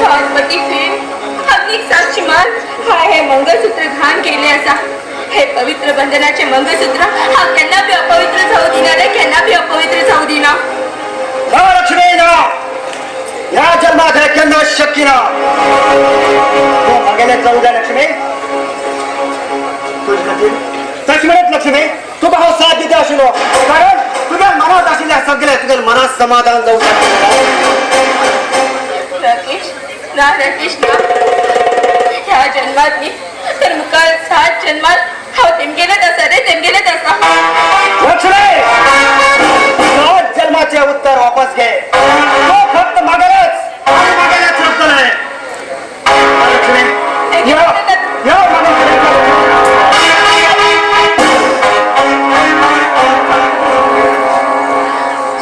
सात पटी फेर अग्नीक साक्षी मान हा हे मंगळसूत्र घाण केल्लें आसा. हे पवित्र बंधनाचे मंगळसूत्र हांव केन्ना बी अपवित्र जावं दिना रे, केन्ना बी अपवित्र जावं दिना. ना लक्ष्मी ना, ह्या जन्मात हे केन्ना शक्य ना. तूं मागेलें जावं जाय लक्ष्मी, तुजे खातीर तशें म्हणत लक्ष्मी तुका हांव साथ दिता आशिल्लो, कारण तुज्या मनांत आशिल्लें सगळें तुगेलें मनात समाधान जावं जाय. राकेश ना, राकेश ना, ह्या जन्मात न्ही तर मुखार 7 जन्मात हांव तेमगेलेच आसा रे, तेमगेलेच आसा. लक्ष्मी, 7 जन्माचे उत्तर वापस घे. तो फक्त मागेलेच आणि मागेलेच उरतलें. लक्ष्मी, यो मागेलेच.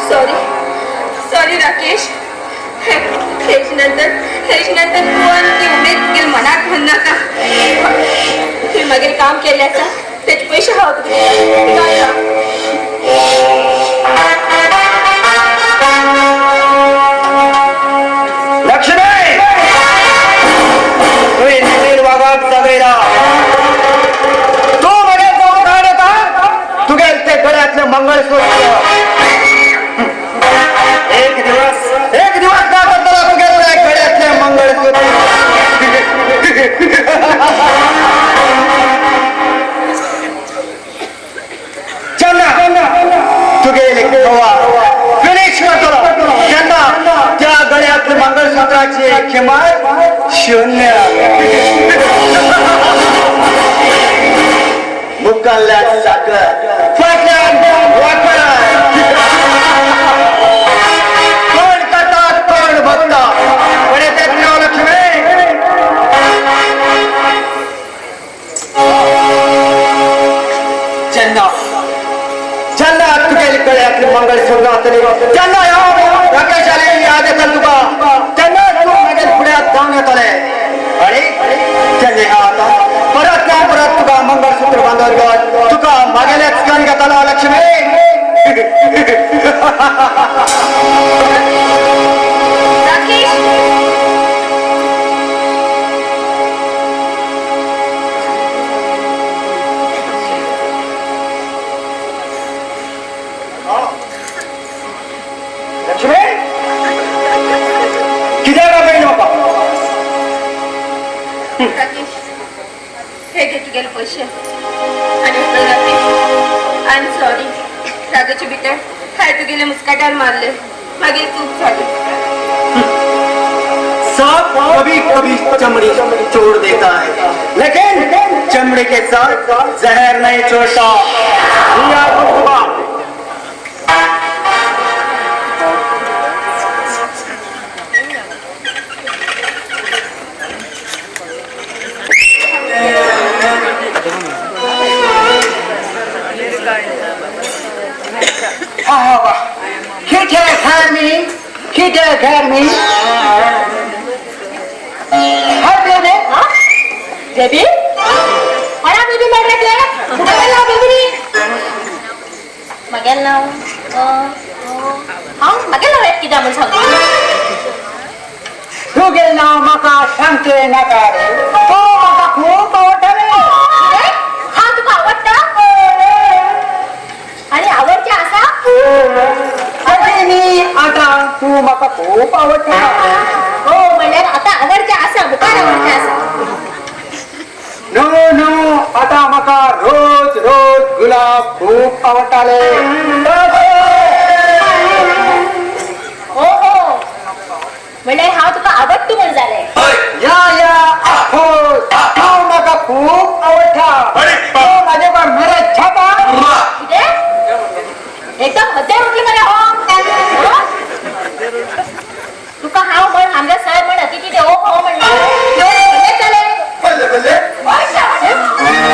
सॉरी सॉरी राकेश, हेच नंतर तूं आनी ती उमेद तुगेले मनाक घाल नाका. तुवें मागीर काम केल्लें आसा तेजे पयशे हांव तुका दिता. लक्ष्मी, तुवें नितीन वागाक जगयला. तूं मागीर जावन रावन येता तुगेलें ते गळ्यांतलें मंगळसूत्र. एक दिवस एक दिवस ना करतलो तुगेलें गळ्यांतलें मंगळसूत्र. जेन्ना तुगेली गोवा फिनिश करतलो तेन्ना त्या गळ्यांतल्या मंगळसूत्राची किंमत 0. मुखाल्ल्यान साखर, फाटल्यान वाकर. कोण करता कोण भोगता पण तेच नांव लक्ष्मी. जेन्ना जेन्ना तुगेले गळ्यांतलें मंगळसूत्र जातलें तेन्ना ह्या राकेशाली याद येतली तुका, तेन्ना तूं मागीर फुड्यांत धांवन येतलें आनी तेन्ना ह्या आतां परत ना परत तुका मंगळसूत्र बांदून घेवन तुका मागेलेच करून घेतलो लक्ष्मी. राकेश, लक्ष्मी, कित्याक आपयलें म्हाका? राकेश, हे घे तुगेले पयशे आनी राकेश, I am sorry. रागाचे भितर हांवें तुगेले मुस्काटार मारले, मागीर चूक जाली. सांप कभी कभी चमड़ी छोड़ देता है, लेकिन चमड़े के साथ जहर नहीं छोड़ता. खिटे घर में हर बेबी कोणा बेबी मेळ्ळें तुवें? म्हगेलें नांव बेबी न्ही. म्हगेलें नांव हांव म्हगेलें नांव कितें म्हूण सांगता. तुगेलें नांव म्हाका सांगचें नाका रे. तो म्हाका खूब आवडटा रे. कितें? हांव तुका आवडटा? आनी आवडचें आसा? तशें न्ही, आतां तूं म्हाका खूब आवडटा. हो म्हणल्यार आतां आवडचें आसा, मुखार आवडचें आसा. नो नो, आतां म्हाका रोज रोज गुलाब खूब आवडटाले. हो हो, म्हणल्यार हांव तुका आवडटा म्हूण जालें. या या ऑफकोर्स, हांव म्हाका खूब आवडटा. तो म्हाजे बार मॅरेज छापा. कितें? एकदम हद्दे उठली मरे हो. तुका हांव म्हण आमगे सर म्हण अतिथी देवो भव म्हणलें जालें.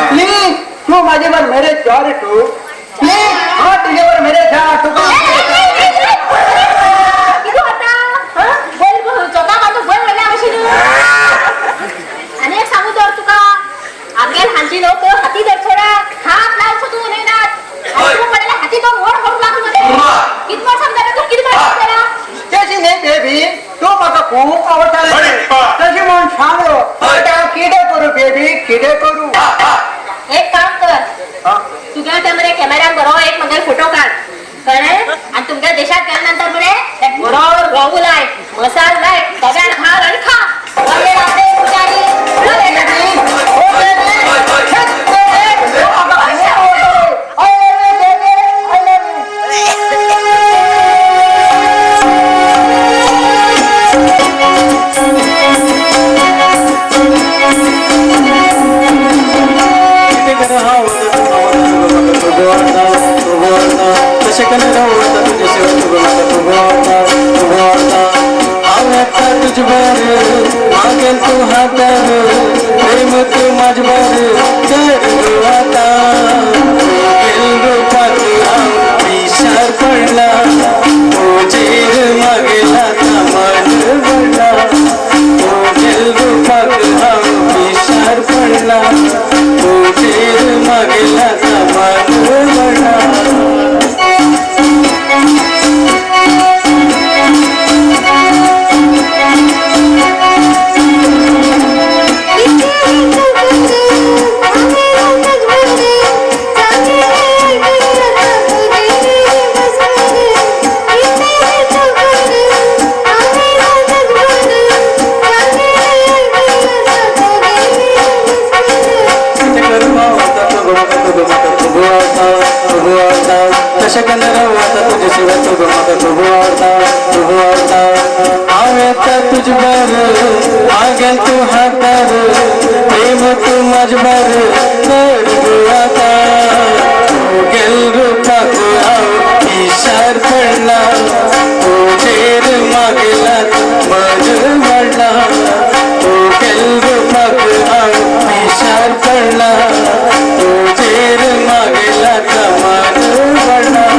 प्लीज तूं म्हाजे बार मॅरेज कर तूं. प्लीज हांव तुजे वर मॅरेज जा तुका. कितें जाता? चोका मारून बैल व्हडल्या भशेन. आनी एक सांगू तर तुका, आमगेर हांची लोक हाती धर थोडा हात लावचो तूं उलयनात. आनी तूं म्हणलें हाती तो व्हड करूंक लागलो मरे. कितें म्हण सांगता तूं? कितें म्हण सांगता? तशी न्ही बेबी, तूं म्हाका खूब आवडटा तशी म्हूण सांगलो. आतां कितें करूं बेबी, कितें करूं? एक काम कर, तुगेल्या त्या मरे कॅमेरान बरो एक मगेर फोटो काड, कळ्ळें? आनी तुमच्या देशात गेल्या नंतर मरे एक बरो रंग लाय, मसाल लाय, तव्यार घाल आनी खा. बरे रावले पुजारी. मागेल तू हातार प्रेम तू माझवर कर आता. रूपात विशार पडला तुझेर मागेला मन पडला. तुझेल रूपात विशार पडला तुझेर मागेला मन पडला. मागेल तू हातार प्रेम तू माझवर कर आता. गेल रूपात हांव पिशार पडला तुजेर मागेला मन वाडला. गेल रूपात हांव पिशार पडला तुजेर मागेला मन वाडला.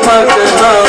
Fuck.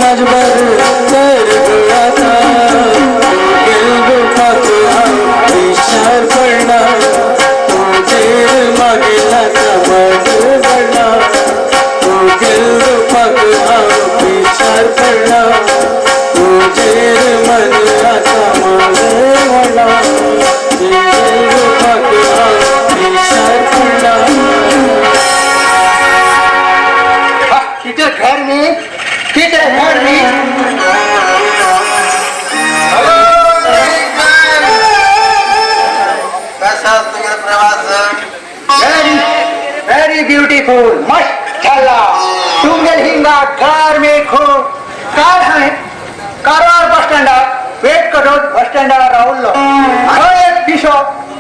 राजभर तर गुळाता तुगेल रूपाक हांव पिशार पडला तुजेर मागेला समज पडला तुगेल रूपाक हांव पिशार पडला तुजेर मन समज पडला तुगेल रूपाक हांव पिशार पडला. किती घर मी किती घर मी. कसा तुझा प्रवास? व्हेरी व्हेरी ब्युटिफुल, मस्त झाला. तुमगेल हिंगा घर मी खूप काय हांवें कारवार बस स्टँडार वेट करत बस स्टँडार रावल्लो. थंय एक पिसो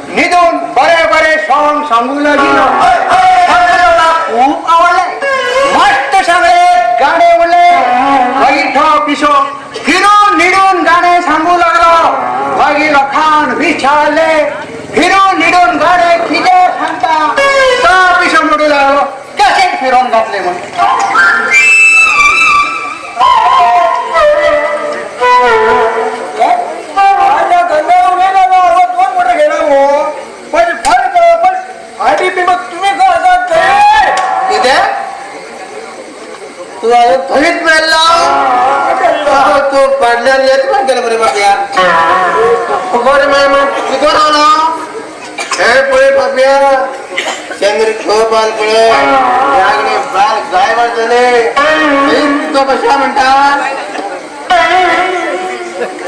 न्हिदून बरे बरे सॉंग सांगू लागिलो. सगळ्यांना खूप आवडले, मस्त सांगले गाणे म्हणले. मागीर तो पिसो फिरून निडून गाणे सांगू लागलो. मागीर लोकांक विचारले फिरून निडून गाणे कितें सांगता, तो पिसो म्हणू लागलो कॅसेट फिरोवन घातले म्हण. दोन मोठं घेणार हो पण फरक पण आधी बी मग तुम्ही का आसात ते? कितें तू अजून थंयच मेल्लो? तूं फाटल्यान येत म्हणटलें बरें बाबया. बरें मागीर कितें रावलो हे पळय बाबया, चंद्र खूब आल पळय, ह्या बाल गायब जाले. तो कशा म्हणटा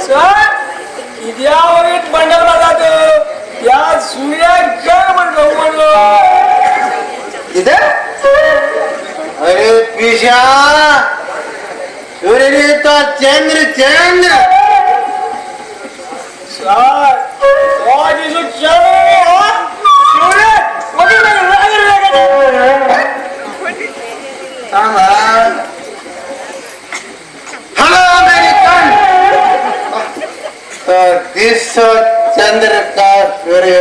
सर कित्या वगैरे बंडल माझा त्या सूर्याक जग म्हणलो म्हणलो. कितें? अरे पिशा, सूर्य तो चंद्र चंद्र. सर तो दिसू चंद्र हो सूर्य वगैरे. हॅलो अमेरिकन, तर दिस चंद्र का सूर्य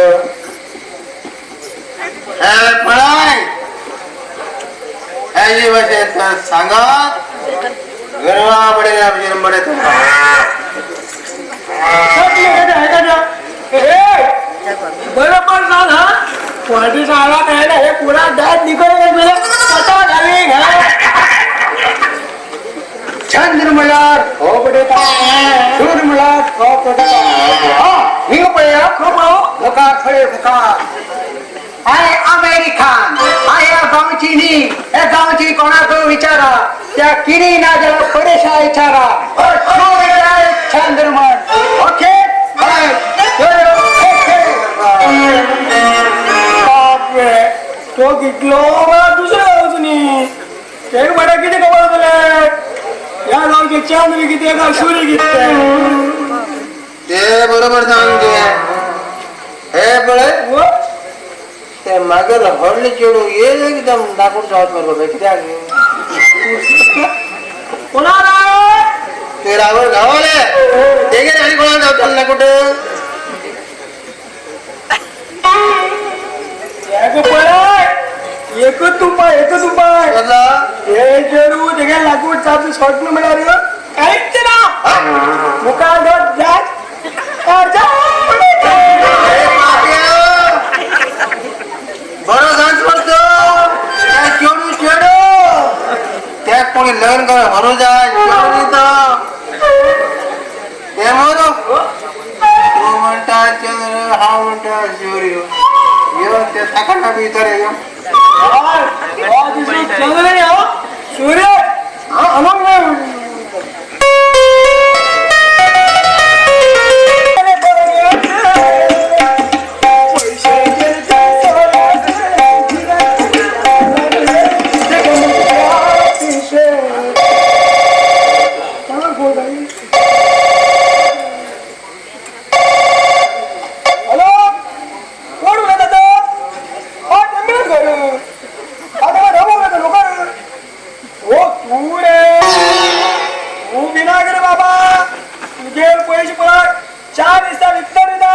हे पळय हेजी भाशेन तर सांगात गरवा पडेल आमचे मडे. बरोबर सांग हा क्वालिटी सांगा नाही ना हे पुरा दात निघून पता घाली. चंद्र म्हळ्यार हो पडटा, सूर्य म्हळ्यार हो पडटा. हा हिंगा पळया मुखार पळय मुखार. I American, I ह्या गांवची न्ही, ह्या गांवची कोणाक विचारा, त्या किरी ना जाल्यार परेशा विचारा. सूर्य चंद्र म्हण. ओके बाय. बापरे तो कितलो मला दुसऱ्या गावचो न्ही तेका म्हणल्यार कितें खबर आसतलें ह्या गांवचे चंद्र कितें काय सूर्य कितें. ते बरोबर सांग तुवें. हे पळय ते मागीर व्हडले चेडूं एकदम दाखोवन जावत मरे बाबा कित्याक कोणाला ते रावर गावले तेगेर आनी कोणाक गावतलें ना कुठं. पळय एकच उपाय एकच उपाय. हे चेडूं तेगे लाकूड चाचू शॉर्ट न्हू म्हळ्यार कांयच ना मुखार जात. बरो सांग पडतो चेडू चेडू त्याक कोणी लग्न कर व्हरूं जाय चेडू दिता ते मरो. तूं म्हणटा चंद्र, हांव म्हणटा सूर्य. यो ते ताका ना भितर यो चंद्र सूर्य हॅलो कोण उलयता? ओ तू रे तू विनायक रे बाबा, तुगेर पयशे परत 4 दिसा विकता दिता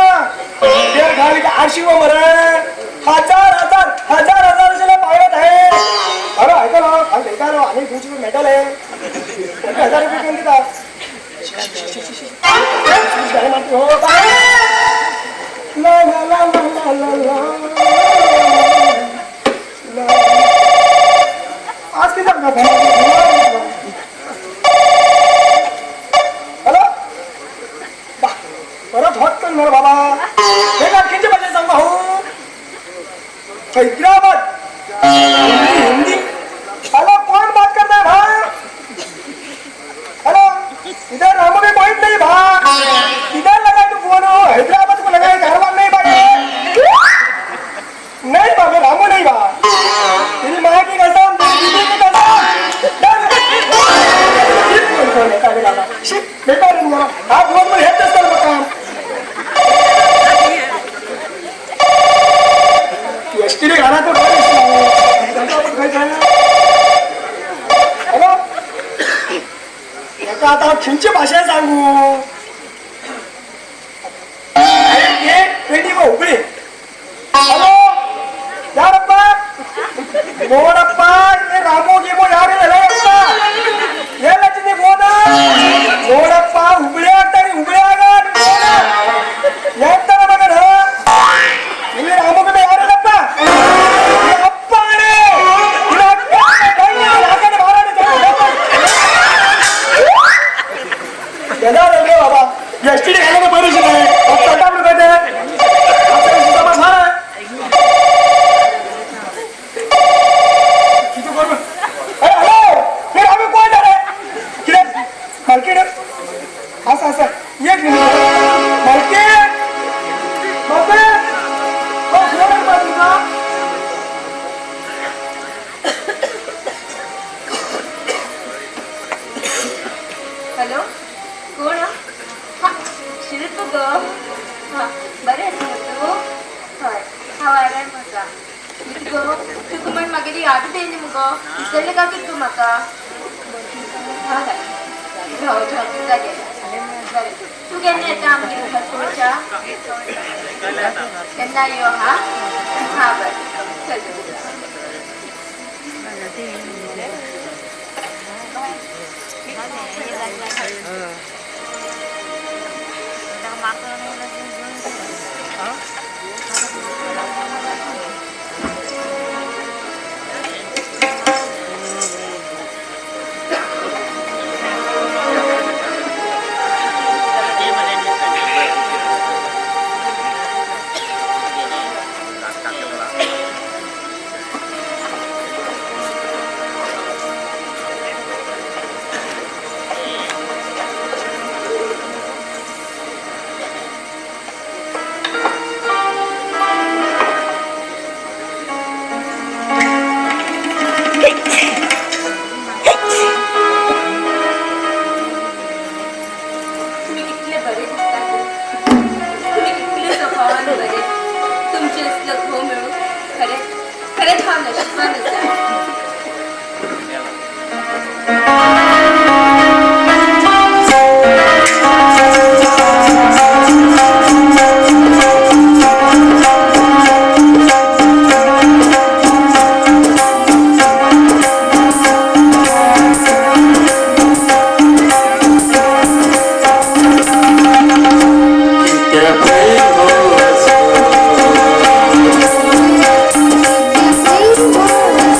तुगेर घाल आरशी मरे हजार हजार हजार हजार अशें पावल्यात हे. अरे आयकलो आनी 200 रुपये मेळटले. 1000 रुपये कोण दिता? ला ला ला ला ला ला ला. आज किती सांगता? हॅलो, परत होत पण मला बाबा हे का किती भाषा सांगा हो? हैदराबाद हिंदी. हॅलो, कौन बात करता है भाई? हेलो, इधर रामू भी पॉइंट नहीं भाई, इधर लगा तू फोन हो, हैदराबाद को लगाए धारवाड़ नहीं भाई, नहीं भाई रामू नहीं भाई, तेरी माँ की कसम, तेरी बीबी की कसम, बेकार हा दिवसभर हेच असतं मग काम. एस टी घाला तर हॅलो, एका आता खंयची भाषा सांगू? हुबळी. हॅलो यारप्पा, मोरप्पा, हे रामो गिमो यार अप्पा, हे लक्ष्मी बोध मोरप्पा हुबळी ಆಗ್ತಾರೆ, ಹುಬ್ಳಿ ಆಗ ಹೇಳ್ತಾರ ಮಗನ. ಇಲ್ಲಿ ರಾಮೋ ಗಿಮೋ ಯಾರಿಲ್ಲಪ್ಪ, ಅಪ್ಪ रे बाबा एस टी घालायला बरीच नाही. हॅलो, आम्ही कोण रे? कितें मालकीण आसा आसा, एक मिनिट मालकीण, मालकीण तुमकां. हॅलो, कोण? हा शिल्प गो. हा बरें आसा तूं? हय, हांव आराम आसा. गो तुका म्हण म्हागेली यादूच येयली मुगो, विसरलें काय कितें तूं म्हाका? हय हय, जागे बरें. तूं केन्ना येता आमगेर घर पळोवच्या? केन्ना यो? हा हा बरें, चल. तुम्ही कितले बरे दिसता, तुम्ही कितले स्वभावान बरे, तुमचे असलो घोव मेळूं खरें खरेंच हांव नशिबान आसा. Oh.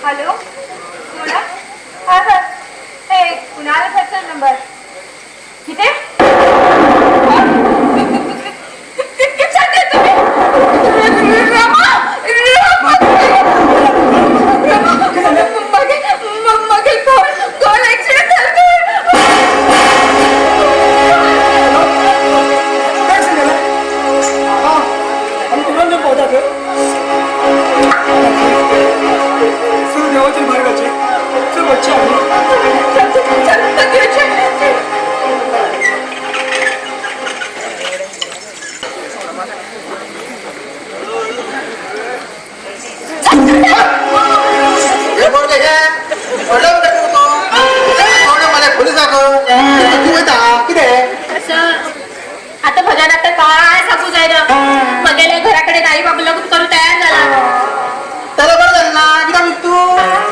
हॅलो, कोणा? हा सर, हे कुणाल सरचा नंबर किती? आता भजन आता काय सांगू जायना, मगेल्या घराकडे नाही बाबू लग्न करू तयार झाला. त्याला बरं झालं ना, किती तू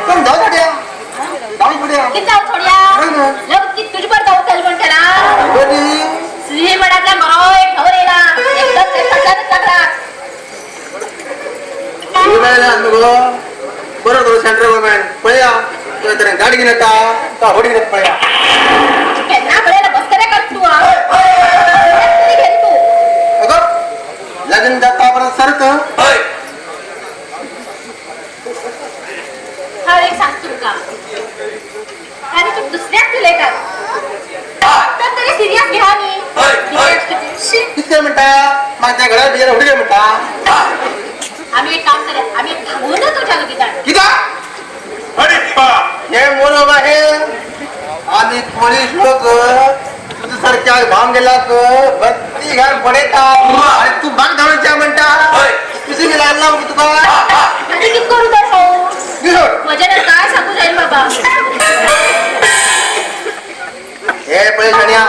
पण जाऊ थोड्या, जाऊ थोड्या, किती जाऊ थोड्या, लग्न तुझी पण जाऊ चल पण त्याला श्री मनातला मरो एक खबर येणार एकदम ते पटलाच लागला. बरं थोडं सेंट्रल गव्हर्नमेंट पळया तर गाडी घेऊन येता का होडी घेत पळया केन्ना पळयला बस करे कर तू अगं लग्न जाता बरं सरत. हा एक सांग तुमका आणि तू दुसऱ्याच उलयतात तर तरी सिरियस घ्या न्ही. कितके म्हणटा माझ्या घरात बिगर होडी म्हणटा. आम्ही एक काम करूया, आम्ही भागून तुझ्या लगीतान कित्याक हे मोर बाबा हे आम्ही पोलीस लोक तुझ्या सारख्या भाम गेला बत्ती घाल पडता आणि तू भाग धावच्या म्हणता तुझी गेला आणला तुका आनी कित करू तर हो म्हज्या काय सांगू जाईल बाबा. हे पळय शाण्या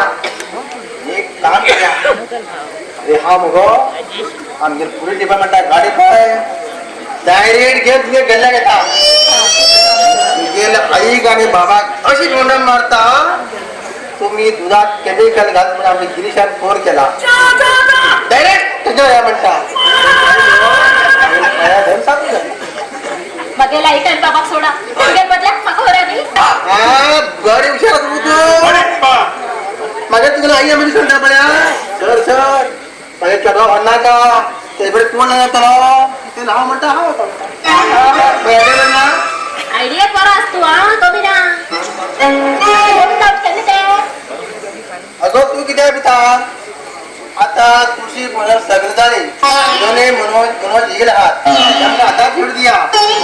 एक काम करूया. अरे हा मगो आमगे पुलीस डिपार्टमेंटाक गाडी पळय डायरेक्ट घेत तुगे गल्ल्याक येता तुगेले आईक आनी बाबाक अशी गोंडण मारता तुम्ही दुधात केमिकल घाल म्हणून आमच्या गिरीशान फोन केला डायरेक्ट तुझ्या या म्हणता सांगू मगेला आईक आनी बाबाक सोडा तुगे बदल्याक म्हाका व्हरा न्ही. बरे हुशार तूं मागीर तुगेले आई आमी सांगता पळया सर सर मागीर चेडवा व्हरनाका तेजे कडेन कोण येतलो ते हांव म्हणटा हांव वता. आयडिया बरो आस तूं आं कमी ना. अगो तूं कित्याक भिता? आतां तुळशी मनोज सगळें जालें. दोनूय मनोज मनोज येयल आहात तांकां आतां फीड दिया.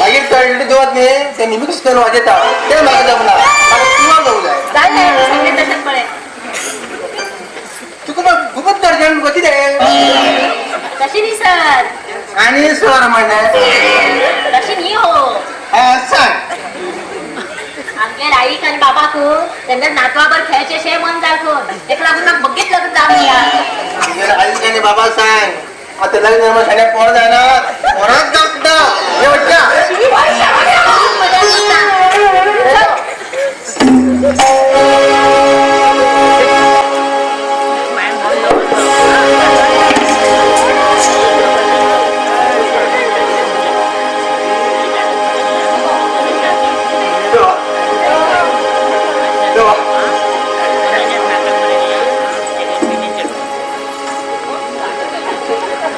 मागीर तळिल्ली दवत न्ही ते निमीक सुद्दां वाजयता तें म्हाका जमना. म्हाका पिवर जावंक जाय. जालें सांगलें तशेंच पळय. तुका खूबच अर्जंट गो कितें? तशी न्ही सर. आनी सर म्हणलें तशी न्ही हो. सांग. आमगेर आईक आनी बाबाक तेंच्या नातवाबर खेळचें शें मन जालें. तेका लागून म्हाका बगीत लग्न जावंक जाय. आमगेर आईक आनी बाबा सांग आतां लग्न जाल्यार पोर जायना पोरांच जावंक हे वट्ट्या. मजा दिसता.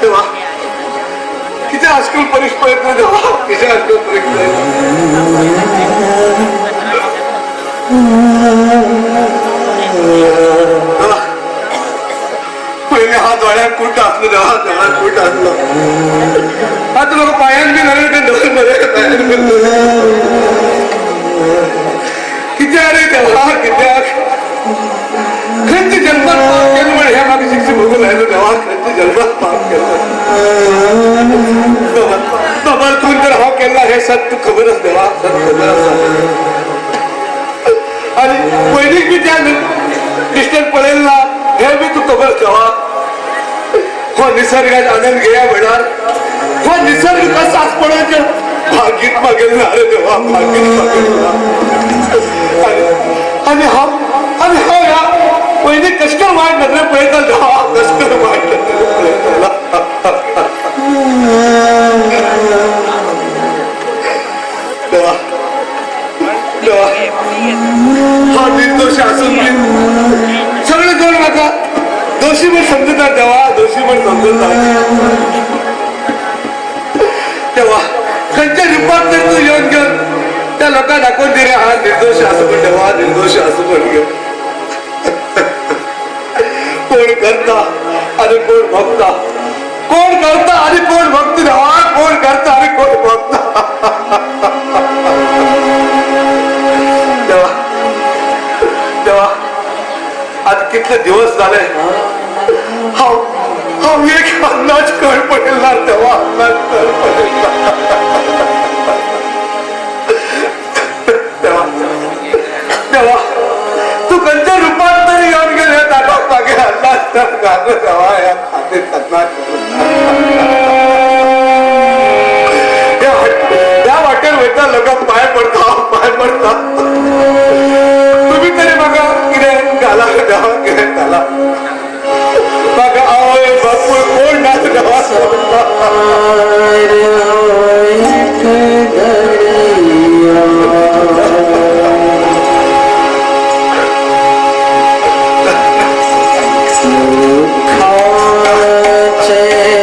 देवा किती आजकाल परीक्ष पळयत देवा, किती आजकाल परीक्ष. पयले हा दोळ्याक कूट आसलो देवा, दोळ्याक कूट आसलो. आतां म्हाका पांयान बी नरें दवर बरें पांयान बी. कित्याक रे देवा, कित्याक खंयच्या जन्मात पाप केलें म्हण हें म्हाका शिक्षा भोगूंक लायलो देवा. खंयच्या जन्मात पाप केलें बाबा तूं तर हांव केल्ला हें सत तूं खबर आसा देवा, सत खबर आसा. आनी पयलीं बी त्या दिश्टेन पळयलें ना हें बी तूं खबर देवा. हो निसर्गात आनंद घेया म्हळ्यार हो निसर्ग कसो आस पळोवचें भागीत मागेल ना रे देवा, भागीत मागेल ना. आनी हांव आनी हांव ह्या पयलीं कशकर वायट नदरे पळयता देवा, कशकर वायट नदरे पळयतालो. देवा देवा हा निर्दोशी आसून बी सगळे कोण म्हाका दोशी म्हण समजतात देवा, दोशी म्हण समजतात देवा. खंयच्या रुपात तर तूं येवन घेवन त्या लोकांक दाखोवन दी रे हा निर्दोशी आसूं म्हण देवा, निर्दोशी आसूं म्हण घेवन. कोण करता आणि कोण भोगता, कोण करता आणि कोण भोगता देवा, कोण करता आणि कोण भोगता देवा. देवा आज कितले दिवस झाले हांव हांव एक अंदाज कळ पडेल ना देवा, अंदाज कळ पडेल ना देवा. देवा तूं खंयच्या रुपात तरी येवन गेले ताका मागीर अंदाज तर घाल देवा ह्या खातीर अंदाज. ह्या वाटेर वयता लोकांक पांय पडटा, पांय पडटा. तुमी तरी म्हाका कितें घाला देवा, कितें घाला म्हाका. आवय बापूय कोण ना देवा. Chhe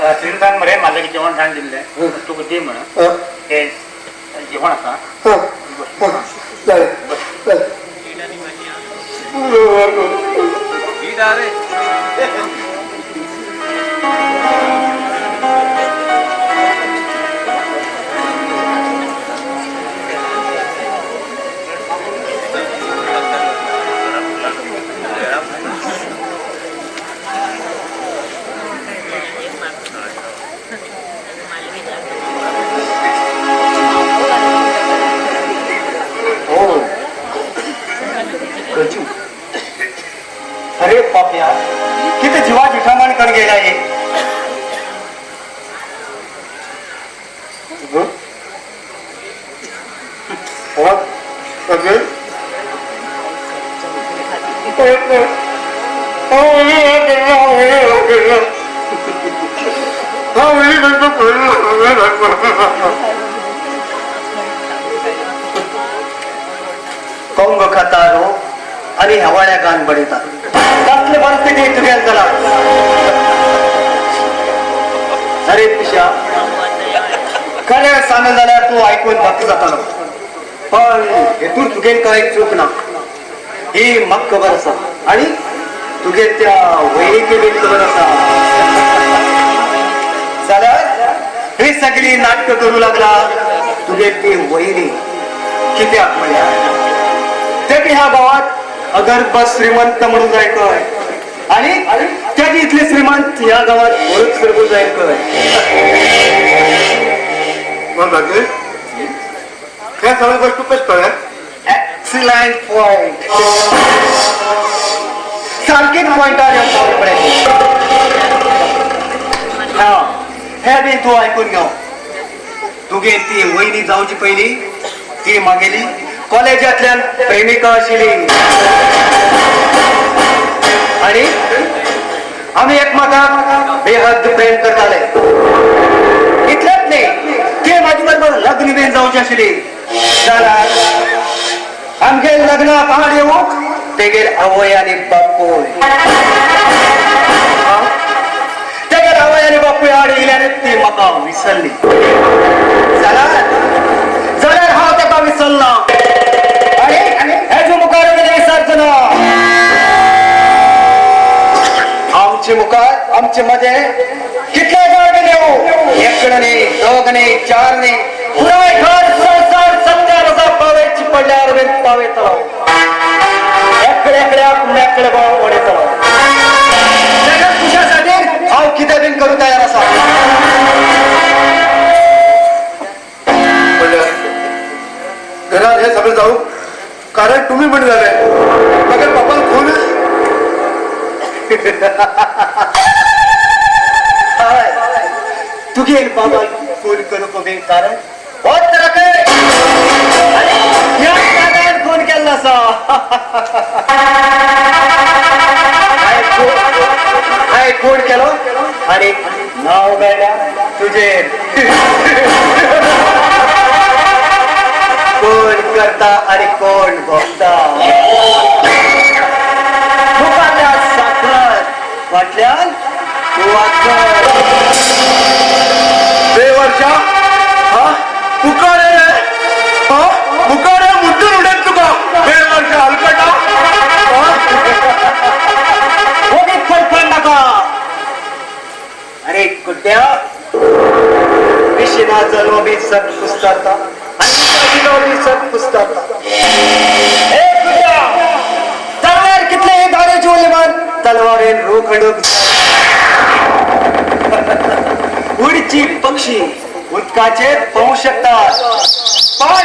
श्रीकांत मरे माझं जेवण सांग दिल्लें तुका दी म्हण ते जेवण आसा. अरे पाप्या किती जीवा जिठामान कण गेला हे. कोंग खाता रो आणि हवाळ्या गान बडयता तसले परिस्थिती तुगेल जाला. अरे पिशा खरें सांग जाल्यार तूं आयकून भक्त जातालो पण हेतून तुगेल कांय चूक ना. ही म्हाका खबर आसा आणि तुगेल त्या वयनीके बीन खबर आसा. जाल्यार ही सगळी नाटकां करूं लागला तुगेल ती वयनी. कित्याक म्हळ्यार ते बी ह्या गांवात अगर्भ श्रीमंत म्हणून जाय कय आणि त्याची इतले श्रीमंत ह्या गावात बरोच करपून जाय कय. ह्या सगळ्या गोष्टी कशें कळ्ळें? एक्सिलंट पॉयंट, सारकेच पॉयंटार येवन. हा हे बी तूं आयकून घेव. तुगे ती वयनी जावची पयली ती मागेली कॉलेजांतल्यान प्रेमिका आशिल्ली आणि आमी एकमेकाक बेहद प्रेम करताले. इतलेंच न्ही ते म्हाजे बरोबर लग्न बीन जावचें आशिल्ली. जाल्यार आमगेर लग्नाक आड येवंक तेगेर आवय आनी बापूय तेगेर आवय आनी बापूय आड येयले आनी ती म्हाका विसरली. जाल्यार जाल्यार हांव ताका विसरना आणि हेजो मुखार विसरचो ना. आमचे मुखार आमचे मध्ये कितले घर येऊ एक न्ही दोग न्ही चार न्ही पुराय घर संवसार सत्यार आसा पावेची पडल्यार पावेतलो एकले एकल्याक मेकळे उडयतलो. तुज्या हांव कितें बीन करूं तयार आसा. घरात हे सगळं जाऊ कारण तुम्ही म्हण झाले मगर बापान खून. तुगेल बाबा खून करूंक बी कारण होच राखय ह्या दादान खून केल्लो आसा. हांवें खून केलो आनी नांव मेळ्ळ्या तुजेर. कोण करता आणि कोण भोगता मुखारल्या साखर फाटल्यान तूं आखर. बेवर्षा हा मुखार हा मुखार मुद्दून उडत तुका बेवर्षा हलकटा. ओगीच फडफड नाका. अरे कुड्ड्या विश्वनाथ लोबी सब पुसताता सब पुसताता. तलवार कितले धारेची उलेमान तलवारेन रोखडूक उडची पक्षी उदकाचेर पोवंक शकतात पण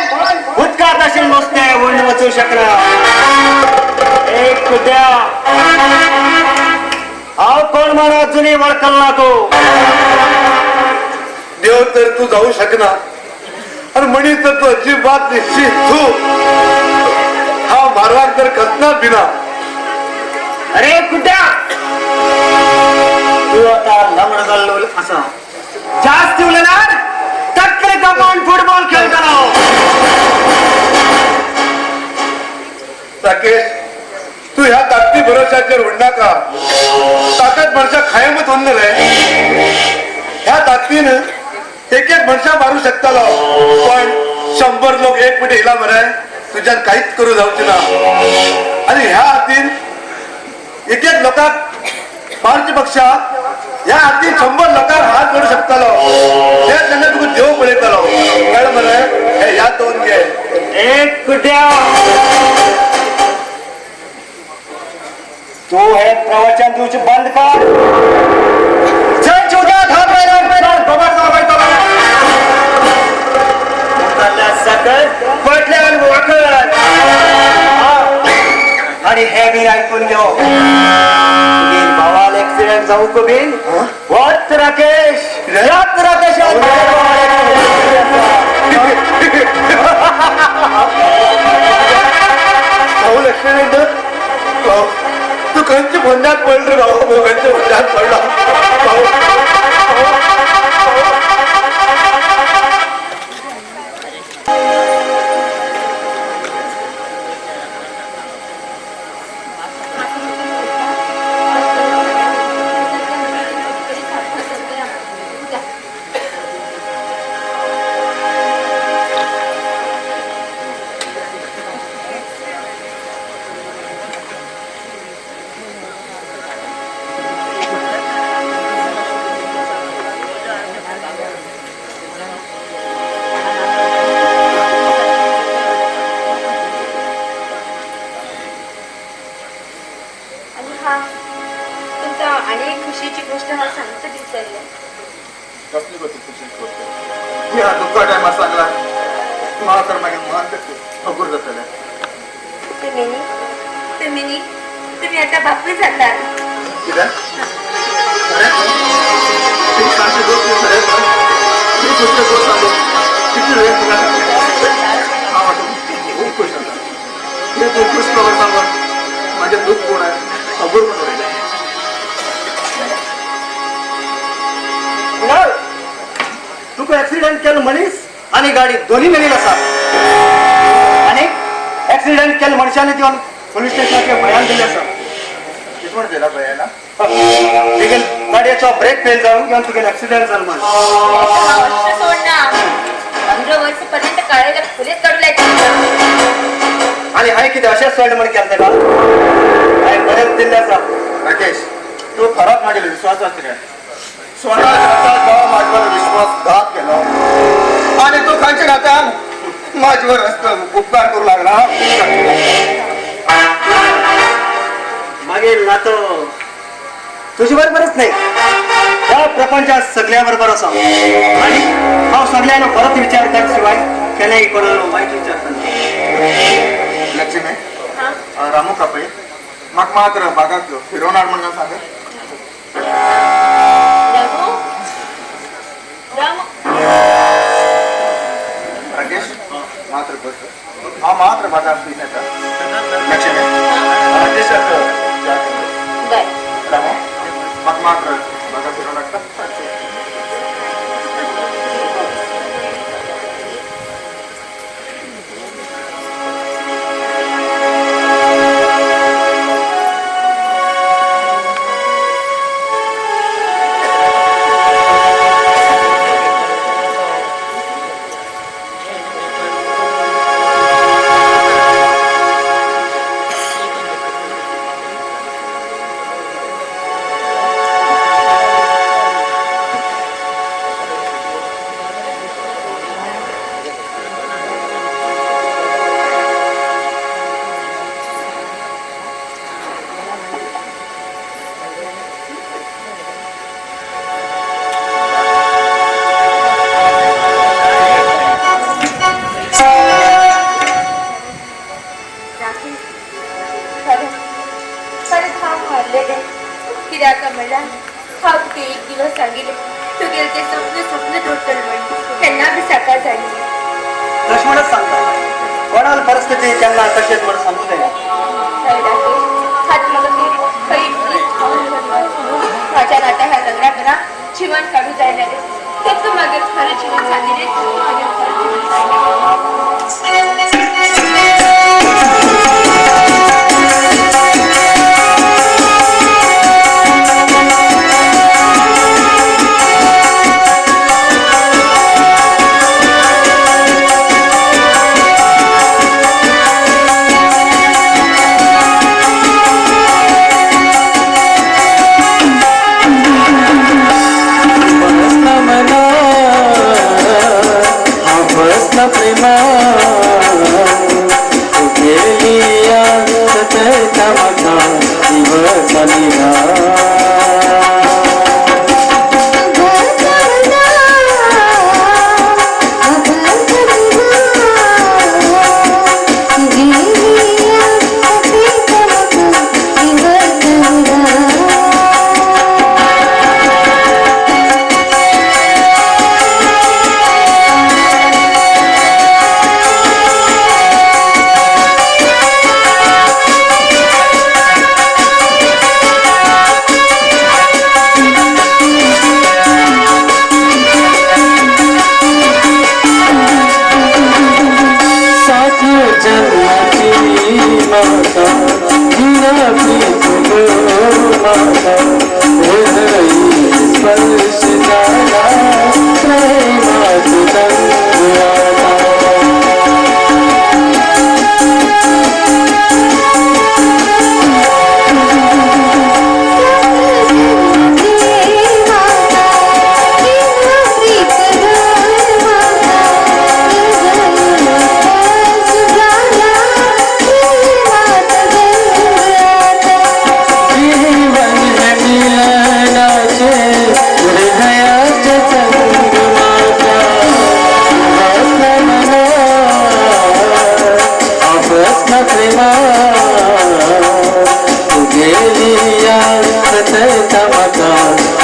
उदकांत आशिल्लें नुस्तें उडून वचूंक शकना. एक कुड्ड्या हांव कोण म्हण अजुनूय वळखल ना तूं. देव तर तू जाऊ शकना आणि म्हणी तर तू अजिबात निश्चित तू हा मारवाक तर कसना बिना. अरे कुड्या तू आता लंगड जाल्लो आसा जास्त उलयणार तकले कापून फुटबॉल खेळटलो. राकेश तू ह्या ताकदी भरोशाचेर उडनाका. ताकद मनशाक कायमच उरना रे. ह्या ताकदीन एक एक मनशां मारू शकतालो, पण 100 लोक एक मिनिट येयला मरे तुज्यान कांयच करूं जावचें ना. आनी ह्या हातीन एक एक लोकांक मारचे पक्षा ह्या हातीन 100 लोकांक हात करूं शकतालो. हे तेन्ना तुका देव पळयतालो, कळ्ळें मरे? हे याद दवरून घे. एक कुट्या तू हे प्रवचन दिवचे बंद कर. पडल्यान वाकड आणि हे बी ऐकून घेऊ, भावाल एक्सिडेंट जाऊ बीन होच राकेश, याच राकेश. भाऊ ऍक्सिडेंट, तू खंयच्या फोंड्यात पडलो रे भाऊ, खंयच्या फोंड्यात पडला भाऊ? तुम्ही आता बापूय जातात. खूप खुश खुश खबर सांगून माझ्या दुःख कोण आहे अगोर पण तुका ऍक्सिडेंट केलं मनीस आणि गाडी दोन्ही मेलेली आसा. आणि ऍक्सिडेंट केलं मनशाने येवन पोलीस स्टेशनाचेर बयान दिलें आसा. कितें म्हण दिला बयाना? तुगेल गाडयेचो ब्रेक फेल जावन किंवा तुगेल ऍक्सिडेंट जालो म्हण. सोड ना, 15 वर्ष पर्यंत काळेला फुलेच काढू लायचे. आणि हांवें कितें अशेंच सोड म्हण केलें तेका? हांवें बरेंच दिल्लें आसा. राकेश, तूं खरोच मागीर विश्वास आसा रे. स्वता माझ्यावर विश्वासघात केलो आणि तू खंयच्या नात्यान माझ्यावर उपकार करू लागला. मागीर नातो तुझे बरोबरच नाही, त्या प्रपंचात सगळ्या बरोबर आसा. आणि हांव सगळ्यांना परत विचार कर शिवाय केन्नाय कोणालो वायट विचार करना. लक्ष्मी, रामू कापय म्हाका मात्र बागाक फिरोवन हाड म्हणून सांग. राकेश मात्र बस, हांव मात्र बागाक फिरून येता. लक्ष्मी, राकेश रामू म्हाका मात्र बागाक फिरोवन हाडटा. कित्याक म्हणल्यार हांव तुका एक दिवस सांगिल्लें तुगेलें तें स्वप्न स्वप्न दवरतलें म्हण, केन्ना बी साकार जालें. तशें म्हणत सांगता, कोणाल परिस्थिती केन्ना कशें म्हण सांगू जायना. हात म्हाका तूं खंय म्हाज्या नात्या ह्या लग्ना बरा जिवन काडूं जायना रे. तें मागीर खरें जिवन सांगिल्लें, मागीर खरें जिवन सांगिल्लें. माता हृदयी स्पर्श झाला प्रेमात रंग आता. जीवन है मिलनाचे हृदयाच्या संगमाचा सुहासना मना आपसना प्रेमा तुगेली या सतता म्हाका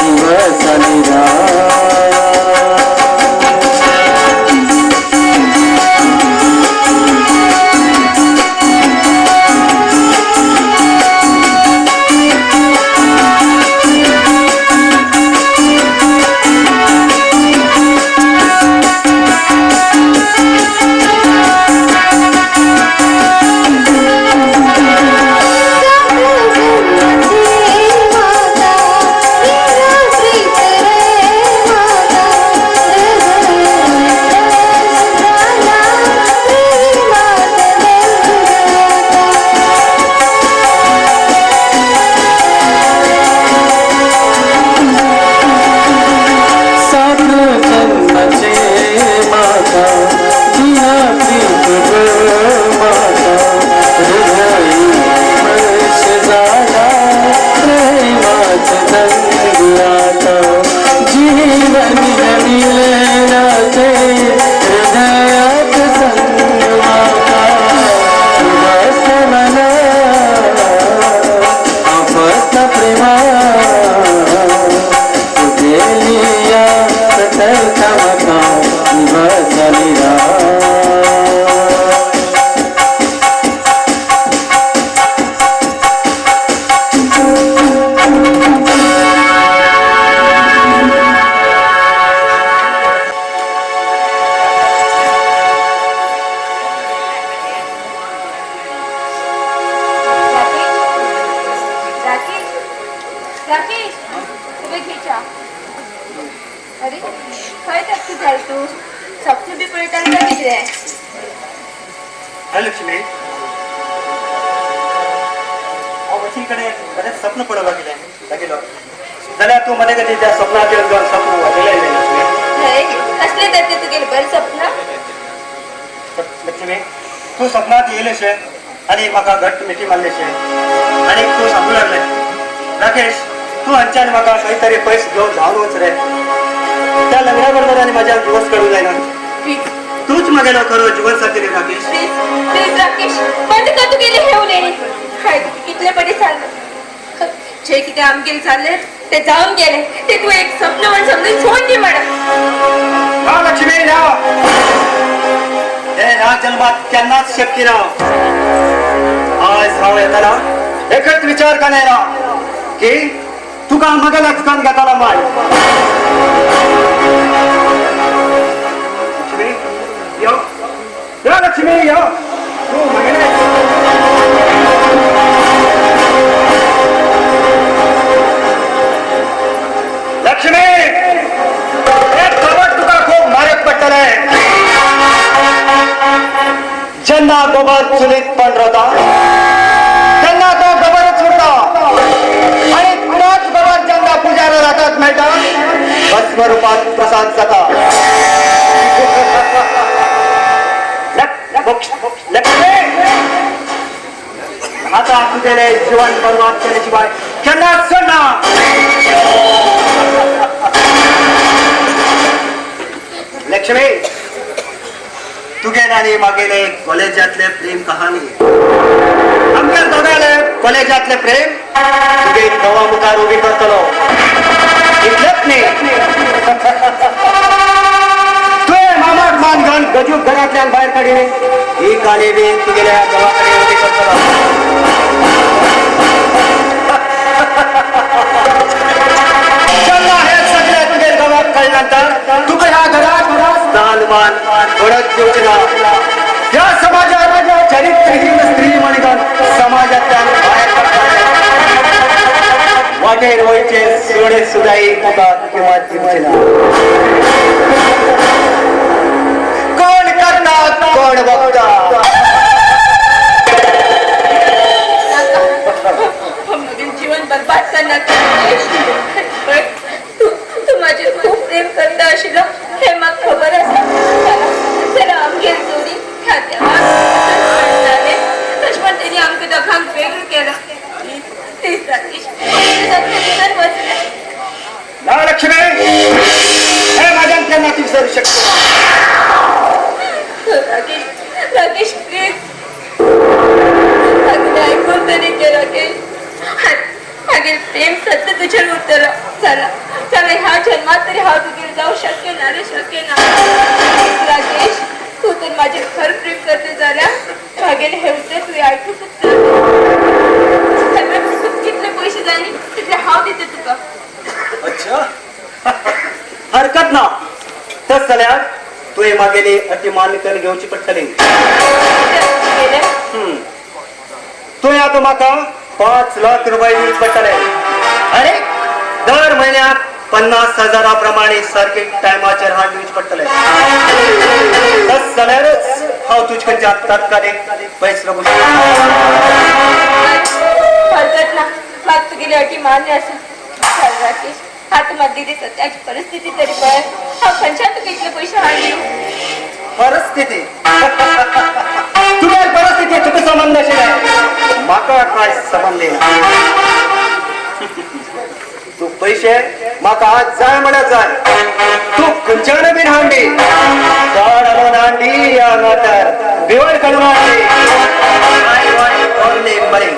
दिवस आनी रात. सात जन्माचे माता दिना प्रीत ग माता हृदयी स्पर्श झाला प्रेमात रंग आता. जीवन हे मिलनाचे हृदयात संगमाता सुहास मना आपसना प्रेमा तुगेली या सतता म्हाका दिवस आनी रात. राकेश, राकेश, उबे घे च्या. अरे खंय तकली जाय तूं? सपन बी पळयता काय कितें? हय लक्ष्मी, हांव वची कडेन बरेंच स्वप्न पळोवंक लागलें लागिल्लो जाल्यार तूं म्हजे खातीर त्या स्वप्नाचेर दोन स्वप्न वाजयलें लक्ष्मी. हय, कसलें तर तें तुगेलें बरें स्वप्न? लक्ष्मी, तूं स्वप्नांत येयलेशें आनी म्हाका घट्ट मिठी मारलेशें आनी तूं सांगूंक लागलें, राकेश तूं हांच्यान म्हाका खंय तरी पयस घेवन धांवन वच रे, त्या लग्ना बरोबर आनी म्हाज्यान दिवस काडूंक जायना, तूंच म्हगेलो खरो जिवनसाथी रे राकेश. प्लीज प्लीज राकेश, बंद कर तुगेलें हें उलोवणें. हांवें तुका कितले पटी सांगलें, जें कितें आमगेर जालें तें जावन गेलें, तें तूं एक स्वप्न म्हण समजून सोड दी म्हणा. ना लक्ष्मी ना, हे ह्या जन्मात केन्नाच शक्य ना. आज हांव येताना एकच विचार करून येयला की तुका म्हगेल्या चुकान घेताला माय. लक्ष्मी यो, यो लक्ष्मी यो, तूं म्हगेलें. लक्ष्मी, एक खबर तुका खूब मारक पडटलें. जेन्ना गोबर चुलीत पंडरता तेन्ना तो गोबरच उरता आनी तोच गोबर जेन्ना पुजाऱ्या हातात मेळटा भस्म रुपात प्रसाद जाता. लक्ष्मी, आता तुगेलें जीवन बर्बाद केले शिवाय केन्नाच सोडना. लक्ष्मी, तुगेले आनी मागेले कॉलेजांतले प्रेम कहानी, आमगे दोगांले कॉलेजांतले प्रेम तुगे घोवा मुखार उबी करतलो. इतलेंच न्ही, तुवें मामाक मान घालून गजूक घरांतल्यान भायर काडिल्लें ही काणी बी तुगेल्या घोवा कडेन उबी करतलो. जेन्ना हें सगळें तुगे घोवाक कळ्ळें नंतर तुका ह्या घरात स्थान मान घडत दिवचें ना. ह्या समाजात चरित्रहीन स्त्री म्हणून समाजांतल्यान भायर पडटलें. फुडें सुद्दां एक तुका किंमत दिवची ना. कोण करता कोण बघता. जीवन बर्बाद करना. तू तू माझे खूप प्रेम करता आशिल्लो हे म्हाका खबर आसा. जाल्यार आमगेर जोडी ह्या देवाक जालें तशें म्हण तेणी आमकां दोगांक वेगळं केलां. प्लीज राकेश, भितर वचलें ना. लक्ष्मी, हे माझ्यान केन्ना विसरू शकतो. राकेश, राकेश प्लीज सांगलें आयकून तरी घे राकेश. मागीर प्रेम सत्य तुजेर उरतलो. चला चला, ह्या जन्मात तरी हांव तुगेर जावं शक्य ना रे, शक्य ना. राकेश, तूं तर म्हाजेर खर प्रेम करता जाल्यार मागेलें हें उतर तुवें आयकूंकच जाय. कितले पयशे जाय न्ही तितले हांव दिता तुका. अच्छा, हरकत ना. तस जाल्यार तुवें मागेली अटी मान्य करून घेवची पडटली. तुवें आतां म्हाका 5 लाख रुपये दिवचे पडटले. अरे दर म्हयन्याक 50,000 प्रमाणे सारखे टायमाचेर हाड दिवचे पडटले. तस जाल्यारच हांव तुजे कडच्यान तात्कालीक पयशे लागू शकता. हरकत ना, म्हाका तुगेली अटी मान्य आसा. चल राकेश, आतां म्हाका सद्याची परिस्थिती तरी पळय. हांव खंयच्यान तुका इतले पयशे हाडली? परिस्थिती तुगेल परिस्थिती तुका संबंद आशिल्लें, म्हाका काय संबंद ना. तूं पयशे म्हाका आज जाय म्हळ्यार जाय. तूं खंयच्यान बीन हाडली, गाड हाडून हाडली या ना तर बिवण काडून हाडली. I want only money.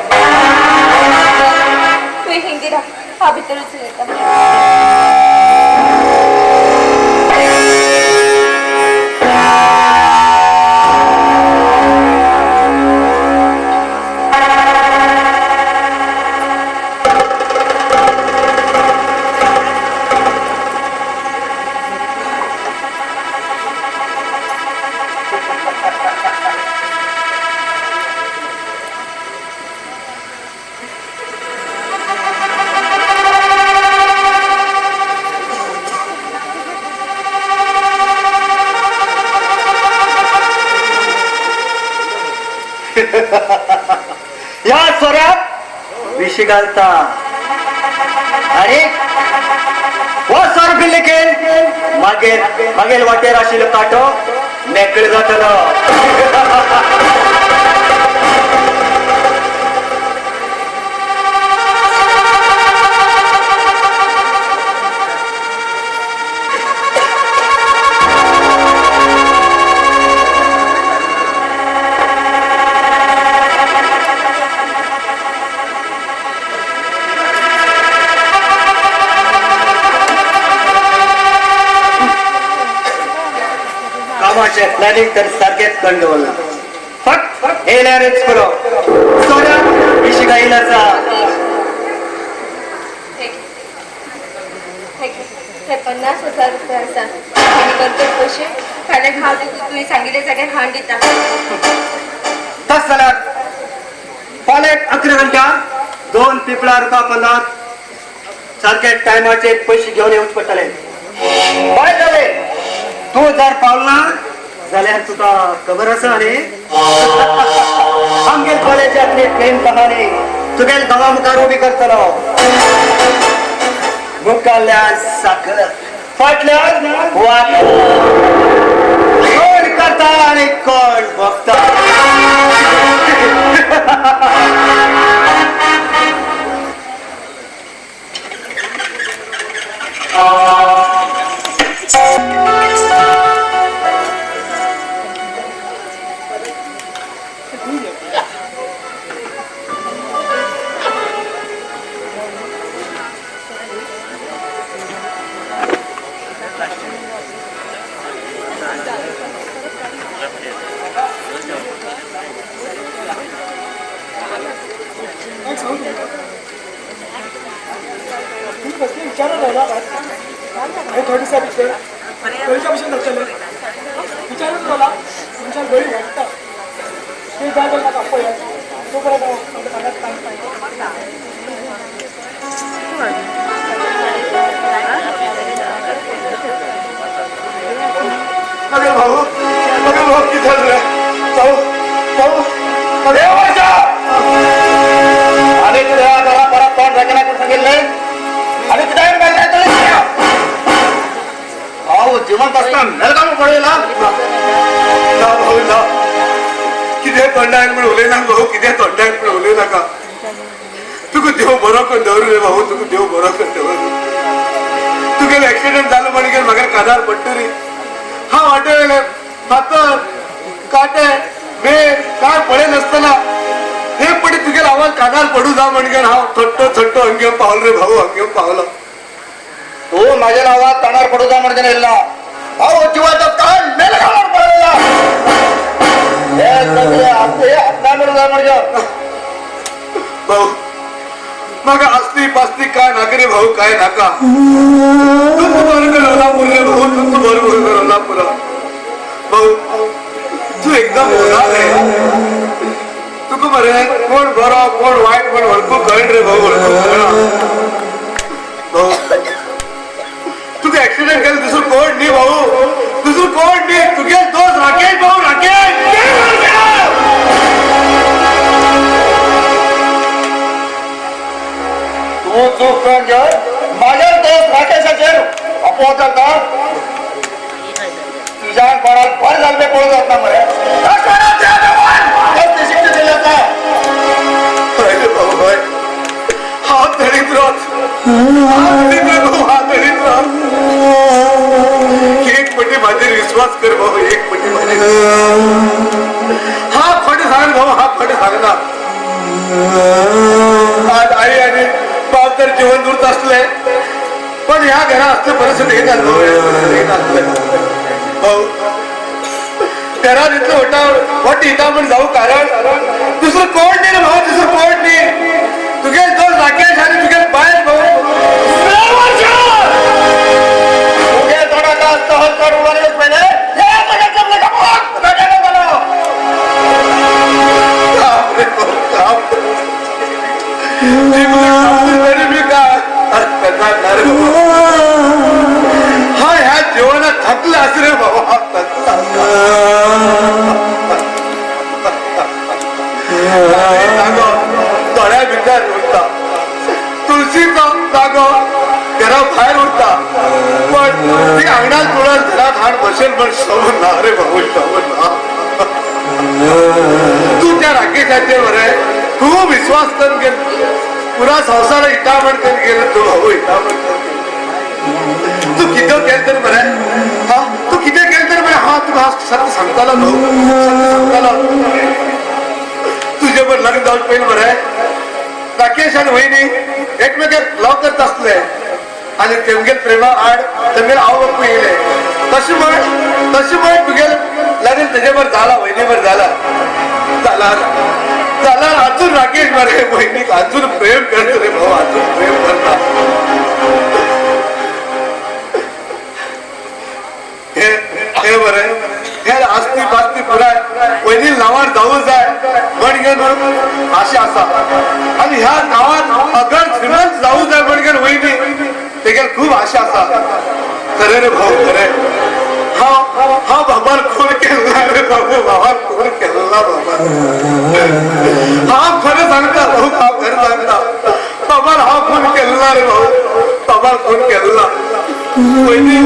तुवें हिंगी राव, हांव भितर वचून येता. या सोऱ्यात विष घालता. अरे हो सोरो पिल्ले केल मागेर मागेल वाटेर आशिल्लो कांटो मेकळो जातलो. कामाचे प्लॅनिंग तर सारकेच करून दवरलां. फक्त येयल्यारच पुरो, सोऱ्यात विश घायिल्लो. हे 50,000 रुपये आसा आनी गरजेक पयशे फाल्यां हांव तुवें सांगिल्ल्या जाग्यार हाडून दिता. तस जाल्यार फाल्यां 11 घंट्यार 2 पिपळा रुपया 50 सारखे टायमाचेर पयशे घेवन येवचे पडटले. बाय जाले, तूं जर पावला जाल्यार तुका खबर आसा न्ही आमगेर कॉलेजांतली प्रेम कहाणी तुगेल गांवा मुखार उबी करतलो. मुखाल्ल्यान साखर, फाटल्यान वाट. कोण करता आनी कोण बघता. हे थोडे दिसा भितर गोळीच्या भशेन जातलें. विचारून रावला मनशान गोळी वाडटा ते जाय जाल्यार म्हाका पळयात तो परत हांव सांगात. मेलगांव पळयला ना भाऊ ना, कितें तोंडाक म्हण उलयना भाऊ, कितें तोंडाक म्हण उलय नाका. तुका देव बरो करून दवरू रे भाऊ, तुका देव बरो करून दवरू. तुगेलो एक्सिडंट जालो म्हणून म्हाका कानार पडटली रे. हांव वाटे फातर कांटे वेळ काय पळय नासतना हे पडी तुगेलो आवाज कानार पडू जा म्हणून हांव थट्टो थट्टो हंगे पावलो रे भाऊ, हंगे पावलो. तू माझ्या आवाज कानार पडू जा म्हणजे येयला भाऊ, जिवाचा कान मेलगावार पडला. हे सगळे आपले आपणा म्हणून जा म्हणजे भाऊ, म्हाका आसली पासली काय नाका रे भाऊ, काय नाका. तूं बरो करून पुरो रे भाऊ, तूं बरो करून पुरो भाऊ. तूं एकदम होणार रे, तुका मरे कोण बरो कोण वायट कोण वळखू कळण रे भाऊ, वळखू कळना भाऊ. तुका एक्सिडंट केलं दुसरं कोण न्ही भाऊ, दुसरं कोण न्ही, तुगे दोस्त राकेश भाऊ, राकेश. तू चूक करून माझ्या दोस्त राकेशाचेर अपवाद जाता. तुझ्यान कोणाक बरें जाल्लें पळोवंक जाता मरे. शिक्षा दिली आसा. हय भाऊ हय, हांव दरिद्रोच, हांव दरिद्र भाऊ, हांव दरिद्र. एक पटी म्हाजेर विश्वास कर भाऊ, एक पटी म्हाजेर. हा खोटें सांगना भाऊ, हा खोटें सांगना. आज आई आनी बाप तर जिवंत उरत आसले, पण ह्या घरा असले परिस्थिती येत आसले भाऊ. घरात इतलं होता वट हिता म्हण जाऊ, कारण दुसरं कोण नाही रे भाऊ, दुसरं कोण नाही. तुगे दोन राकेश आनी तुगे बायल भाऊ. तुगे तोंडाक सहज कर उलोवंक पयलें हे सगळें जमलें कापून जालो. तरी मी काय करणार रे बाबा. हा ह्या जीवनात थकला अस रे बाबा, थकला. जागो दोळ्या भितर उरता, तुळशीचो जागो घरा भायर उरता, पण ती आंगणात तुळस घरात हाड बसेल पण शोभून ना रे भाऊ, शोभून ना. तू त्या राकेशाचेर मरे खूब विश्वास करून गेल, पुरा संवसार इटामण करून गेलो तू भाऊ, इटामण करून गेलो. तू कितें केलें तरी बरें, हा तू कितें केलें तरी बरें. हा तुका हांव सत्य सांगतालो भाऊ, सत्य सांगतालो. तुजे बरोबर लग्न जावचे पयलीं बरें राकेश आनी वयनी एकमेकाक लव करता आसले आनी तेमगेल प्रेमा आड तेमगेल आवय बापूय येयले. तशें म्हण, तशें म्हण तुगेलें लग्न तेजे बरोबर जाला, वयनी बरोबर जाला जाला जाला. अजून राकेश मरे वयनीक अजून प्रेम करता रे भाऊ, अजून प्रेम करता. हे हे बरें हे आस्ती पास्ती पुराय वयनी नांवार जावूं जाय म्हण घेवन आशा आसा. आनी ह्या गांवांत अगर श्रीमंत जावूं जाय म्हण घेवन वयनी तेगेल खूब आशा आसा. खरें रे भाऊ, खरें. हांव हांव बाबान खून केल्ला रे बाबू, बाबान खून केल्ला बाबा. हांव खरें सांगता भाऊ, हांव खरें सांगता. बाबान हांव खून केल्ला रे भाऊ, बाबान खून केल्ला. वयनी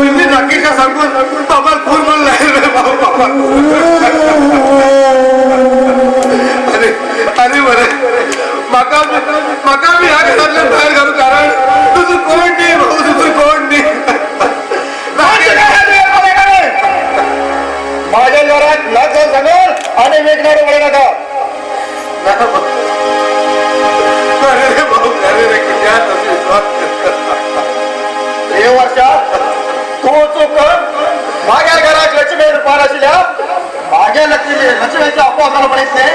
वयनी राकेशा सांगून बाबान खून म्हणला रे भाऊ, बाबा. अरे अरे बरें म्हाका म्हाका बी ह्या घरांतल्यान भायर घालूं, कारण दुसरं कोण न्ही भाऊ, दुसरं कोण न्ही. माझ्या घरात लग्न सांगून आणि वेगणार वळू नका. अरे रे भाऊ, अरे रे कित्याक अशें विश्वास करता. हे वर्षा तू चूक माझ्या घरात लक्ष्मी रुपार आशिल्ल्या माझ्या लक्ष्मी लक्ष्मीच्या अपवाद जालो पळयत न्ही.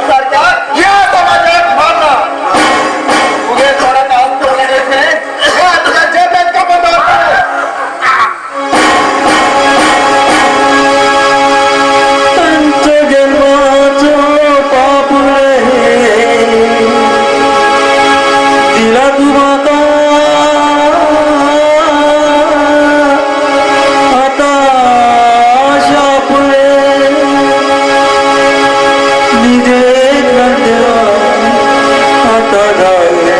सारक्या ह्या समाजात मारना तुगे तोंडाक आस्त उलोवंक न्ही. हे तुज्या जेबेत कापून दवरतलें. दिला तू म्हाका आता शाप रे, निदेक आता जाले.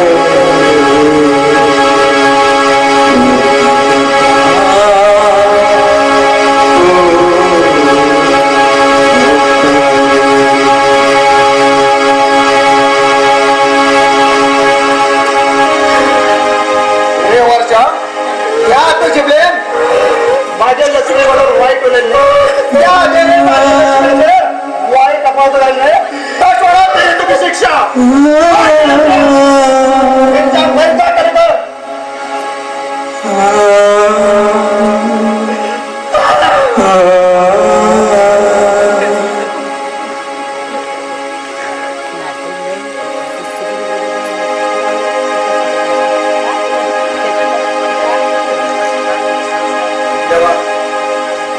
या तू जिबले माझ्या लक्ष्मी बरोबर वाईट उलटले या माझ्या वाईट अपवाद राहिले तुझी शिक्षा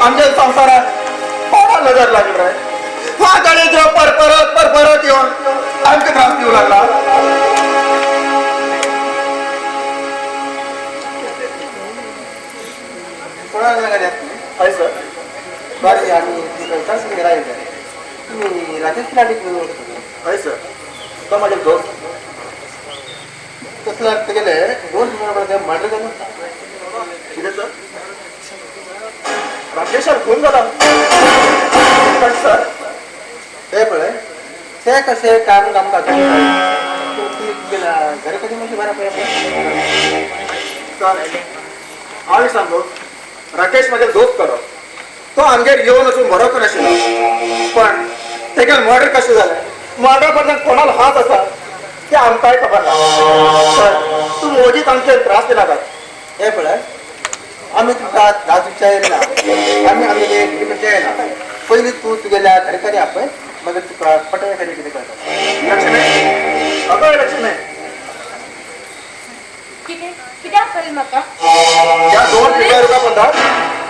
आमच्या संसारात कोणा नजर लागली रे हा दरिद्र पर परत पर परत येऊन आमचे त्रास देऊ लागला. कोणाला हय सर. सॉरी आम्ही राहिले तुम्ही राजेश खिलाडी. हय सर तो माझे दोस्त तसं गेले दोन मर्डर झालं. कितें सर राकेशार खून झाला. पण सर ते पळय ते कशें कारण आमकां घरा कधी मातशें बरें पळय. सर हांव एक सांगू राकेश म्हाजे दोस्त खरो तो आमगेर येवन वचून बरो कर आशिल्लो पण तेगेल मर्डर कशें जालें मर्डरा फाटल्यान कोणालो हात आसा तें आमकांय खबर ना. सर तूं मोजीत आमचेर त्रास दिनाकात. हे पळय आमी तुका त्रास दिवच्या येयना आमी आमगे कितें करच्या येयना. पयलीं तूं तुगेल्या घरकारी आपय मागीर तुका पटवे खाली कितें करता. लक्ष्मी अगं लक्ष्मी कितें कितें आपयल म्हाका त्या 2 रुपया पंदा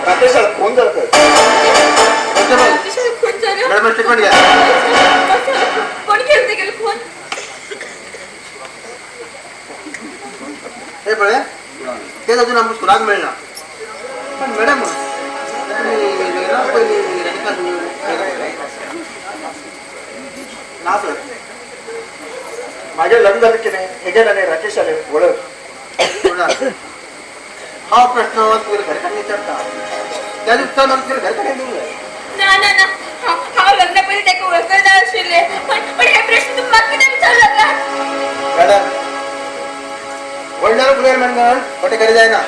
राकेशाक खून जालो. राकेशाक खून जालो. मॅडम स्टेटमेंट घ्या. कोण केलं तेगेलो खून? हे पळय तेच अजून आमकां सुराग मेळना. पण मॅडम तुम्ही लग्ना पयलीं राधिका ना सर मागे लग्न जालें कितें हेगेल आनी राकेशाले वळख. हा प्रश्न तुगेल्या घरकान्नी विचारता त्या उत्तर तुगेल्या घरकान्नी दिवंक जाय. ना ना ना हांव लग्ना पयलीं ताका वळखना आशिल्लें पण पण हे प्रश्न तुमी म्हाका कित्याक विचारूंक लागला? मॅडम व्हडल्यार फुडें मॅडम फटें करी जायना.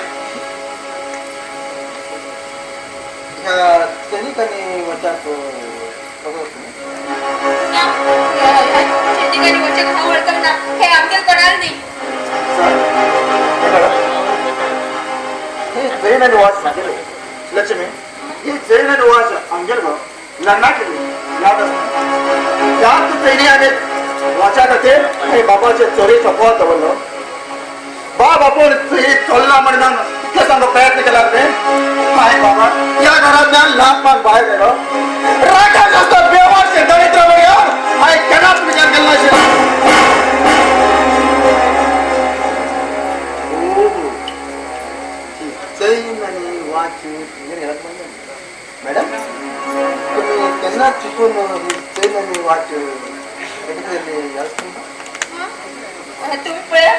चलीक आनी वचाक ना चेडीक आनी वचाक हांव वळखना हे आमगेर कोणाक न्ही. ही चैन आनी वॉच मागेले लक्ष्मी ही चैन आनी वॉच आमगेर गो लग्ना केली याद आसा त्याच चैनी आनी वॉचा खातीर हांवें बाबाचे चोरयेचो अपवाद दवरलो. बाब आपूण ही चोरला म्हणून इतले सांगो प्रयत्न केला रे हाय बाबा ह्या घरांतल्यान लांब माग भायर गेलो राकेश आसता बेवारशे दरिद्र म्हणून हांवें केन्नाच विचार केलो नाशिल्लो. चैन आनी वॉच तुमगेर घरात पडलें. मॅडम तुमी केन्ना चुकून चैन आनी वॉच तुमी पळया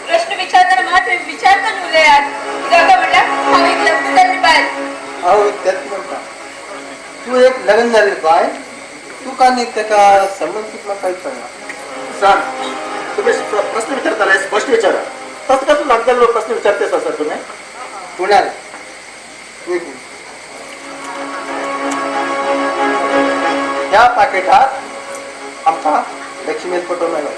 प्रश्न विचारतना मात विचारतना उलयात कित्याक काय म्हणल्यार हांव एक लग्न जाल्ली बायल. हांव तेच म्हणटा तूं एक लग्न जाल्ली बायल तुका आनी ताका संबंद कितें म्हाका कांयच कळना. सर तुम्ही प्रश्न विचारताले स्पश्ट विचारा तसं कसं लागतालो प्रश्न विचारते सर तुम्ही. पुण्याल एक ह्या पाकिटात आमकां लक्ष्मील फोटो मेळ्ळो.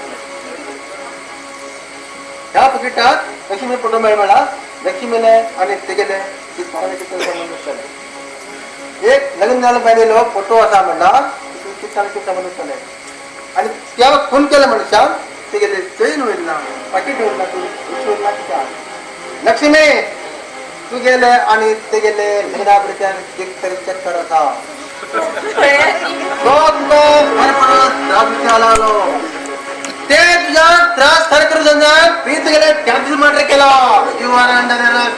ह्या पाकिटात लक्ष्मी फोटो मेळ्ळा. लक्ष्मीले आनी तेगेले कितें संबंद आसताले. एक लग्न जालें बायलेलो फोटो आसा म्हणल्यार कितें कितें संबंद आसताले आनी त्या खून केले मनशान तेगेले चैन वयर ना पाकीट वयर ना वयर ना कित्याक. लक्ष्मी तूं गेले आनी तेगेले लग्ना भुरग्यान एक तरी चक्कर आसा तो तुका खरें परत त्रास दिवचो लागलो ते तुज्या त्रास खरें करूं जायना तुवें तुगेले त्या दीस मर्डर केला. You are under arrest.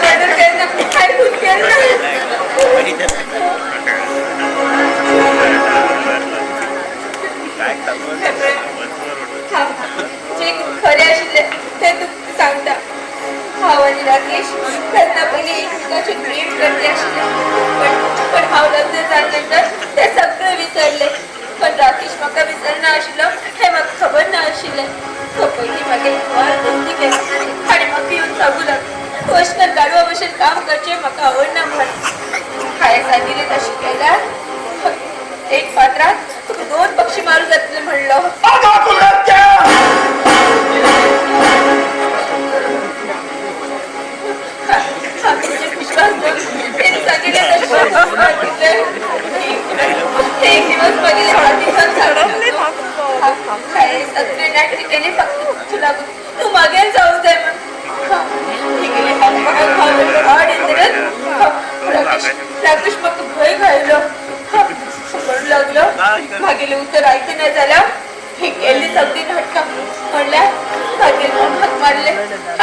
Murder केलं हांवें खून केलें ना. जे खरें आशिल्लें तें तुमकां सांगता. हांव आनी राकेश लग्ना पयलीं एकमेकाचेर प्रेम करते आशिल्ले पण पण हांव लग्न जाले नंतर तें सगळें विसरलें. पण राकेश म्हाका विसरना आशिल्लो हें म्हाका खबर ना आशिल्लें. तो पयलीं म्हागे घर कश गाडवा भशेन काम करचें म्हाका आवडना म्हण हांवें सांगिल्लें तशें केल्यार एक फातरात तुका दोन पक्षी मारू जातले म्हणलो. विश्वास तेणी सांगिल्लें तशें एक दिवस मागीर हांवें सगळे नाटक केली फक्त तुला तूं मागीर जावंक जाय म्हण. राकेश म्हाका भंय घायलो म्हणूं लागलो मागेलें उतर आयकना जाल्यार ही केल्ली सगळीं नाटकां म्हणल्यार मागीर हात मारले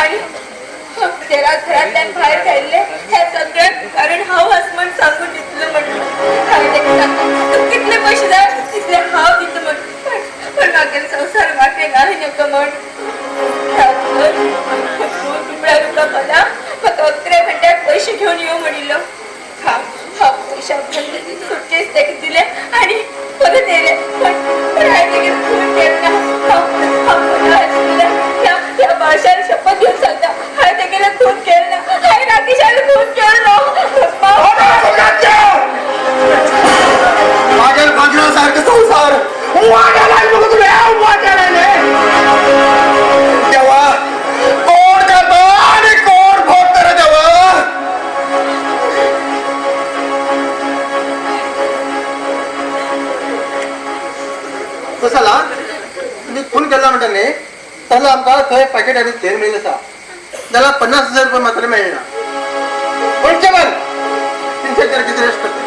आनी घरांतल्यान भायर घायल्ले हें सगळें कारण हांव आसा म्हण सांगून दितलें म्हणलें. हांवें ताका सांगलें तुका कितले पयशे जाय तितले हांव दिता म्हण, पण मागीर संवसार वाटेक घाली नाका म्हण. रुपया रुपया मला म्हाका 11 घंट्याक पयशे घेवन यो म्हणिल्लो. हांव पयशा सुटकेस ताका दिले आनी परत येयले, पण हांवें तागेर खून केलें ना. हांव आशिल्लें ह्या भाशान शपथ घेवन सांगता हांवें तागेलें खून केलें ना. हांवें राकेशान खून केलो ना. मागेल भाजरा सारखं संसार वाट्याला वाट्याला देवा कोण करतो आणि कोण भोगतो रे देवा. तसं तुम्ही खून केला म्हणटा न्ही जाल्यार आमकां थंय पॅकेट आनी तेल मेळिल्लें आसा जाल्यार 50,000 रुपये मात्र मेळना. पयशे बर 300 कितें रेस्ट करता.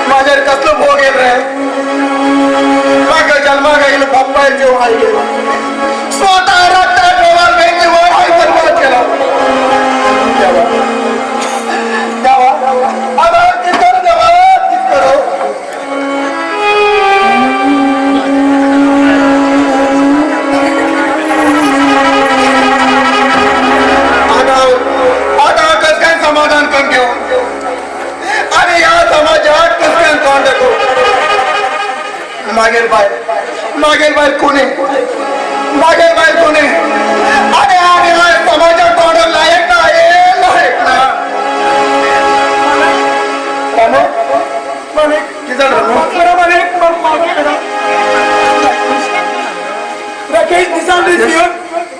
माझ्यावर कसलो भोग येईल रे. माग जन्माक आयिल्लो बापायचो जीव आई गेलो स्वतः रक्तात वर आई बरबाद केला. देवा देवा आता कित करू देवा कित करू. आता आता कस काय समाधान करून घेऊ आणि या समाजात कस काय तोंड दाखवू. मागेल बायल कोणी मागेल बायल कोणी आणि आणि समाजात तोंड लायक ना लायक ना. राकेश दिसान दीस येवन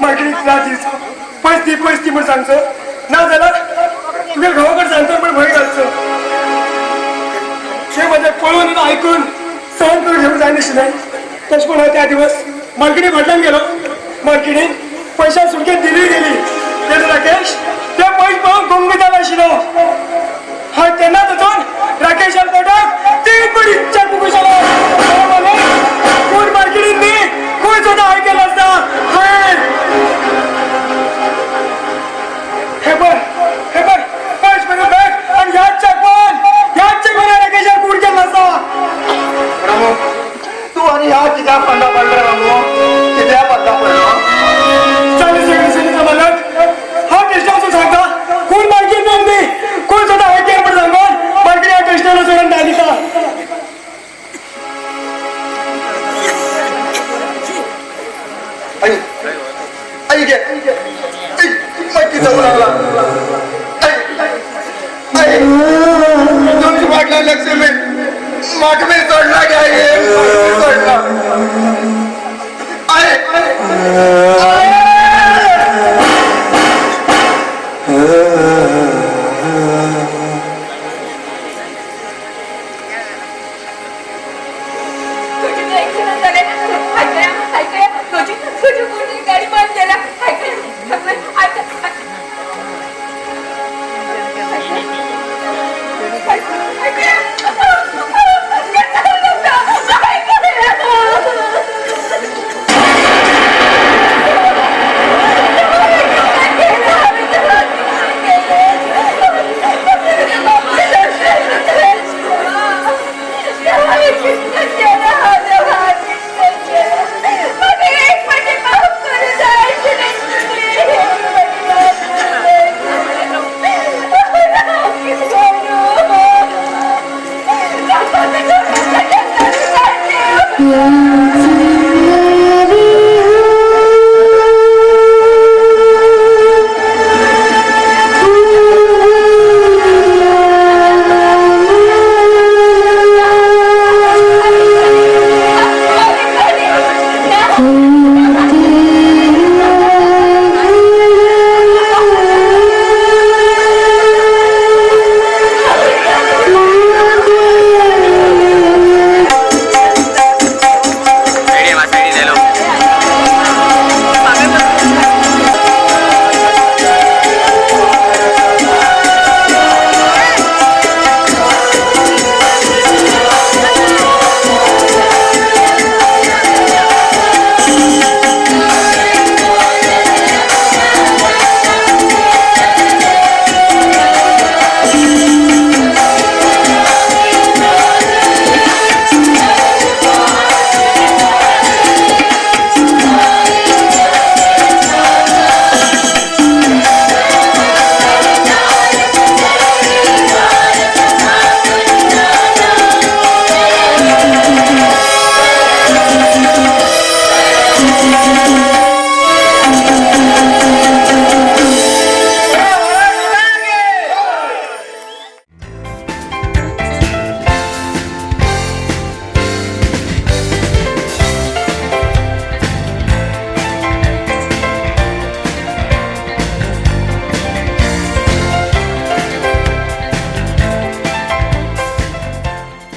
मागीर दीस पयस दी पयस दी म्हण सांगचो ना जाल्यार तुगे घोवा कडेन सांगता म्हण भंय घालचो. ते म्हजें पळोवन आयकून सहन करून घेवंक जायनाशिल्लें. तशें म्हण हांव त्या दिवस मार्केटी फाटल्यान गेलो. मार्केटीन पयशा सुटकेत दिली गेली तेन्ना राकेश ते पयशे पळोवन गुंग जाला आशिल्लो. हांव तेन्नाच वचून राकेशान पोटाक 3 पडी चाकू घुसलो. कोण मार्केटीन न्ही कोण सुद्दां हांवें केलो आसता. हे पळय हे पळय पयशे म्हजे बॅग आनी ह्याच चाकवान राकेशान खून केल्लो आसा. रामू तू आणि ह्या कित्या पंडा पडलो रामू कित्या पंडा पडलो. चालेल सगळे सगळे मालक हांव टेस्टा सांगता कोण मार्केट न्ही कोण सुद्दां हांवें केलें म्हण सांगून मार्केट ह्या टेस्टान सोडून धाडिता. आई आई गे माहिती जाऊ लागला. आई तुमची वाटला लक्ष्मी माग मी सोडला गे आई सोडला. आई I